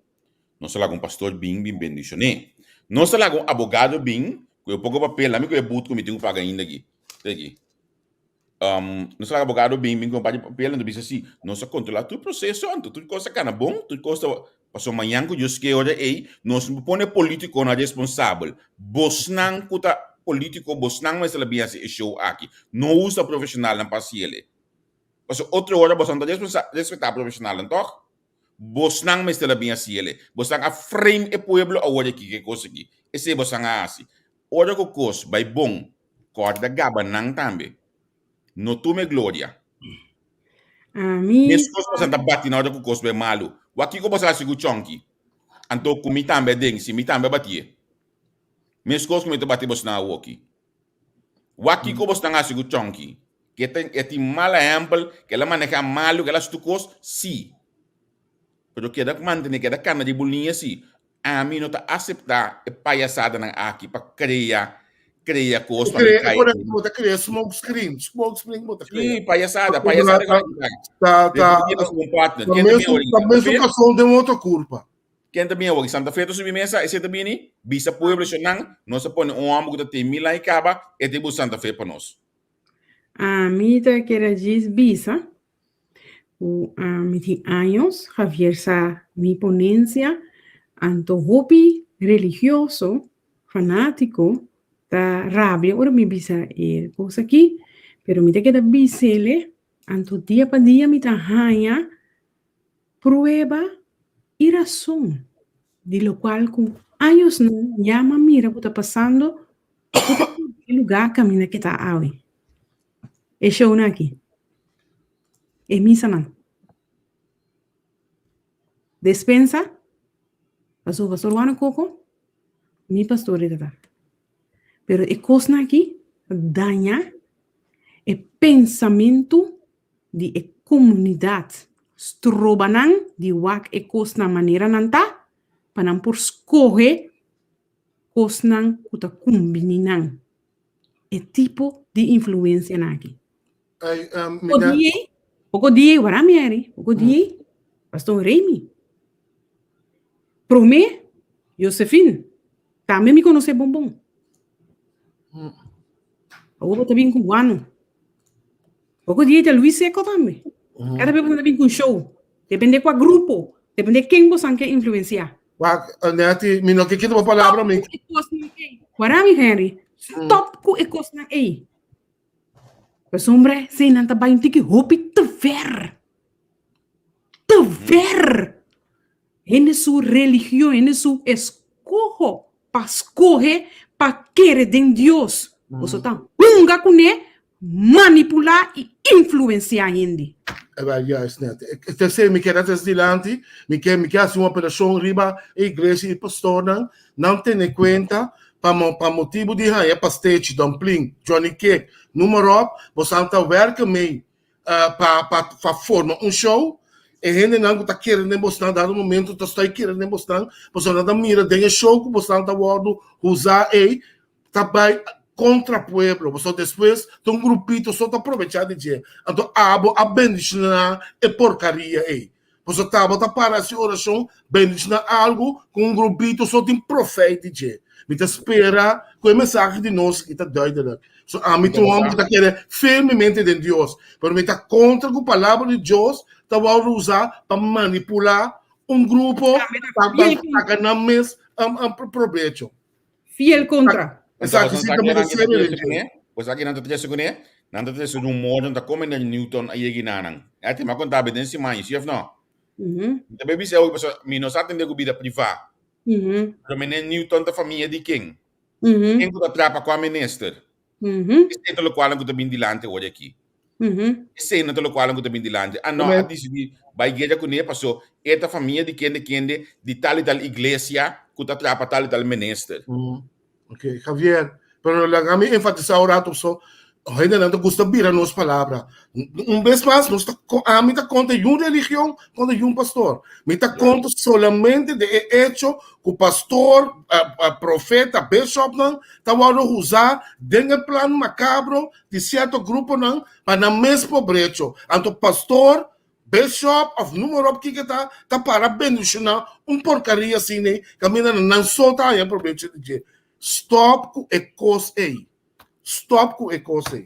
Nos a laga un pastor bin bin bendishoné. Nos a laga un abogado bin ku e poko papel, ami ku e but ku mi tin ku paga ainda aki. Te aki. Um, nos laga abogado bin bin con un par di papel, anto bisa si, nos a controla tur proceso, anto tur cosa cana bon, tur cosa paso mañan cu Dios ke ora ey, nos no por pone politiconan responsabel. Bosnan cu ta politico, bosnan mester la bin haci e show aki. No usa profesionalnan pa haci ele. Paso otro ora bosnan ta respeta profesionalnan, toch? Bosnan mester a bin haci ele. Bosnan a frame e pueblo awor aki ke cos aki. Esey bosnan a haci. Ora ku kos bai bon, kòrda gaba nan tambe. No tuma e gloria. Ami. Meskos boso ta bati na ora ku kos bai malu. Wak kiko boso a hasi ku Chonky? Anto ku mi tambe aden, si mi tambe a batié. Meskos ku mi ta bati bosnan awoki. Wak kiko bosnan a hasi ku Chonky? Ke ta e tin mal ehèmpel, ke el a manehá malu, ke el a hasi tur kos? Sí. Pero keda mantené, keda kana riba un liña sí. Ami no ta aseptá e payasadanan aki pa krea krea kos pa mi kai. Bo ta krea smoke screen, smoke screen bo ta krea. Sí, payasada, payasada ka Ta ta un partner. Ta Ken ta mesun bini ta awor? mesun kason den otro kurpa. Ken ta bini awor? Santa Fe ta subi mesa, esei ta bini, bisa pueblo shonnan, nos a pone un hòmber ku ta tin mil aña kaba, e ta buska Santa Fe pa nos. Ami ta kere djis bisa Ku mi tin años, Javier sa mi ponencia. Anto hopi religioso fanátiko ta rabia ora mi bisa e kos aki, pero mi ta keda bis'ele, anto dia pa dia mi ta haña prueba i rason di lokual ku añosnan ya m'a mira ku ta pasando ku ta e lugá kaminda ke ta awe. E shownan aki, e misanan. Despensa, pasobra pastor Juana Coco, mi pastor e ta ta. Pero e kosnan aki ta daña e pensamentu di e komunidat. Stroba nan di wak e kosnan manera nan ta, pa nan por skohe kosnan ku ta kumbiní nan. E tipo di influensianan aki. Ay, um, Poko dia ei, poko dia ei, wara mi eri, poko dia ei, Pastor Remy. Promé, Josephine, tambe mi konosé bon bon. Awor bo ta bin ku guano. Poko dia ei ta Luis Seco tambe. Kada bes bo ta bin ku un show. Depende kua grupo, depende ken bo san ke influensiá. Wak, Netty, mi no ke kita bo palabra, mi. Stop ku e kosnan ei. Wara mi, Henry. Stop ku e kosnan ei. Pasobra si nan ta bai un tiki hopi te ver. Te ver. Hende su religion, hende su eskoho pa skohe pa kere den Dios. Boso ta hunga kuné, manipulá i influensiá hende. Eba, juist net. Tercer, mi keda tres dilanti, mi ke mi ke hasi un apelashon riba e iglesia i pastornan, nan tene kuenta pa pa motibu di haña pastechi, dumpling, johnny cake, noem maar op, bosan ta werken mee pa pa pa forma un show, e hendenan ku ta kere den bosnan dado momento ta stoi kere den bosnan, pasobra nan ta mira den e show ku bosnan ta wòrdu usa ei, ta bai kontra pueblo, pasobra despues ta un grupito so ta probechá di dje, anto abo a bendishoná e porkaria ei. Pasobra tabata para hasi orashon, bendishoná algu ku un grupito so tin profeit di dje. Mi ta spera ku e mensahe di nos aki ta duidelik. So ami ta un hòmber ku ta kere firmemente den Dios, pero mi ta kontra ku palabra di Dios ta wòrdu usá pa manipulá un grupo pa saka nan mes probecho. Fiel kontra. Esaki si ta mete serio den dje. Pues aki nan ta trese kuné? Nan ta trese rumor, nan ta kome na Newton a yegi na nan. E tema a konta den siman, si of no? Mi ta bai bisa awe pasobra mi no sa atende ku bida privá. Pero mene Newton ta famia di ken? Ken ku ta trapa kua minister? Esei ta lokualnan ku ta bin dilanti ora aki. Esei no ta lokualnan ku ta bin dilanti. Ah no, a disidí bai guera kuné paso e ta famia di kende kende di tal i tal iglesia ku ta trapa tal i tal minister. Ok, Javier, pero laga mi enfatisá un rato so, hendenan ta gusta bira nos palabra. Un bes mas, nos ta, ami ta kontra yun religion, kontra yun pastor. Mi ta kontra solamente de e hecho ku pastor, profeta, bishopnan ta wòrdu usá den e plan makabro di sierto gruponan pa nan mes pobrecho. Anto pastor, bishop òf noem maar op kiko ta, ta para bendishoná un porkaria asina ei kaminda nan so ta haña probecho di dje. Stòp ku e kos ei. Stòp ku e kos ei.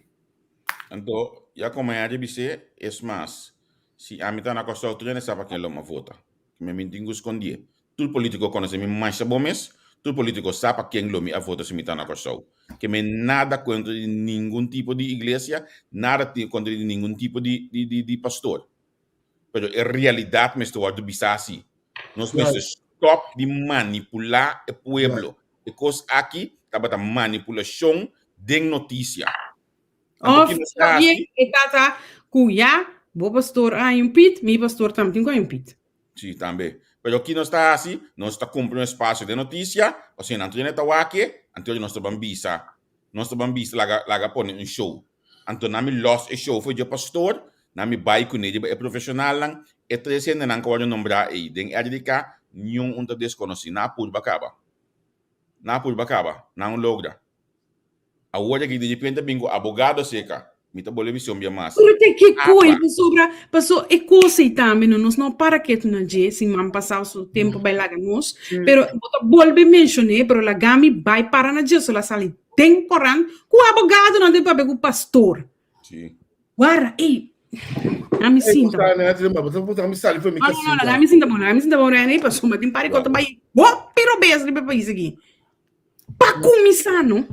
Anto, ya komo e a bis'é, Es mas, si ami ta na Kòrsou, tur hende sa pa ken lo mi a vota. Mi mi tin ku skondié. Tur polítiko konosé mi masha bon mes, tur polítiko sa pa ken lo mi a vota si mi ta na Kòrsou. Ke mi nada kontra di ningun tipo di iglesia, nada kontra di ningun tipo di di di pastor. Pero e realidat mester wòrdu bisá si. Nos mester stòp di manipulá e pueblo. E kos aki tabata manipulashon den notisia. Anto Of ki nos ta hasi? E tata ku ya bo pastor a haña un pit, mi pastor tambe tin ku haña un pit. Sí, tambe. Pero ki nos ta hasi? Nos ta kumpra un espasio den notisia, pasobra nan tur hende ta wak e, anto nos ta ban bisa, nos ta ban bisa laga laga pone un show. Anto nan mi lòs e show for dje pastor, nan mi bai kuné riba e profeshonalnan, e tres hendenan ku a wòrdu nombrá ei den RDK, niun un ta deskonosí. Nan a purba kaba. Nan a purba kaba. Nan a logra. Awor aki di repente bin ku abogado seka. Mi ta bolbe bisa un bia mas. Pero te ke koi pasobra paso e kos ei tambe no nos no para ketu na dje siman pasao su tempo bai laga nos pero bo ta bolbe menshoné pero laga mi bai para na dje so la sali den korant ku abogadonan den papia ku pastor. Sí. Wara ei. Ami sinta. Ami sali for mi No, no, no, ami sinta bon, ami sinta bon, Randy, pasobra tin par di kos ta bai hopi robes riba e pais aki. Pa kuminsá no,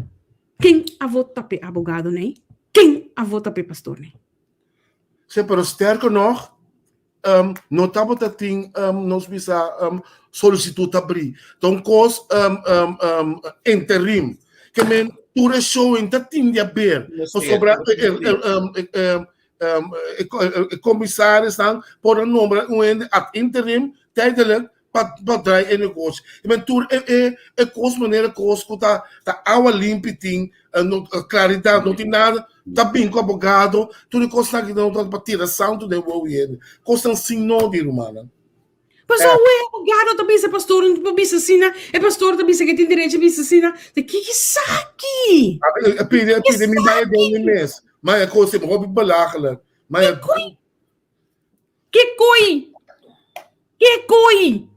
ken a vota p'e abogado nei? Ken a vota p'e pastor nei? Sí, pero sterker nog, um, no tabata tin um, nos bisa um, solicitud abrí. Ta un kos um, um, um, interim. Ke men tur e showing ta tin di haber. Pasobra e, e, um, e, um, e, e, e commissarisnan por a nombra un hende ad interim tijdelijk pa pa draai e negoshi. I men tur e e e kos manera kos ku ta ta awa limpi tin no klaridat no tin nada ta bin ku abogado tur e kosnan aki no ta pa tira santu den wou hende. Kosnan sin nodi rumannan. Pasobra awe e abogado ta bisa e pastor no por bisa asina, e pastor ta bisa ke tin derecho bisa asina. Ta kiko esaki? A pidi a pidi mi bai den mi mes. Ma e kos e hopi belachelijk. Ma e Ke koi? Ke koi?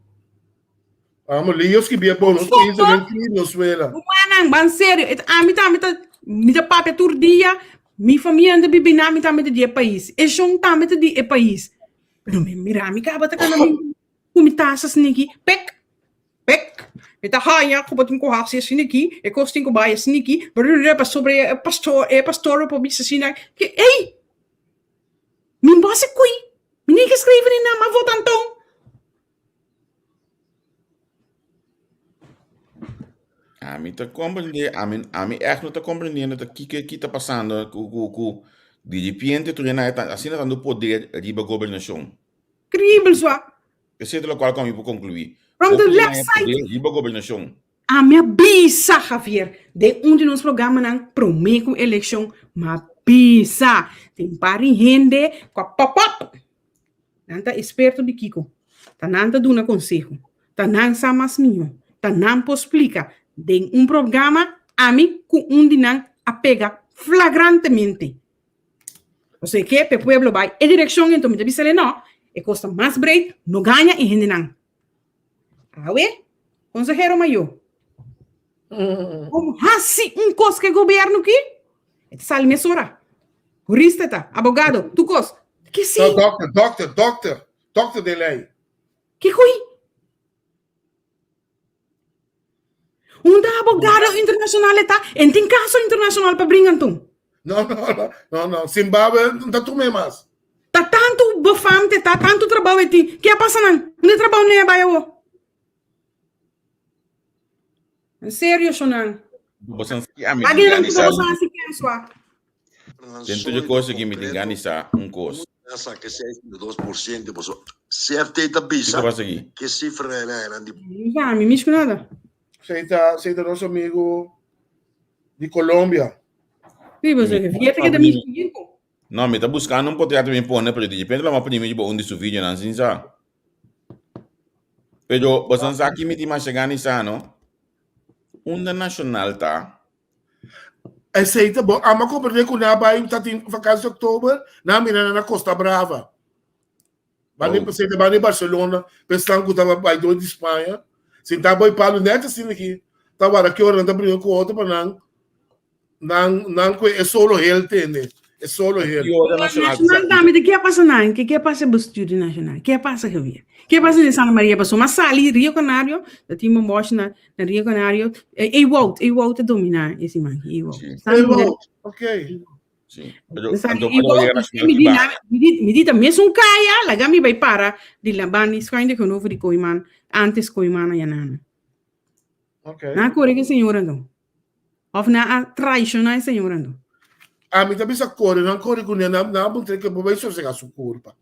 Amo Leo skibia bon, nos país den Venezuela. Rumannan, ban serio. Et ami tambe ta mi ta papia tur dia. Mi famia ta bibi na mi tambe ta di e pais. E shon tambe ta di e pais. Pero mi mira mi kaba ta kana mi ku mi tasa sniki. Pek, pek. Mi ta haya ku bo tin ku hasi asiniki, e kos tin ku bai asiniki. Brrr, pasobra e pastor, e pastor por bisa asina. Ke, ey! Mi no hasi kui. Mi ni ke skrivi ni nan, m'a vota anton. Ami ta comprende, ami, ami echt no ta comprendiendo ta kiko ki ta pasando ku ku ku di repente tur hende ta asina tanto poder riba gobernacion. Kribel swa. Esei ta lokual ku ami por conclui. From the Hopi left hende side. poder riba gobernacion. Ami a bisa Javier den un di nos programanan promé ku elekshon, m'a bisa tin par di hende ku a pop up. Nan ta esperto di kiko? Ta nan ta duna konseho, ta nan sa mas mihó, ta nan por splika. Den un programa ami ku un di nan a pega flagrantemente. Pasobra e ke p'e pueblo bai e direkshon enton mi ta bisa el no, e kos ta mas breed, no gaña e hendenan. Awe, konsehero mayó. Kom hasi un kos ke gobierno ki? E ta sali mesora. Hurista ta, abogado, tur kos. Ke si? No, dokter, dokter, dokter, dokter den lei. Ke koi? Un ta abogado internacional e ta, en tin caso internacional pa bringa anton. No, no, no, no, no. Zimbabwe no ta tume mas. Ta tanto befamte ta, tanto trabou e tin. Ke a pasa nan? Unda e trabou ne a bai awo? En serio, Shonan. Bosan si ami Lagi tin nan gani ku sa. bosan hasi kenso a. Den tur e kos aki mi tin gani sa un kos. A saca 6.2% paso CFT ta bisa Kiko pasa aki? ke cifra eran di Ya, mi misku nada. Sei ta, sei ta nos amigo di Colombia. Sí, pues, fíjate que ta misku yiko. No, mi ta buscando un potrèt mi pone, pero di repente lo m'a primi riba un di su videonan sin sa. Pero boso sa ki mi tin masha gana di sa, no? Unda Nacional ta? Esei ta bon. Amo a comprende cu nan a bai ta tin vakantie oktober, nan a mira nan na Costa Brava. Ban di, Oh. esei ta ban di Barcelona, pensando cu ta bai door di Spaña. Sinta boy Pablo net asina aki, ta wara ki ora nan ta bringa cu otro pa nan nan nan cu e solo hel tene, e solo hel. Ki ora Nacional ta Nacional tambe, de ke a pasa nan? Ke ke a pasa bestuur di Nacional? Ke a pasa Javier? Ke a pasa den Santa Maria? Pasobra m'a sali Rio Canario, ta tin bomboshi na na Rio Canario, e Wout, e Wout ta dominá e siman aki, e Wout. Sí. E Wout, ok. Sí. Pero, Sa anto, e ora Wout, yega Nacional mi ki di, ba. na, mi di, mi di ta mesun kaya, laga mi bai para di la banda schuin tegenover di Kooiman, antes Kooiman a yanana. Ok. Nan a kore ku e señor anto. Of nan a traishoná e señor anto. Ami ta bisa kore, nan kore kuné, nan nan a puntra ke bo bai sosegá su kurpa.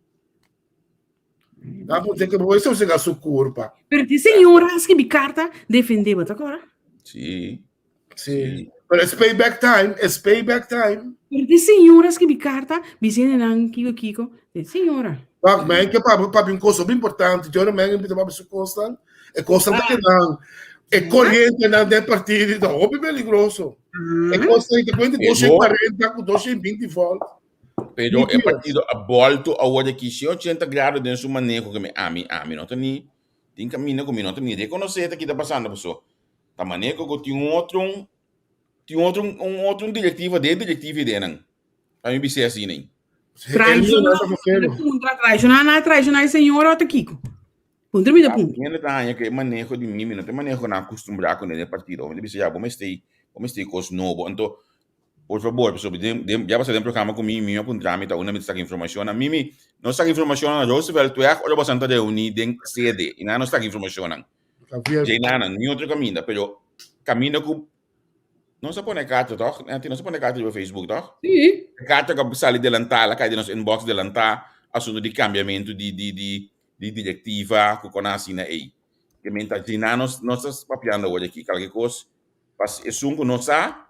Nan a puntra ke bo bai sosegá su kurpa. Pero di señora a skibi karta defendé bo, ta kòrda? Sí. Sí. Pero es payback time, es payback time. Pero di señora a skibi karta bisiendo nan kiko kiko. Di señora. Wak, men ke papia papia un kos hopi importante. Yo no men invita papia su kosnan. E kosnan ta kedan. E korientenan den partido ta hopi peligroso. E kosnan te kuenta 240 ku 220 volt. Pero e partido a bolto awor aki 180 grado den su maneho ke mi ami ami no ta ni tin kaminda ku mi no ta ni rekonosé ta kita pasando paso ta maneho ku tin un otro tin otro un otro direktiva den direktiva idenan. Pa mi bis'é asina. Traishona, puntra, traishona, na traishona e señora ota kiko. Puntra mi ta puntra. Hende ta haña ku e maneho di Mimi no ta e maneho ku nan a kustumbrá kuné den partido. Hende bisa ya bo mester bo mester kos nobo. Anto por fabor pasobra den den ya pasa den programa ku Mimi, Mimi a puntra mi ta unda mi ta saka informashonnan. Mimi, nos saka informashonnan na Roosevelt Weg ora boso ta reuní den sede i nan no saka informashonnan. Djei nan, ni otro kaminda pero kaminda ku Nos a pone karta toch? Nettie, nos a pone karta riba Facebook toch? Sí. E karta ku a sali delantá, la kai den nos inbox delantá, asuntu di kambiamentu di di di di direktiva ku kon a hasi na ei. Ke men ta djina nos nos ta papiando awor aki kalke kos pa esun ku no sa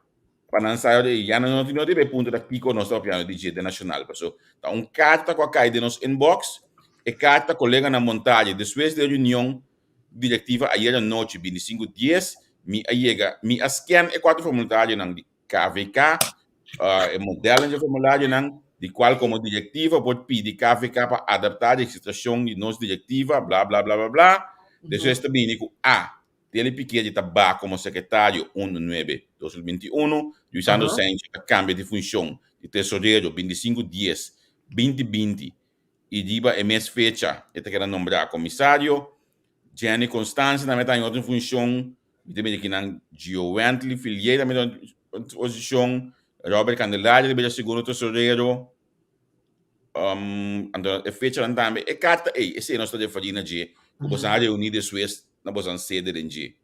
pa nan sa ora ei ya nan no tin no riba e punto ta kiko nos ta papiando di dje den nashonal paso ta un karta ku a kai den nos inbox e karta koleganan Montaña despues di e reunion Direktiva ayer anochi bintisingu dies mi a yega mi a scan e kuater formularionan di KVK, e modelnan dje formularionan di kual komo direktiva por pidi KVK pa adaptá registrashon di nos direktiva bla bla bla bla bla. Despues ta bini ku a Tele Piketty ta ba komo sekretario un nuebe 2021, Luisandro Sanchez ta kambia di funshon di tesorero bintisingu dies 2020 i riba e mes fecha e ta keda nombrá komisario. Jenny Constancia tambe ta haña otro funshon, mi ta mira kinan Gio Wentley Filier tambe ta haña otro posishon, Robert Candelaria ta bira segundo tesorero. Anto e fechanan tambe, e karta ei, esei nos ta referí na dje, ku boso a reuní despues na boso sede den dje.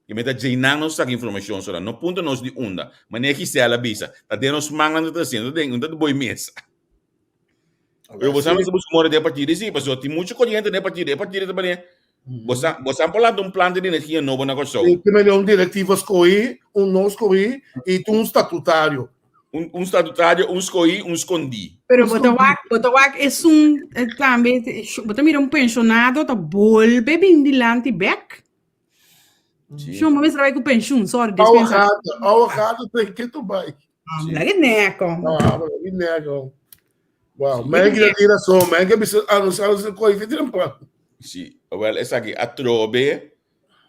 I mi ta djeinan nos saka informashon soda, no puntra nos di unda, manera Gisela a bisa, ta den nos mannan ta trasiendo, ta den, ta boi mesa. Pero bosan mester busca mora den partido sí, pasobra tin mucho corriente den partido. E partido ta pone, bosan, bosan por lanta un planta di energia nobo na Kòrsou. Sí, primero un directivo skohí, un no skohí i un statutario. Un, un statutario, un skohí, un skondí. Pero bo ta wak, bo ta wak esun eh, tambe, bo ta mira un pensionado ta bolbe bin dilanti bek. Sí. Shon, bo mester bai ku pensioen, sorry, Oude dispensa. gaten, oude gaten, ten que tu bai. Laga e neko. Ah, maar die nego. Wow, mijn keer dat hier zo, mijn keer bisa anunciar se koi fit een Sí, wel esaki atrobe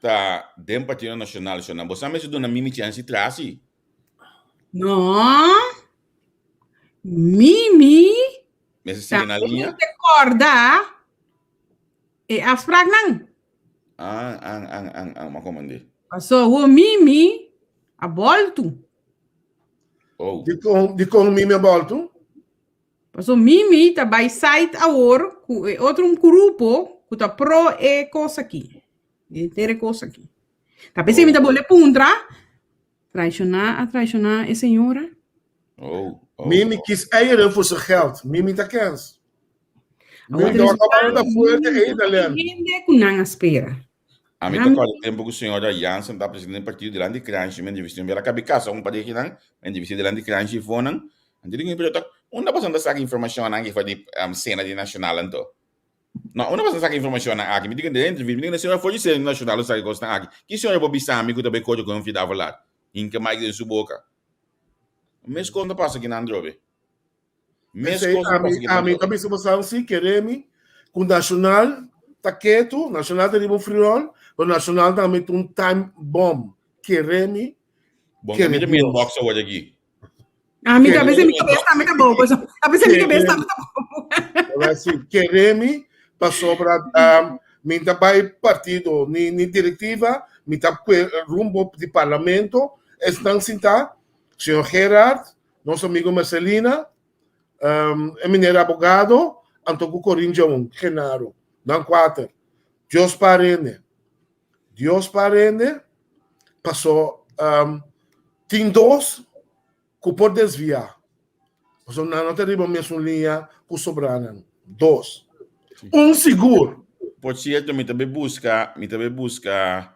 ta den Partido Nacional shona. Bo sa mester duna Mimi chance trasi. No. Mimi. Mester sigue na linea. Te corda e afspraaknan. Ah, ah, ah, ah, ah, ma komande. Paso wo Mimi a boltu. Oh. Di kon, di kon Mimi a boltu? Paso Mimi ta bai site awor ku e otro un grupo ku ta pro e kos aki. E tere kos aki. Ta p'esei mi ta bole puntra, traishoná a traishoná e señora? Oh, oh. Mimi kies eieren voor zijn geld. Mimi ta kens. Awor Mimi ta acabando ta fuerte Mimi ei ta hende ku nan a spera. A mi ta kòrda tempu ku señora Jansen ta presidente di partido dilanti Kranshi, mi entrevist'é un bia. El a kabi kasa un par di akinan, mi entrevist'é dilanti Kranshi fonan. Anto di ku mi pero ta unda boso ta saka informashonnan aki for di sena di nashonal anto? No, unda boso ta saka informashonnan aki? Mi di ku den entrevista, mi di ku señora for di sena di nashonal bo saka e kosnan aki. Ki señora por bisa mi ku ta bai kore ku un fidavelar? Hinka mic den su boka. Mes kos ta pasa akinan drobe. Mescos ami, ami ta bisa bosan si keremi ku Nacional ta ketu, Nacional ta riba un friol, pero Nacional tambe ta un time bomb. Keremi. Bon, kere mi inbox awor aki. Ami ta bisa mi cabeza tambe ta bobo. Ta bisa mi cabeza tambe ta bobo. Si, keremi pasobra um, mi ta bai partido ni ni directiva, mi ta rumbo di parlamento, esnan sinta, señor Gerard, Nos amigo Marcelina, um, e meneer abogado, anto ku Corin Joan, Genaro, nan kuater. Dios parende. Dios parende, paso um, tin dos ku por desviá. Paso nan no ta riba mesun liña ku sobranan. Dos. Un sigur. Por cierto, mi ta be busca, mi ta be busca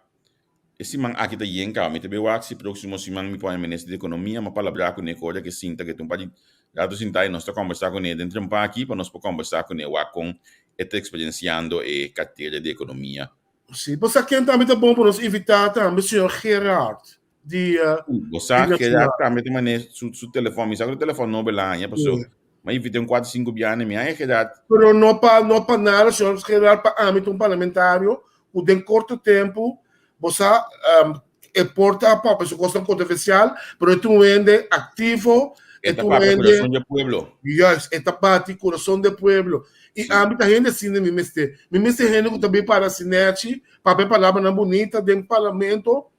E siman aki ta yen kaba. Mi ta bay wak si proximo siman mi pone minister di economia ma palabra cune cu ora ke sinta ke ta un par di rato sinta y nos ta combersa cune den trempa aki pa nos por combersa cune wak con e ta experienciando e cartera di economia. Si, bo sa ken tambe ta bon pa nos invita tambe señor Gerard di Bo sa Gerard tambe ta mane su su telefon, mi sa cu e telefon nobo el a haña paso mi a invita un cuatro cinco biaha mi haña Gerard. Pero no pa no pa nada señor Gerard pa ami ta un parlamentario ku den korto tempu bo sa e por ta papia su kosnan kontroversial, pero e ta un hende aktivo. E ta papia kurason di e pueblo. Juist, e ta bati kurason di e pueblo. I ami ta hende asina mi mester. Mi mester hende ku ta bin para sinechi, papia palabranan bunita den parlamento,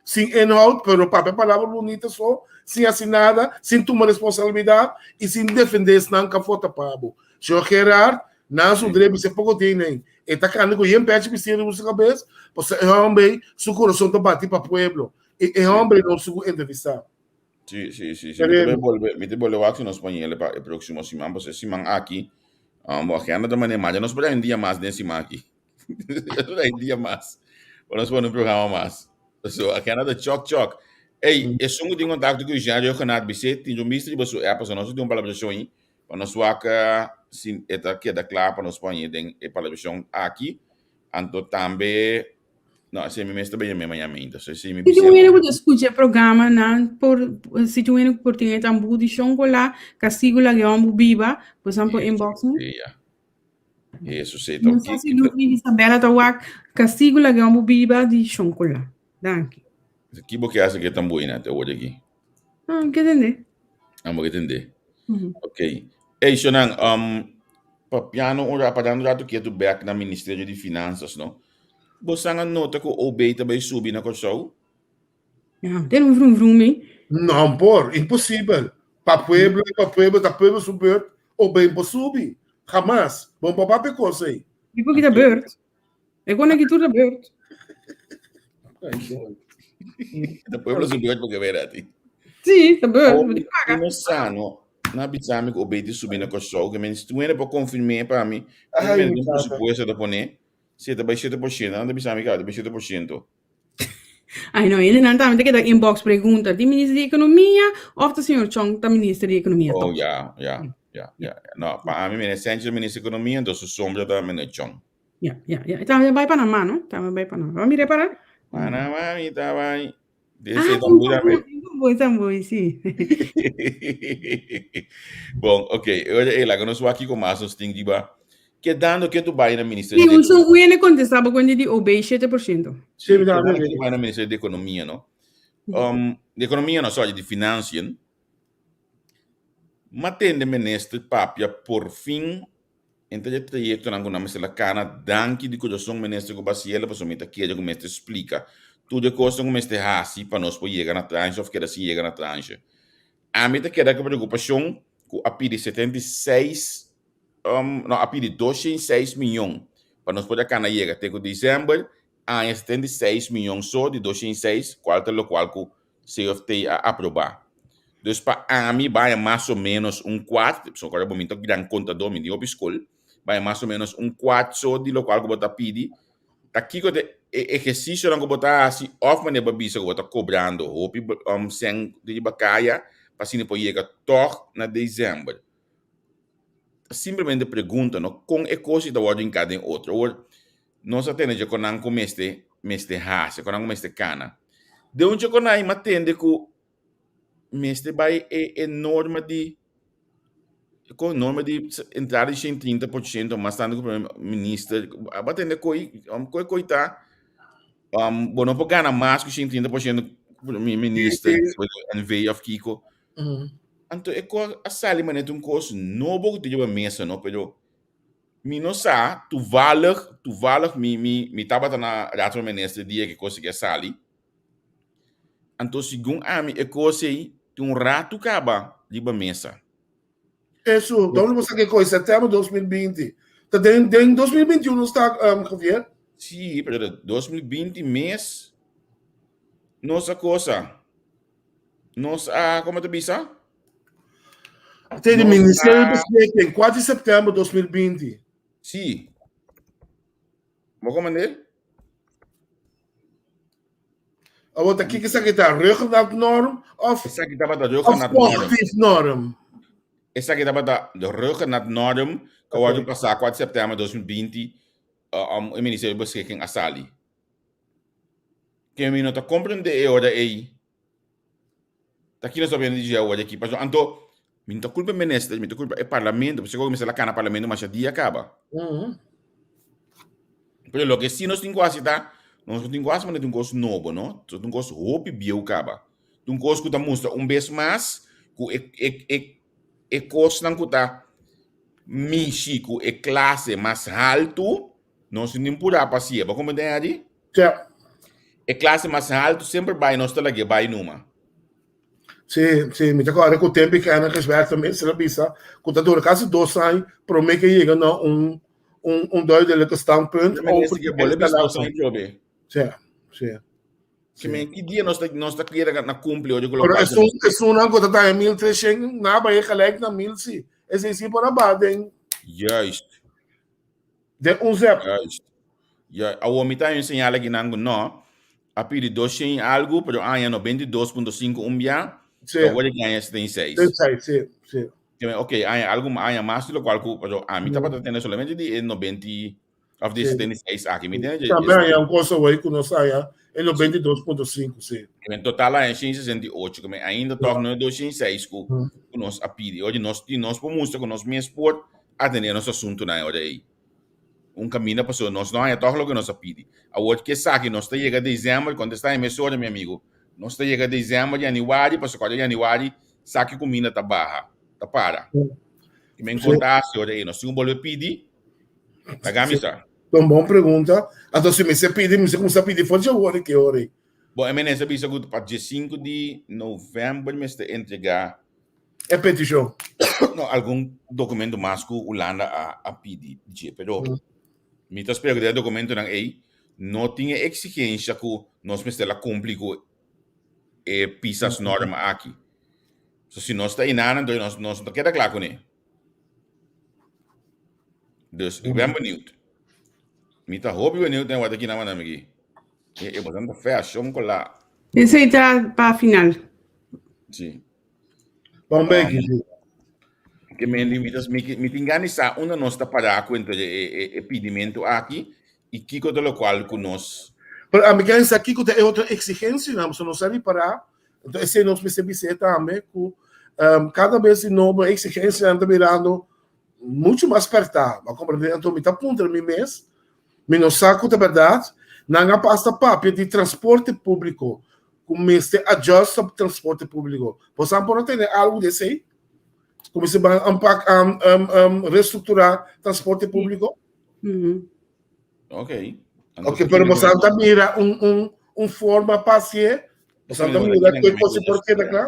sin inhoud, pero papia palabra bunita so, sin hasi nada, sin tuma responsabilidat i sin defende esnan ku a vota pa bo. Señor Gerard, nan su dre bisa poko tin ei. E ta kanda ku yen pechi bisti riba su kabes, pasobra e homber ei su kurason ta bati pa pueblo. I e homber ei nos su ku entrevistá. Sí, sí, sí, sí. Mi te bolbe, mi te bolbe wak si nos poñele pa e próximo siman, pasobra e siman aki, um, bo agenda ta manera, mas ya nos por un dia mas den siman aki. Ya nos por un dia mas. Pa nos pone un programa mas. So, agenda ta chok chok. Ey, esun ku tin kontakto ku Jean Reugenat bisé, tin un bista riba su app, pasobra nos tin un palabrashon ahí, pa nos wak si e ta keda kla pa nos poñe den e palabrashon aki. Anto tambe, no, esei mi mes ta bay yam'é mañana mainta. So esei mi Si tin bis'é. un hende ku ta skucha e programanan por si tin un hende ku por tin e tambú di shonkolá, kastigu laga e hòmber biba, bosan por Eso inbox mi. sí, ya. Eso sí, ta No sa ki si Ludwig Isabella ta wak kastigu laga e hòmber biba di shonkolá. Danki. Ki bo ke hasi ku e tambú ei na te ora aki? Ah, mi ke tende. Ah, bo ke tende. Ok. Ey, Shonan, um, papiando un rato, parando un rato ketu bek na Ministerio di Finanzas, no? Bo san a nota ku OB ta bai subi na Kòrsou? Ja, den un vroom vroom mi. No por, imposibel. Pa pueblo, pa pueblo, ta pueblo su beurt, OB no por subi. Hamas. Bo no por papia kos ei. Di por kita beurt? E kon aki tur ta beurt. Ta pueblo su beurt porque vera ti. Sí, ta beurt, Awor, bo tin paga. mi no sa, no. Na bisa mi ku OB ta subi na Kòrsou, ke men si tu hende por konfirm'é pa mi, Ai, men mi den tata. presupuesto ta pone, si e ta bai 7%, nan ta bisa mi ka ta bai 7%. Ai no, hendenan tambe ta keda inbox pregunta, tin minister di ekonomia òf ta señor Chong ta minister di ekonomia Oh, tòg? ya, ya, ya, ya. No, pa ami meneer Sanchez minister di ekonomia, entonces su sombra ta meneer Chong. Ya, ya, ya. E tambe bai Panamá, no? Tambe bai Panamá. Ba mira para? Panamá mi ta bai. Ah, Dese tin tambú tambe. tambú, tin tambú, tambú, sí. Bon, ok. Ora e laga nos wak kiko mas nos tin riba. Kedando ke tu bai na Ministerio Sí, di un son un hende contesta bo cuenta di OB 7%. Sí, mi tambe. Kedando ke tu bai na Ministerio di Ekonomia, no? Um, di Ekonomia no, sorry, di Financiën. M'a tende minister papia por fin Entre e trayektonan ku nan mester a kana, danki di kurason Minister ku Basiela pasobra mi ta kere ku mester splika tur e kosnan ku mester hasi pa nos por yega na tranche òf keda sin yega na tranche. Ami ta keda ku preokupashon ku a pidi 76 no a pidi 206 miyon pa nos por a kana yega te ku desèmber aña 76 miyon so di 206 kual ta lokual ku CFT a aprobá. Dus pa ami baya mas o ménos un kuart, pasobra kòrda bo mi ta gran kontadó, mi tin hopi skol, baya mas o ménos un kuart so di lokual ku bo ta pidi, ta kiko ta e ehersisionan ku bo ta hasi òf manera bo a bisa ku bo ta kobrando hopi sèn riba kaya pa asina por yega tòg na desèmber. Ta simplemente pregunta no, kon e kos ei ta wòrdu hinká den otro. Awor, Nos a tende dje konan ku mester mester hasi, konan ku mester kana. Den un dje konan mi a tende ku mester bai e e norma di kon norma di entrada di 130 por ciento mas tantu ku primer minister. Abo a tende koi koi koi ta um, bo no por gana mas ku 130 por ciento primer minister NV of kiko. Anto e kos a sali manera un kos nobo ku ta riba mesa no, pero Mi no sa, toevallig, toevallig mi, mi, mi tabata na Raad van Minister dia ku e kos aki a sali. Anto segun ami e kos ei tin un ratu kaba riba mesa. Eso, donde bo sa ke kos? September 2020. Ta den, den 2021 nos ta, um, Javier? Sí, pero ta 2020 mes nos a cosa. Nos a, como ta bisa? Te di Ministerio di Bespreking, 4 di september 2020. Sí. Bo komandé? Awor ta kiko esaki ta? Ruggengraatnorm of Esaki tabata of ruggengraatnorm. positief norm? Esaki tabata de ruggengraatnorm ku a wòrdu pasá 4 di september 2020 um, e Ministerio di Beschikking a sali. Ke mi no ta komprendé e ora ei. Ta kila so bini di awor aki pasobra anto mi no ta kulpa e minister mi ta kulpa e parlamento pasobra ku mester a kana parlamento masha dia kaba. Pero loke si nos tin ku hasi ta nos no tin ku hasi manera un kos nobo no ta un kos hopi bieu kaba ta un kos ku ta mustra un bes mas. Ku e e e e kosnan ku ta mishi ku e klase mas haltu, nos no tin purá pa hasié. Bo komprendé, Eddie? Ja. E klase mas haltu semper bai nos ta lag'é bai numa. Sí, sí, mi ta kòrda ku tempu ku Ana Geswerth tambe a bisa ku ta dura kasi dos aña promé ke yega na un un un duidelijke standpunt over di instalatie. Sí, sí. Ke men ki dia nos ta nos ta kere na kumpli ora ku lo Pero esun esunnan ku ta daña 1300 nan a bai gelijk na 1000 sí. Esei sí por a baha den Juist. Den un zep. Juist. Ja, awor mi ta un señal aki nan ku no. A pidi 200 i algu, pero aña 92.5 un bia. Sí. Awor e aña 76. 76, sí, sí. Ke men, ok, aña algu aña mas di lokual ku, pero ami tabata tende solamente di e 90 of di Sí. 76 aki. Mi tende Tambe aña un cosa wey ku nos aña e 92.5, sí. Ke men total aña 168, ke men ainda tòg no e 206 ku Mm. ku nos a pidi. Oye, nos di nos por mustra ku nos mes por atendé nos asuntunan e ora ei. Un kaminda pasobra nos no haña tòg loke nos a pidi. Awor ke esaki nos ta yega desèmber, kontestá e mes ora mi amigu, nos ta yega desèmber, yanüari, pasobra kòrda yanüari saki kuminda ta baha, ta para. I men konta hasi ora ei, nos tin ku bolbe pidi? Laga mi sa. Ta un bon pregunta. Anto si mester pidi, mester kuminsá pidi for dje awor ki ora ei. Bon, e minister a bisa ku pa diesinku di novèmber mester entregá E petishon. No, algun documento mas ku Hulanda a, a pidi dje, pero mi ta spera ku den e documentonan ei no tin e exigencia ku nos mester la cumpli ku e pisas norm aki. So si nos ta einan, anto nos, nos no ta keda kla kuné. Dus ik ben benieuwd. Mi ta hopi benieuwd den wat aki nan manda mi aki. E, e bosan ta fashion kola. Esei ta pa final. Sí. Bon beki, sí. Ke men di mi ta mi mi tin gana di sa unda nos ta pará ku entre e e e pidimentu aki i kiko ta lokual ku nos Pero ami ke sa kiko ta e otro eksigensianan, pasobra nos a ripará, enton esei nos mester bis'é tambe ku kada bes di nobo e eksigensianan ta birando muchu mas pèrtá, bo a komprendé? Anto mi ta puntra mi mes, mi no sa ku ta bèrdat, nan a pasa papia di transporte públiko, ku mester adjust op transporte públiko. Bosan por a tene algu di esei? Ku mester ban aanpak um, um, um, restrukturá transporte públiko? Ok. Ok, pero bosan ta mira un, un, un forma pa hasié? Bosan ta mira ku e kos por keda kla?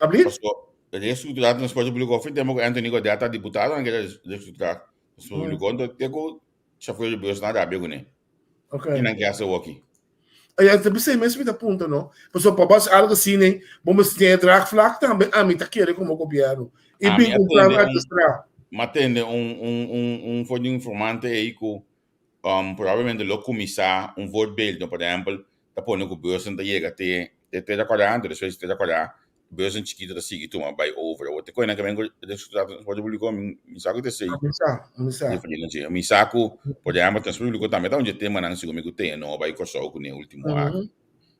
Abli? Paso, restrukturá transporte públiko, of tempo ku Anthony Godett ta diputado, nan kere restrukturá transporte públiko, anto te ku chauffeur di bus nan rabia kuné. Ok. Ki nan ke hasi awoki? Ay, ta bisa mes mi ta punta no. Pasobra pa bas algo asina, eh, bo mester tin e draagvlak tambe, ami ta kere como gobierno. I Ami bin a un plan tende un, administra. m'a tende un, un, un, un for di informante ei ku um, probablemente lo kuminsá un voorbeeld, no, por ehempel, ta pone ku bussen ta yega te, te te rekordá, anto despues te rekordá Bussen chiquito ta sigui tuma bay over. Awor te koe nan ke men ku resultado transporte publico mi mi sa ku ta esei. Mi sa, mi sa. Diferente. Mi sa ku por ehempel transporte publico tambe ta un dje temanan segun mi ku TNO bay Kòrsou kuné ultimo aki.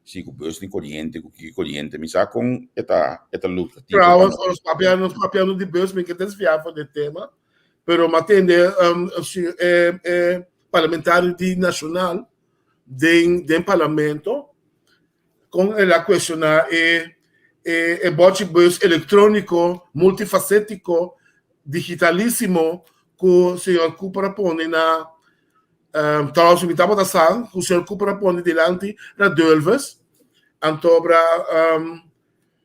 Si ku bus ni koriente ku kiko koriente mi sa kon e ta e ta lucrativo pa Trouwens, nos. nos papia nos papiando di bus mi ke desviá for di tema, pero mi a tende si e e parlamentario di Nacional den den parlamento Kon el a kuestioná e e bòchi bus elektróniko multifasétiko digitalísimo ku señor Cooper a pone na Trouwens mi tabata sa ku señor Cooper a pone dilanti na Dulves antobra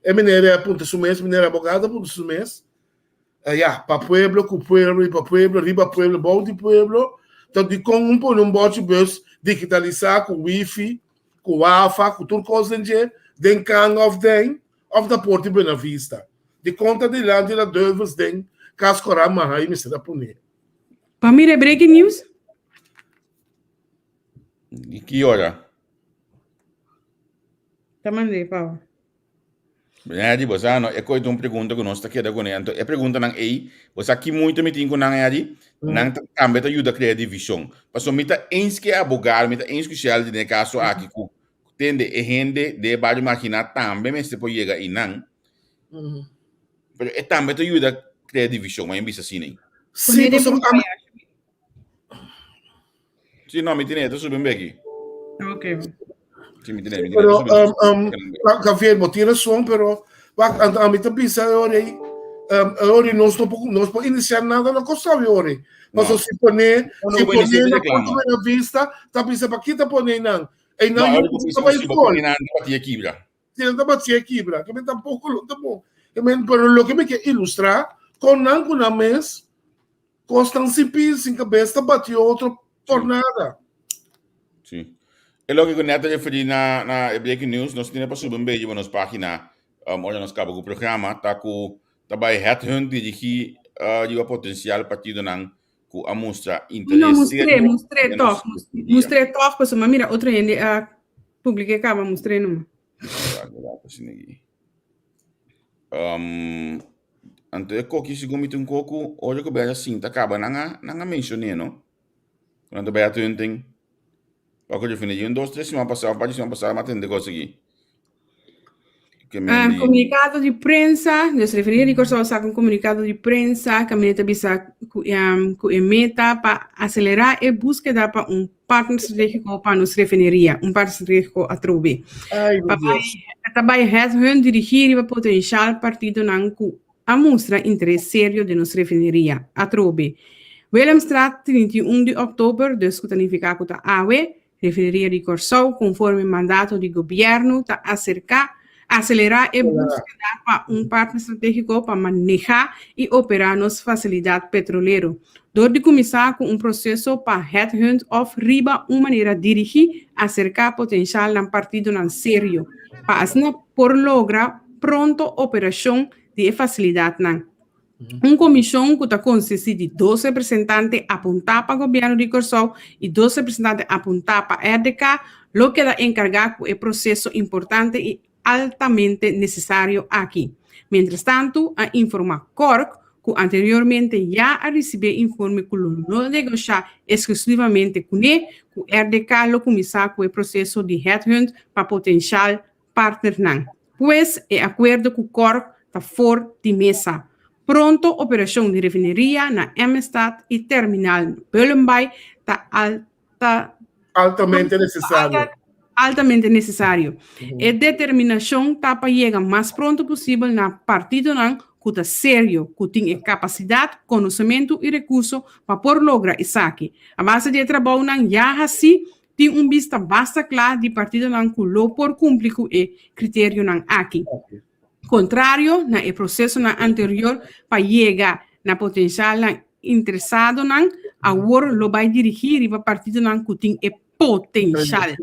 e meneer a puntra su mes meneer abogado a puntra su mes Ya, pa pueblo, ku pueblo i pa pueblo, riba pueblo, bou di pueblo. Ta dikon un pone un bòchi bus digitalisá ku wifi, ku wafa, ku tur kos den dje, den kanga òf den, òf na Port di Buena Vista? Dikon ta dilanti na Duivels den Kas Kòrá Maha i mester a pone? Pa mira e breaking news. Di ki ora? Ta mand'é, Pau. Eddie, bo sa no, e koe ta un pregunta ku nos ta keda kuné. Anto e preguntanan ei, bo sa ki moeite mi tin ku nan, Eddie? Nan ta tambe ta yuda krea divishon. Pasobra mi ta eens ku e abogado, mi ta eens ku Sheldon den e kaso aki ku tende e hende den e bario marginá tambe mester por yega einan. Pero e tambe ta yuda krea divishon, mi a bisa asina ei. Sí, pasobra ami. Sí, no, mi tiene, ta subi un beki. Ok. Sí, mi tiene, mi tiene. Pero, um, um, Javier, bo tiene razón, pero Wak, anto ami ta bisa e ora ei, um, e ora ei nos no por, nos por iniciar nada na Kòrsou e ora ei. Paso No. si pone, No, si no, pone si na reclamo. Puerto Buena Vista, ta bisa pa kita pone nan. Ei No, nan ahora yu ku ta bisa bai si bo skol. pone nan ta batia kibra. Si nan ta batia kibra, ke men tampoko lo ta bon. Ke men, pero loke mi ke ilustra, kon nan ku nan mes, Kosnan sin pis, sin kabes ta bati otro por nada. Sí. E loke ku net a referí na, na e breaking news, nos tiene pa subi un beetje pa nos página, um, ora nos kaba ku programa, ta ku ta bai headhunt dirigí uh, riba potensial partidonan ku a mustra No, interes mustr'é, serio mustr'é den nos tòg, mustr'é tòg, pasobra mira otro hende a publik'é kaba, mustr'é numa. Um, anto e koki segun mi tin koku, ora ku bera sinta kaba nan a nan a menshoné no. Nan ta bai hunting. Wak ku fini un dos tres siman pasá, un par di siman pasá mi a tende kos aki. Ke men Um, di komunikado di prensa, dus Refineria di Kòrsou saka un komunikado di prensa kaminda ta bisa ku um, ku e meta pa aselerá e búskeda pa un Partner stratégiko pa nos refineria, un partner stratégiko atrobe. Ai, meu Pa bai, Dios. ta bai headhunt dirigí riba potenshal partidonan ku a mustra interes serio den nos refineria atrobe. Willemstad, 31 di òktober, dus ku ta nifiká ku ta awe, Refineria di Kòrsou konforme mandato di gobièrnu ta aserká aselerá e búskeda pa un partner stratégiko pa manehá i operá nos fasilidat petrolero. Dor di kuminsá ku un proseso pa headhunt òf riba un manera dirigí aserká potenshalnan partidonan serio pa asina por logra pronto operashon di e fasilidatnan. Un komishon ku ta konsistí di dos representante apuntá pa gobièrnu di Kòrsou i dos representante apuntá pa RDK lo keda enkargá ku e proseso importante i altamente nesesario aki. Mientrastantu a informá Kork ku anteriormente ya a risibí informe ku lo no negoshá eksklusivamente kuné ku RDK lo kuminsá ku e proseso di headhunt pa potenshal partnernan. Pues e akuerdo ku Kork ta for di mesa. Pronto operashon di refineria na Emmestad i terminal Bullenbaai ta alta Altamente nesesario. Altamente nesesario. E determinashon ta pa yega mas pronto posibel na partidonan ku ta serio, ku tin e kapasidat, konosementu i rekurso pa por logra esaki. A base di e trabounan ya hasí, Tin un bista basta kla di partidonan ku lo por kumpli ku e kriterionan aki. Kontrario na e prosesonan anterior pa yega na potenshalnan interesadonan, awor lo bai dirigí riba partidonan ku tin e potenshal.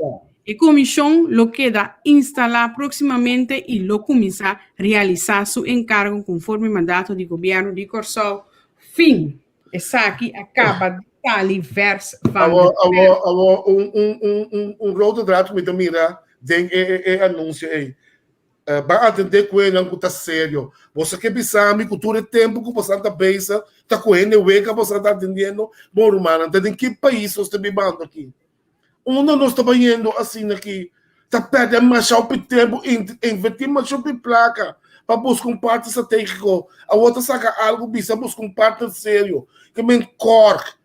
E komishon lo keda instalá próksimamente i lo kuminsá realisá su enkargo konforme mandato di Gobièrnu di Kòrsou. Fin. Esaki a kaba di sali vers van Awo, de awo, awo, un, un, un, un, un rode draad ku mi ta mira den e, e, e anunsio ei. Eh, ban atendé ku enan ku ta serio. Boso ke bisa mi ku tur e tempu ku boso ta bezig ta ku hende wega boso ta atendiendo? Bon rumannan, ta den ki pais nos ta bibando aki? Unda nos ta bayendo asina ki ta pèrdè masha hopi tempu, invertí masha hopi plaka pa buska un partner strategiko. Awor ta saka algu bisa buska un partner serio. Ke men Cork,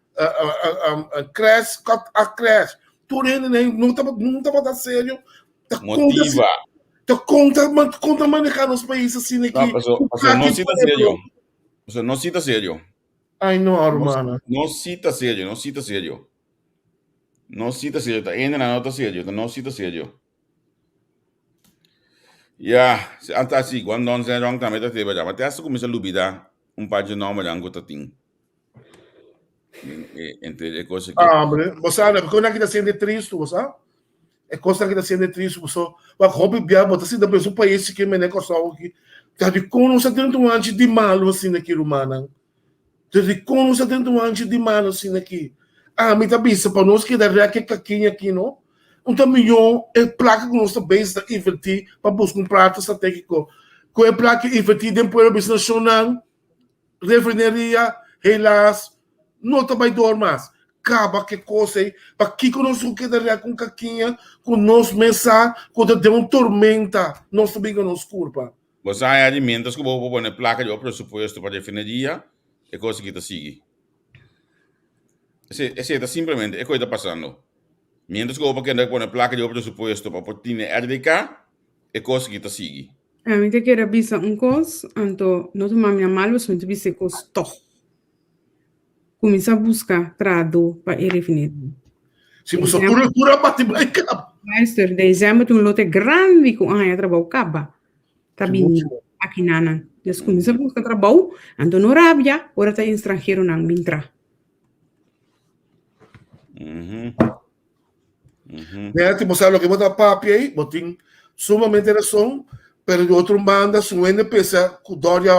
Crash, a Crash. Tur hende no tabata serio. Ta Motiva. Ta konta, konta maneha nos pais asina ki. No, paso, paso no si ta serio. Paso no si ta serio. Ay no, hermano. No si ta serio, no si ta serio. No si ta serio, ta ende no ta serio, ta no si ta serio. Ya, anta si, Guangdong Zhenrong tambe ta teba ya, ma te hasta kuminsa lubida un par di nombernan ku ta tin. Entre e kos aki. Ah, hombre, bo sa, ku nan ki ta siente tristu, bo sa? E kosnan ki ta siente tristu, paso, wak hopi bia bo ta sinta pensa un pais chikí mene Kòrsou aki, ta di kon nos a drenta un hanchi di malu asina aki, rumannan? Ta di kon nos a drenta un hanchi di malu asina aki? Ami ta bisa pa nos keda rèk e kakiña aki no, un ta mihó e plaka ku nos ta bezig ta invertí pa buska un plato stratégiko, ku e plaka invertí den pueblo bisa nashonnan, Refineria, helaas, no ta bai door mas. Kaba ke kos ei. Pakiko nos ku keda rea ku un kakiña ku nos mes sa ku ta den un tormenta nos ta bin ku nos kurpa? Bo sa haña di mientras ku bo por pone plaka di bo presupuesto pa refineria, e kos aki ta sigui. Esei, esei ta simplemente e kos ta pasando. Mientras ku bo por keda pone plaka di bo presupuesto pa por tine RDK, e kos aki ta sigui. Ami ta kere bisa un kos, anto no tuma mi a mal, pasobra mi ta bisa e kos tòg. Kuminsá buska trahadó pa e refineria. Si boso tur tur a bati bai kaba. Luister, desèmber tin un lote grandi ku a haña trabou kaba. Ta bini aki nanan. Dus kuminsá buska trabou, anto no rabia ora ta estranheronan bin traha. Neti, bo sa loke bo ta papia ei, bo tin sumamente rason, pero di otro banda, si un hende pensa ku dor di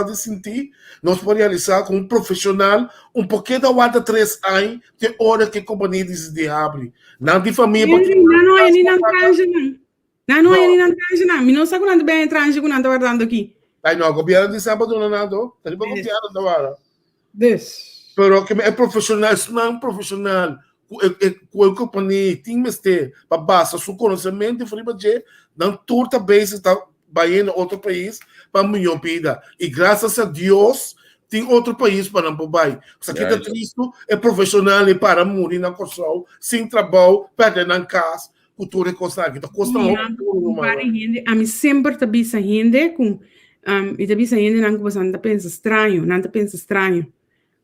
di sinti, nos por realisá ku un profeshonal un por keda warda tres aña te ora ku e kompania disidí habri. Nan tin famia pa Henry, nan no haña ni nan tranje nan. Nan no haña ni nan tranje nan. Mi no sa ku nan ta bini tranje ku nan ta wardando aki. Ai no, gobierno di sa pa duna nan to. Ta riba gobierno ta warda. Dus. Pero ke e profesional, esnan profesional ku e e ku e kompania tin mester pa basa su konosementu riba dje, nan tur ta bezig ta bai na otro pais pa mihó bida. I grasias a Dios tin otro pais pa nan por bai. Esaki ta tristu, e profesional ei para muri na Kòrsou sin trabou, pèrdè nan kas, ku tur e kosnan aki. Ta kosta hopi duru, ruman. Ami semper ta bisa hende ku mi ta bisa hendenan ku boso ta pensa straño, nan ta pensa straño.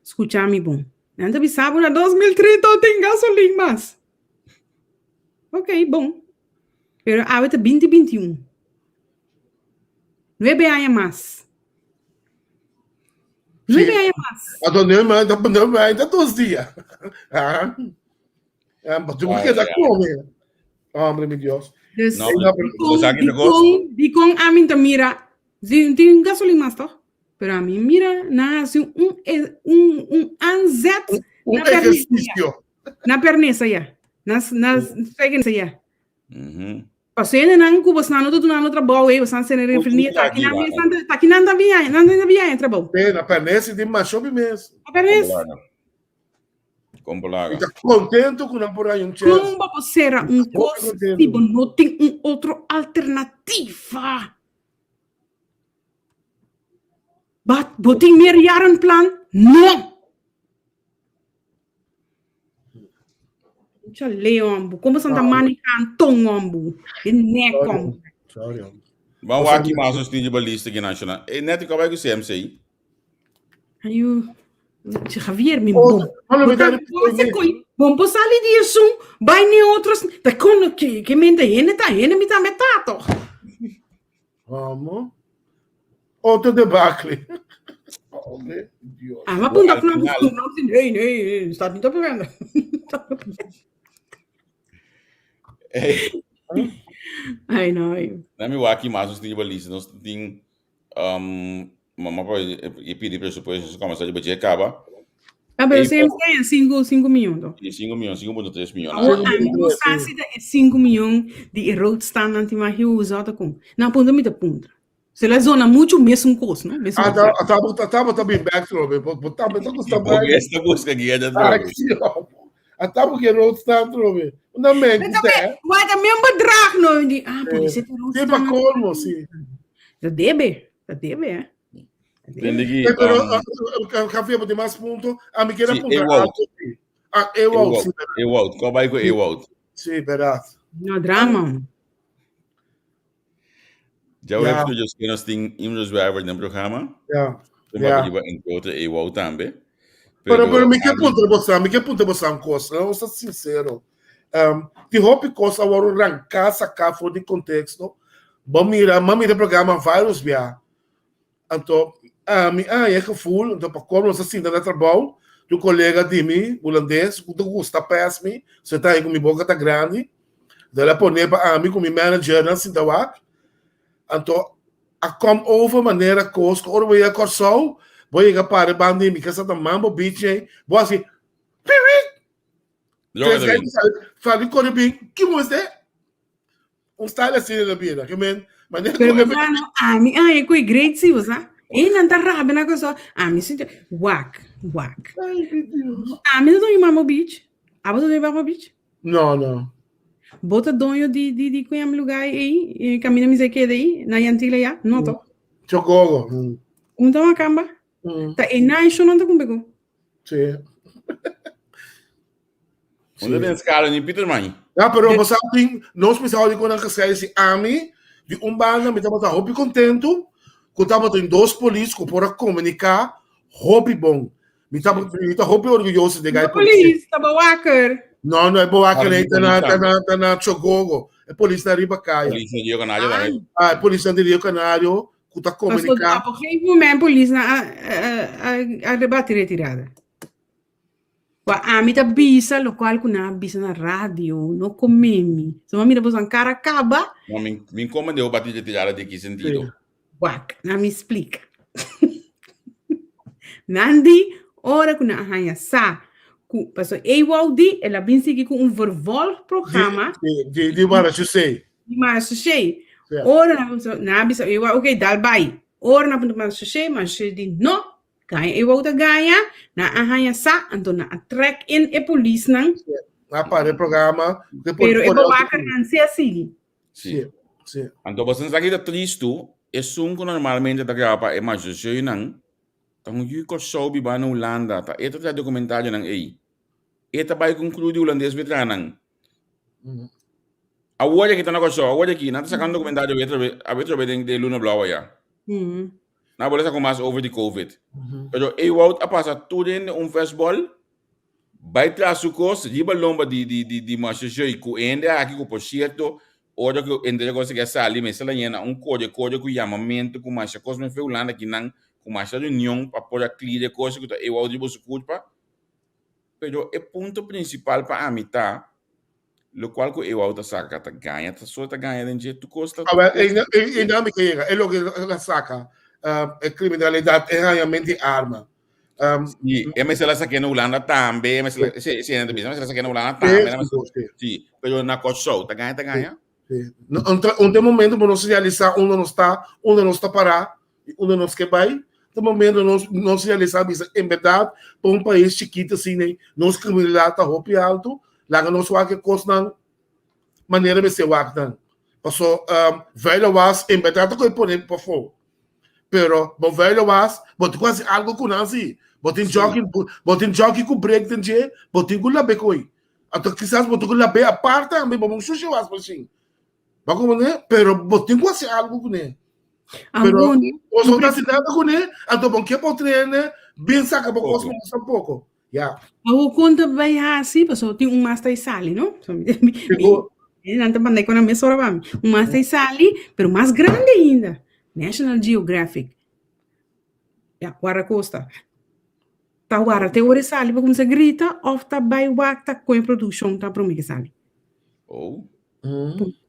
Skucha mi bon. Nan ta bisa bo na 2030 no tin gasolin mas. Ok, bon. Pero awe ta 2021. Nuebe aña mas. Nuebe aña mas. Anto nuebe aña, nuebe aña ta dos dia. Ah. Ah, but tu queda come. Hombre, mi Dios. Dus, no, dikon, dikon ami ta mira, tin gasolin mas toch? Pero ami mira na hasi un un un aanzet un ejercicio. Na pernesa ya. Na na spijkenisse ya. Paso hendenan ku bosnan no ta duna no trabou ei, bosnan sene refernia, ta kinan ta kinan ta biaña, nan ta biaña trabou. Sí, na pernesa tin mas hopi mes. Na pernesa. Kompolaga. Mi ta contento cu nan por haña un chance. Kon bo por sera un kos si bo no tin un otro alternativa? But bo tin meerjarenplan? No! Chale hombo, como santa maneja Anton hombo? De nek hombo. Sorry hombo. Ban wak mas nos tin riba lista ki nacional. E net ku bai ku CMC. Ayu, Javier, mi bom. Bom po sali di esun, bai ni otros, ta kon ke ke mente hende ta hende mi tambe ta toch. Vamos. Otro debacle. Hombre, Dios. Ah, maar punta knop is knop. Nee, nee, staat niet op de agenda. Hey. Ai, no. Na mi waki mas nos tin riba lista, nos tin um, mama pa e pidi presupuesto, nos comenzar riba dje caba. Ah, pero CMC é 5, 5 miljoen, toch? Sí, 5 miljoen, 5.3 miljoen. Awor, ami no sa si ta e 5 miljoen di e roadstand nan tin mag usa ta kon. Na punto mi ta puntra. Se la zona mucho mesun kos, no? Mesun Ah, ta, ta, ta, ta, ta bin back trobe. Bo, bo ta, ta gusta Bo bai. esta busca guia de Ah, trobe. sí, oh. A ta porque road stand trobe. Una mente, eh. Maar dat mijn bedrag no. Die, ah, por isso Sí, pa colmo, sí. Dat debe, dat debe, hè. Tende ki, Eh, pero, um, ah, ah, Javier, bo tin mas punto? A mi quiere Sí, apuntar Ewout. algo, sí. Ah, Ewout, sí, Ewout, verdad. Ewout, ko bai ku Ewout? Sí, verdad. No drama. Ja, Ja. we hebben dus nos tin Imro Zwerver den programa. Ja. Toen Ja. yeah. entre otro Ewout tambe. Pero, pero mi ke ami- puntra bosa, mi ke puntra bosa un cosa, vamos a ser sincero. Um, di hopi cosa awor ranca saca for di contexto. Bo mira, ma mira programa virus bia. Anto, ami a e gevoel, anto pa como nos a sinta na trabou, di un colega di mi, hulandes, cu ta gusta pes mi, so ta ahí cu mi boca ta grandi. Anto el a pone pa ami cu mi manager nan sinta wak. Anto, a come over manera cos cu ora bo yega Corsou, bo yega para e banda di mi casa ta Mambo Beach ei, bo haci piwit! Droga ta bin. Sali core bin, kimo esei? Un style asina na bida, ke men, manera Pero ku bosa no, ami ai ku great si bosa. E nan ta rabia na koso. Ami si wak, wak. Ai, mi Dios. Ami ta doño Mambo Beach. Abo ta doño Mambo Beach? No, no. Bo ta doño di di di kuyam lugar ei, eh, camina mi se keda ei, na Yantila ya? No to. Chogogo. Mm. Un ta makamba. Mm. Ta e na isho nan ta kumpeko. Sí. Onde den skala ni Peter man. Ja, pero bo sa tin, nos pensaba di kon nan geschreven si ami, Di un banda mi tabata hopi kontentu ku tabatin dos polis ku por a komuniká hopi bon. Mi ta mi ta hopi orguyoso de gai polis. Polis ta bewaker. No, no, e bewaker ei ta na ta na ta na Chogogo. E polis na riba kaya. Polis na Rio Canario tambe. Ah, e polis na di Rio Canario ku ta komuniká. Paso op een gegeven moment polis na a a a a bati retirada. Wa ami ta bisa lokual ku nan a bisa na radio, no kome mi. So mi mira boso kara kaba. No, mi mi kome deu bati retirada di ki sentido. Wak, nan mi splika. Nan di, ora ku nan a haña sa ku paso Ewald di el a bin sigui ku un vervolgprogramma. Di di di Marachusei. Di Marachusei. Ora nan bisa nan a bisa Ewald oké dal bai. Ora nan a puntra Marachusei, Marachusei di no, Gaña e wou ta gaña, nan a haña sa, anto nan a trek in e polisnan. Nan a para e programa. Pero e bewakernan si a sigui. Si. Si. Anto boso sa ki ta tristu, esun ku normalmente ta graba pa e majorseunan, ta un yu Kòrsou biba na Hulanda, ta e ta traha dokumentarionan ei. E ta bai ku un crew di hulandes bai traha nan. Awor aki ta na Kòrsou, awor aki nan ta saka un dokumentario awe trobe den Luna Blou aya. Nan a sa mas over di COVID. Pero Ewout a pasa tur hende un fastball, bai tras su kos, riba lomba di di di di Marchesjeu ku hende aki ku por sierto ora ku entre kos ke a sali mester la yena un kore kore ku yamamentu ku masha kos men fe Hulanda kinan ku masha reunion pa por a clear e kos ku ta Ewout riba su kurpa. Pero e punto principal pa ami ta locual cu Ewout ta saca ta gaña ta so ta gaña den dje tur cos ta Awel e e mi ke yega e loke el a saca e criminalidad e hañament di arma. Si e mester a saca na Hulanda tambe e mester a si si e mester a saca na Hulanda tambe si pero na Kòrsou ta gaña ta gaña. Si un te momento bo nos realisa unda nos ta unda nos ta para I unda nos ke bai, ta momento nos nos realisá bisa en berdad pa un pais chikito asina ei nos kriminalidat ta hopi alto, laga nos wak e kosnan manera mester wak nan. Paso vuile was en berdad ta koe pone pafó, pero bo vuile was bo tin ku hasi algo ku nan si, bo tin joki bo tin joki ku brek den dje, bo tin ku lab'é koe. Anto kisas bo tin ku lab'é apart tambe, bo no sushi was machine. Bo comprende? Pero bo tin ku hasi algo kuné. Pero bo no ta hasi nada kuné, anto bo ke por traine bin saka bo kos mas tampoco. Ya. Awor kon ta bai hasi? Pasobra tin un mas ta sali, no? Nan ta manda kon na mes ora pa mi. Un mas ta sali, pero mas grandi ainda. National Geographic. Ya, guardacosta. Ta warda te ora e sali pa kuminsá grita òf ta bai wak ta kon e produkshon ta promé ke sali? Oh.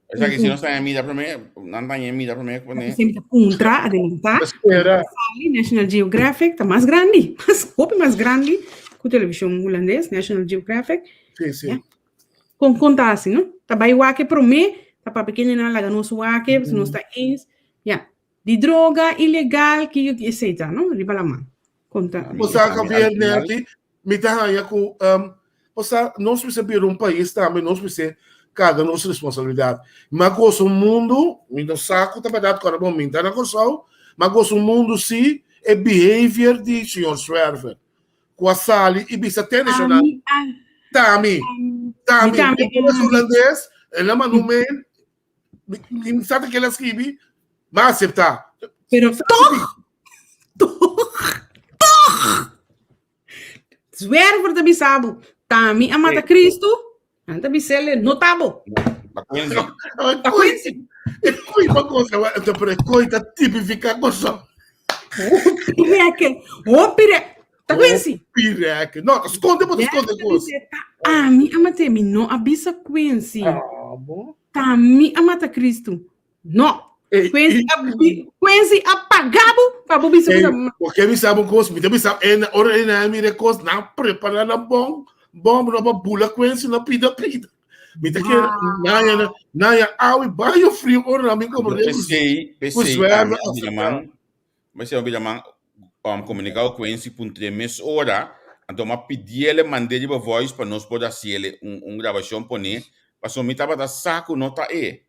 Esaki si nos ta mira promé, nan ta mira promé ku ne. Siempre ta puntra, adelantá. Espera. Sali National Geographic ta mas grandi, mas hopi mas grandi ku televishon hulandes, National Geographic. Sí, sí. Ja. Kon kon ta asi, no? Ta bai wak e promé, ta papia kendenan laga nos wak e, si nos ta eens. Ja. Di droga ilegal ki esei ta no riba laman konta. Bo sa Javier Nerdy mi ta haña ku bo sa nos mester bira un pais tambe nos mester karga nos responsabilidat mi a gosa un mundu mi no sa ku ta bèrdat ku ora bo mi ta na Kòrsou mi a gosa un mundu si e behavior di señor Zwerver ku a sali i bisa te nashonal ta mi ta mi hulandes el a manda un mail Mi sa ta kela skibi, ma acepta. Pero toch, toch, toch. Zwerver ta bisa bo, ta mi a mata Cristo, nan ta bisele, no ta bo. Ta Quincy. E koi pa cosa, pero e koi ta tipifica cosa. Hopi reke, hopi reke. Ta Quincy. Hopi reke. No, ta sconde, bo ta sconde cos. Ta ami a mate, mi no a bisa Quincy. Ah, bo. Ta mi a mata Cristo. No. Quincy a, Quincy a pagabo pa bo bisa Ei, porque mi sabe un cos, mi ta bisa, en, ora en a mira cos, na prepara na bon, bon, no pa bula Quincy na pida pida. Mi ta kere, naya, na, naya, awi, bayo frio, ora na mi como Pesei, pesei, ami a bira man, pesei a bira man, um, comunica cu Quincy puntre mes ora, anto m'a pidiele mand'é riba voice pa nos por haciele un, un grabacion pone, pasobra mi tabata sa cu no ta e.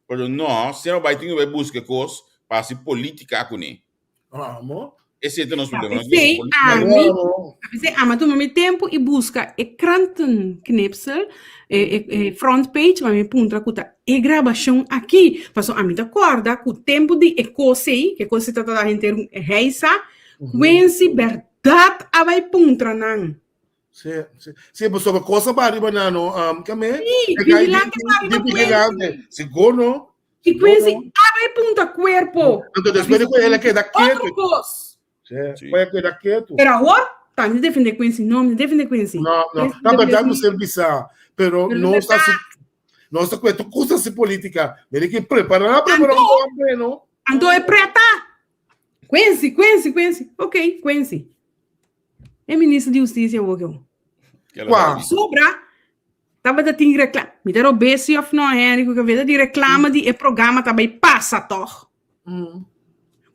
Pero no, semper bai tin cu bai busca cos pa haci politica cune. Amo. Esei ta nos problema. Nos P'esei política. ami, p'esei ami a tuma mi tempu i buska e krantenknipsel, e, e, e front page, pa mi puntra ku ta e grabashon aki. Pasobra ami ta kòrda ku tempu di e kos ei, ku e kos ei tabata henter un heisa, Quincy bèrdat a bai puntra nan. Sí, sí. Sí, pasobra kos a bai riba nan, no? Um, kame? Sí, E gai di, vigilante di, bai di riba vigilante. Quincy. Sigur no? I Sigur Quincy no? a bai punta kuerpo. Anto despues di ku el a keda Otro ketu. kos. Sí, Sí. poi a keda ketu. Pero awor, ta mi defende Quincy. No, mi defende Quincy. No, no. Quincy Na defende berdad mi. mester bisa, pero Pero no berdad. ta si nos ta kueto kusa si politica. Mira ki prepara, prepara un Anto, hombre, no? anto e preta. Quincy, Quincy, Quincy. Ok, Quincy. E ministro di Hustisia awor ke. Qua? Sobra, tabata tin reclama. Mi ta robé si of no, Henry, ku ke di reclama di e programa tabay pasa toch.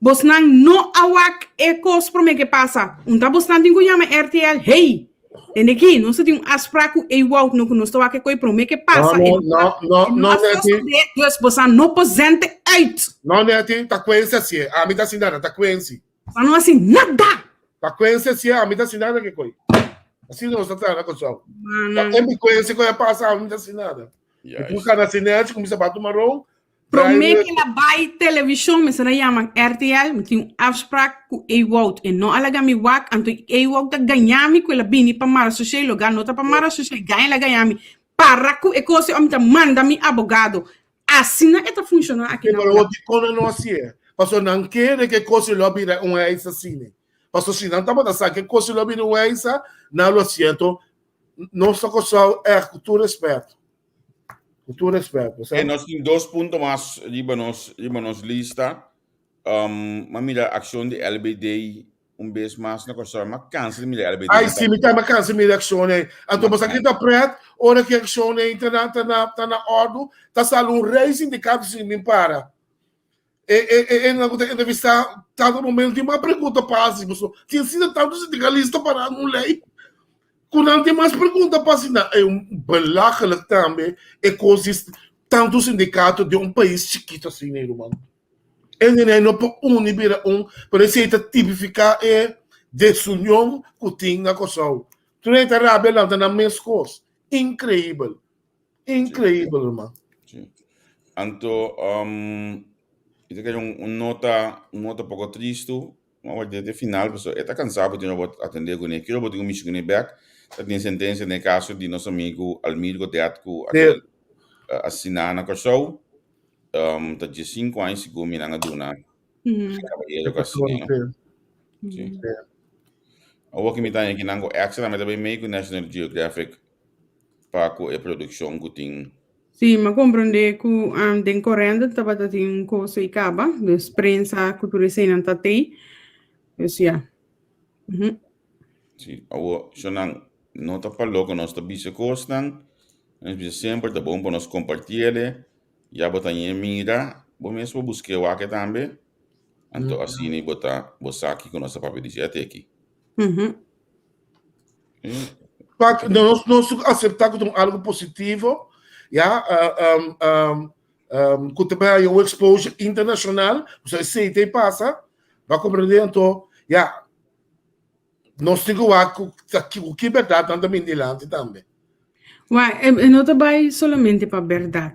Bosnan no a wak e kos promé ke pasa. Un ta bosnan tin ku yama RTL, hey, tende ki, nos ta tin un afspraak ku Ewout no ku nos ta wak e koi promé ke pasa. No, no, no, no, a Nettie. sosodé, dus bosnan no por zende uit. No, Nettie, ta Quincy así. Ami ta sin nada, ta Quincy. Bosnan no hasi nada. Ta Quincy así, ami ta sin nada ke koi. Así nos ta traha na Kòrsou. Mana. Ta en Quincy koi a pasa, ami ta sin nada. Juist. Mi pun kana sin nada, ku mi sapato maron. Promé ke la bai televishon mester a yama RTL, mi tin un afspraak ku Ewout. E no a laga mi wak, anto Ewout ta gaña mi ku el a bini pa Mara Soshe, loga no ta pa Mara Soshe, gaña el a gaña mi. Para ku e kos ei o mi ta manda mi abogado. Asina e ta funshoná aki na Pero Hulanda. dikon nan no hasié? Pasobra nan kere ku e kos ei lo a bira un eis asina. Pasobra si nan tabata sa ku e kos ei lo a bira un eisa, nan lo hasié. Anto nos ta Kòrsou ègt ku tur rèspèt. Ku tur respet, bo sa. E nos tin dos punto mas riba nos riba nos lista. Um, ma mira akshon di LBD un bes mas na Kòrsou. Ma kansa di mira LBD. Ai, si, mi tambe kansa di mira akshon ei. Anto bo sa ki ta pret, ora ki akshon ei ta na ta na ta na òrdu, ta sali un rei sindikato sin bin para. E e e e ku ta entrevistá tantu momento tin mas pregunta pa hasi pasobra tin asina tantu sindikalista pará un lei ku nan tin mas pregunta pa hasi nan. E un belachelijk tambe e kos di tantu sindikato den un pais chikito asina ei ruman. E nene no por uni bira un pero esei ta tipifiká e desunion ku tin na Kòrsou. Tur hende ta rabia lanta nan mes kos. Inkreibel. Increíbel, ruman. Sí. Anto, um, ik ta kere un, un nota, un nota poko tristu, maar wat dit e final, paso e ta cansá bo tin robot atendé kuné. Ki robot tin ku mishi kuné bèk, ta tin sentensia den e kaso di nos amigu Almir Godet ku a Sí. keda asesiná na Kòrsou. Um, ta diesinku aña sigur mi nan a duna Mm. kabayero ku asesiné, no? Sí. Sí. Sí. Awor ki mi ta haña kinan ku extra, mi ta bai mei ku National Geographic pa ku e produkshon ku tin. Sí, m'a komprondé ku um, den korente tabata tin un kos ei kaba, dus prensa ku tur eseinan ta tei. Dus ya. Mhm. Sí, awor, shonnan, no ta pa loko nos ta bisa kosnan, nos bisa semper ta bon pa nos kompartiele, ya bo ta ñe mira, bo mes por busk'é wak tambe, anto asina bo ta, bo sa kiko nos ta papia di dje ateki. Mhm. Pak, nos nos acepta ku ta un algo positivo, ya, um, um, um, ku ta bay un exposure internacional, so esei te pasa, ba comprende anto, ya, nos tin ku wak ku ta ku ki berdad nan ta bin dilanti tambe. Wa, e, e no ta bai solamente pa berdad.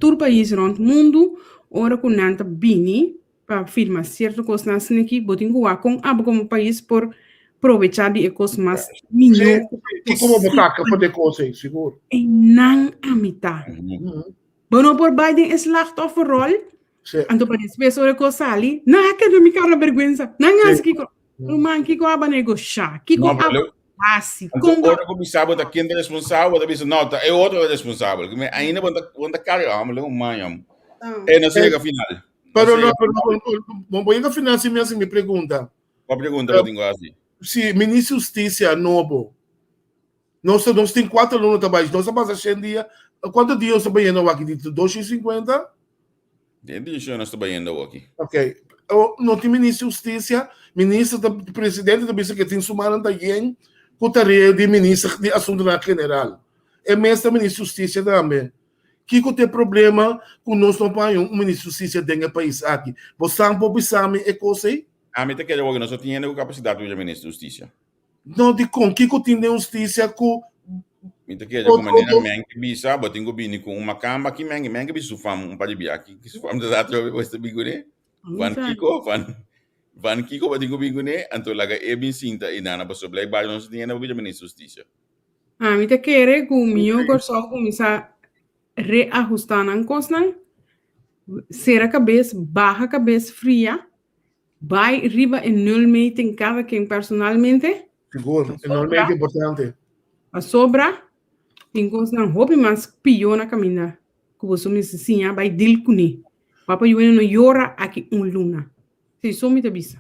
Tur pais rond mundu, ora ku nan ta bini pa firma sierto kosnan asina aki, bo tin ku wak kon abo komo pais por probechá di e kos mas mihó Sí, kiko bo por saka for di e kos ei, sigur. Einan a mitá. Bo no por bai den e slachtofferrol, Sí. anto pa despues ora e kos sali, nan a keda mi kara bèrgwensa, nan a hasi kiko. Ruman, kiko aba negoshá? Kiko No, pero aba leu- hasi? Anto, Kon bo ora ku bisa bo ta ken ta responsabel, bo ta bisa, no, ta e otro ta responsabel. Ku me ainda bo ta, bo ta karga, hombre, leu man, hombre. E no se yega final. Pero no, pero no, bo yega final si mi hasi mi pregunta. Kua pregunta bo tin ku hasi? Si ministro di Hustisia nobo, nos nos tin kuater luna ta bai, nos a pasa shen dia, kuantu dia nos ta bayendo awaki? Di 250? Den dirishon nos ta bayendo awaki. Ok. No tin ministro di Hustisia, minister ta, presidente ta bisa ke tin su mannan ta yen ku tarea di minister di Asuntunan General. E mes ta minister di Hustisia tambe. Kiko ta e problema ku nos no por haña un minister di hustisia den e pais aki? Bo san por bisa mi e kos ei? Ami ta kere wak nos no tin hende ku kapasidat pa bira minister di hustisia. No, dikon? Kiko tin den hustisia ku Mi ta kere ku manera men ke bisa, bo tin ku bini ku un makamba ki men, men ke bisa su fam un par di bia. Ki su fam ta sa atrobe bo ta bin kuné? Van kiko? Van van kiko bo tin ku bin kuné? Anto laga e bin sinta i nana pasobra blijkbaar nos no tin hende pa bira minister di hustisia. Ami ta kere ku mihó Kòrsou kuminsá reahustá nan kosnan, sera kabes, baha kabes fria, bai riba e nulmeting kada ken personalmente. Sigur, e nulmeting importante. Pasobra tin kosnan hopi mas pió na kaminda ku boso mester siña bai deal kuné. Papa Yuene no yora aki un luna. Sí, so mi ta bisa.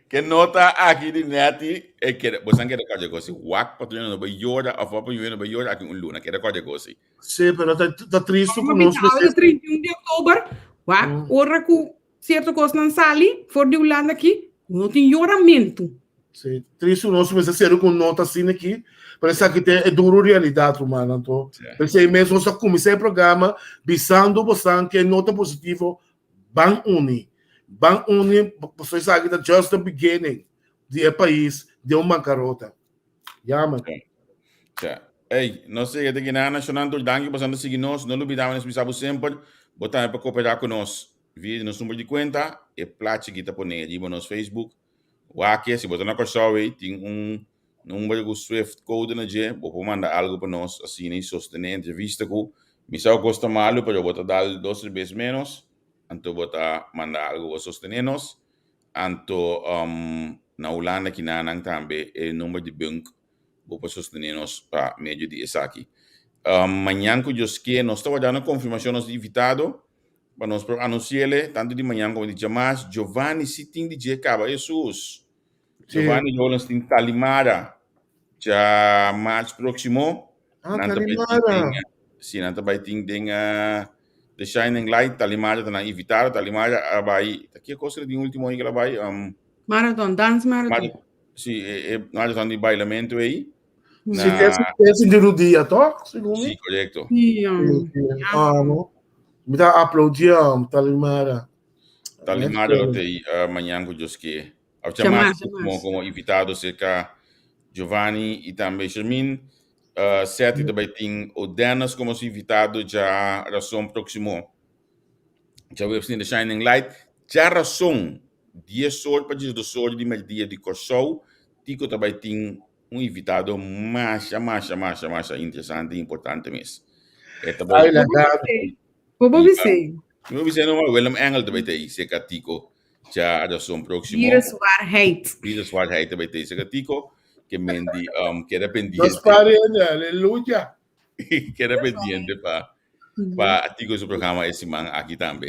Ke nota aki di Netty, e kere, bosan kere kòrda gosi, wak pa no bai yora of papa Yuene no bai yora aki un luna, kere kòrda gosi. Sí, pero ta, ta tristu ku nos mester. 31 di oktober, wak, ora ku sierto kosnan sali for di Hulanda aki, no tin yoramentu. Sí, tristu nos mester seri ku nota asina aki, pero esaki ta e duru realidat, rumannan. Anto, p'esei mes nos a kuminsá e programa bisando bosan ku e nota positivo Ban uni. Ban uni pasobra esaki ta just the beginning di e pais den un bankarota. Jammer. Ja. Ey, nos sigue te Guinea Nacional tur danki pasando sigui nos. No lubida nos bisa bo semper, bo tambe pa koopera ku nos via di nos number di kuenta, e plachi ki ta pone riba nos Facebook. Wak si bo ta na Kòrsou ei, tin un number ku Swift code na dje, bo por manda algu pa nos asina i sostené entrevista ku mi sa ku kos ta malu pero bo ta dal dos tres bes ménos, anto bo ta manda algu pa sostené nos. Anto na Hulanda kinanan tambe e number di bunk bo por sostené nos pa medio di esaki. Mañan ku Dios ke nos ta wardando konfirmashon nos di invitado. Pa nos por anunsiele, tantu di mañan komo di djamas, Giovanni si tin di dje kaba. Hesus! Giovanni Jolens tin Talimara djamars próksimo. Ah, Nan ta bai tin Talimara. den, si, nan ta bai tin den The Shining Light. Talimara ta nan invitado. Talimara a bai, ta ki kos di último ei ku el a bai? Marathon, dance marathon. Si, e marathon di bailamentu ei. Si, te sinti rudia, toch? Segun mi. Si, korekto. Si, Ah, no. Mi ta aplaudí Talimara. Talimara lo tei mañan ku Dios ke. Of djamas komo komo invitado serka Giovanni i tambe Shermin. Seti ta bai tin Odennis komo su invitado dja rason próksimo. Djaweps tin The Shining Light. Djarason dies or pa diesdos or di merdia di Kòrsou Tico ta bai tin un invitado masha masha masha masha interesante i importante mes. E ta bai Ay, la Gabi. Bo bo bisei. Mi bo bisei nomás Willem Engel ta bai ta ei serka Tico djarason próksimo. Viruswaarheid. Viruswaarheid ta bai ta ei serka Tico ke men di keda Nos pendiente. pariente, aleluya. Keda pendiente pa pa Tico su programa e siman aki tambe.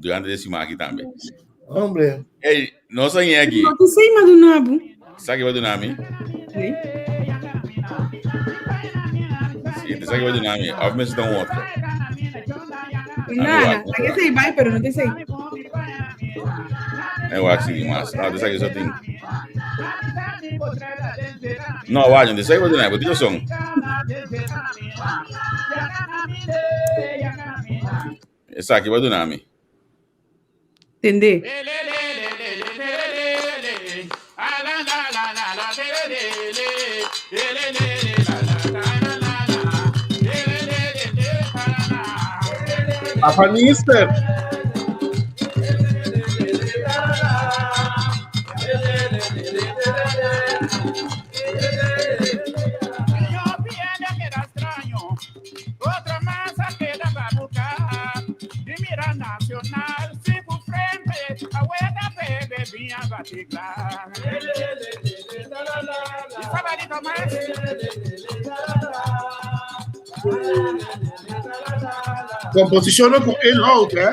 Durante e siman aki tambe. Hombre. Hey, nos a aquí. No te sei madunabu. Sa que va dunami? Sí. Sí, te sa que va dunami. Of me está un otro. Nada, sa que sei bai, pero no te sei. Nee, wacht, zie mas. No, te sa que so tin. No, wacht, te sa que va dunami, but son. Esaki bo a duna mi. Tende. Papa Nister. Composicionnan cu inhoud, hè?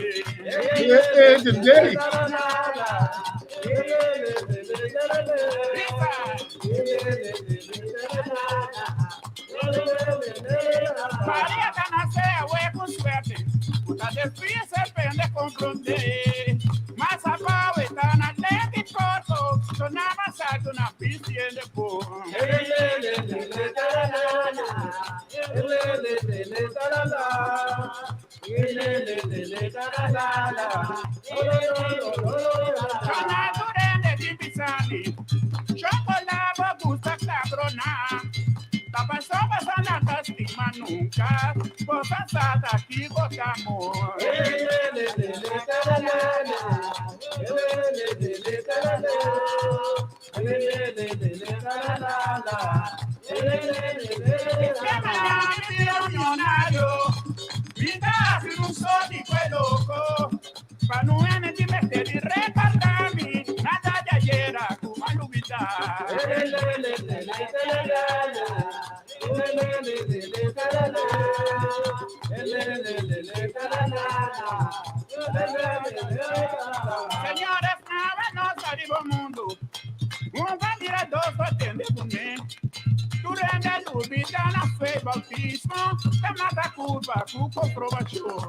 Eh, eh, tende. Maria ta nase awe ku suerte, ku ta difísil pende komprondé. Mas abou e ta na lente korto, sona mas alto na pista e de por. Sona durende di bisani, chocolate bo gusta cabrona. Ta pasó pasó na ta stima nunca, bosa sa ta ki bota amor. Que mañana mi millonario, mi ta hasi un soli kue loko. Pa no ene di mester di repartá mi nada di ayera ku a lubidá. Señores, nada nos ariba mundu. Un pa mira dos pa tende kuné. Tur hende a lubidá na fe bautismo ta mata kurpa ku komprobashon.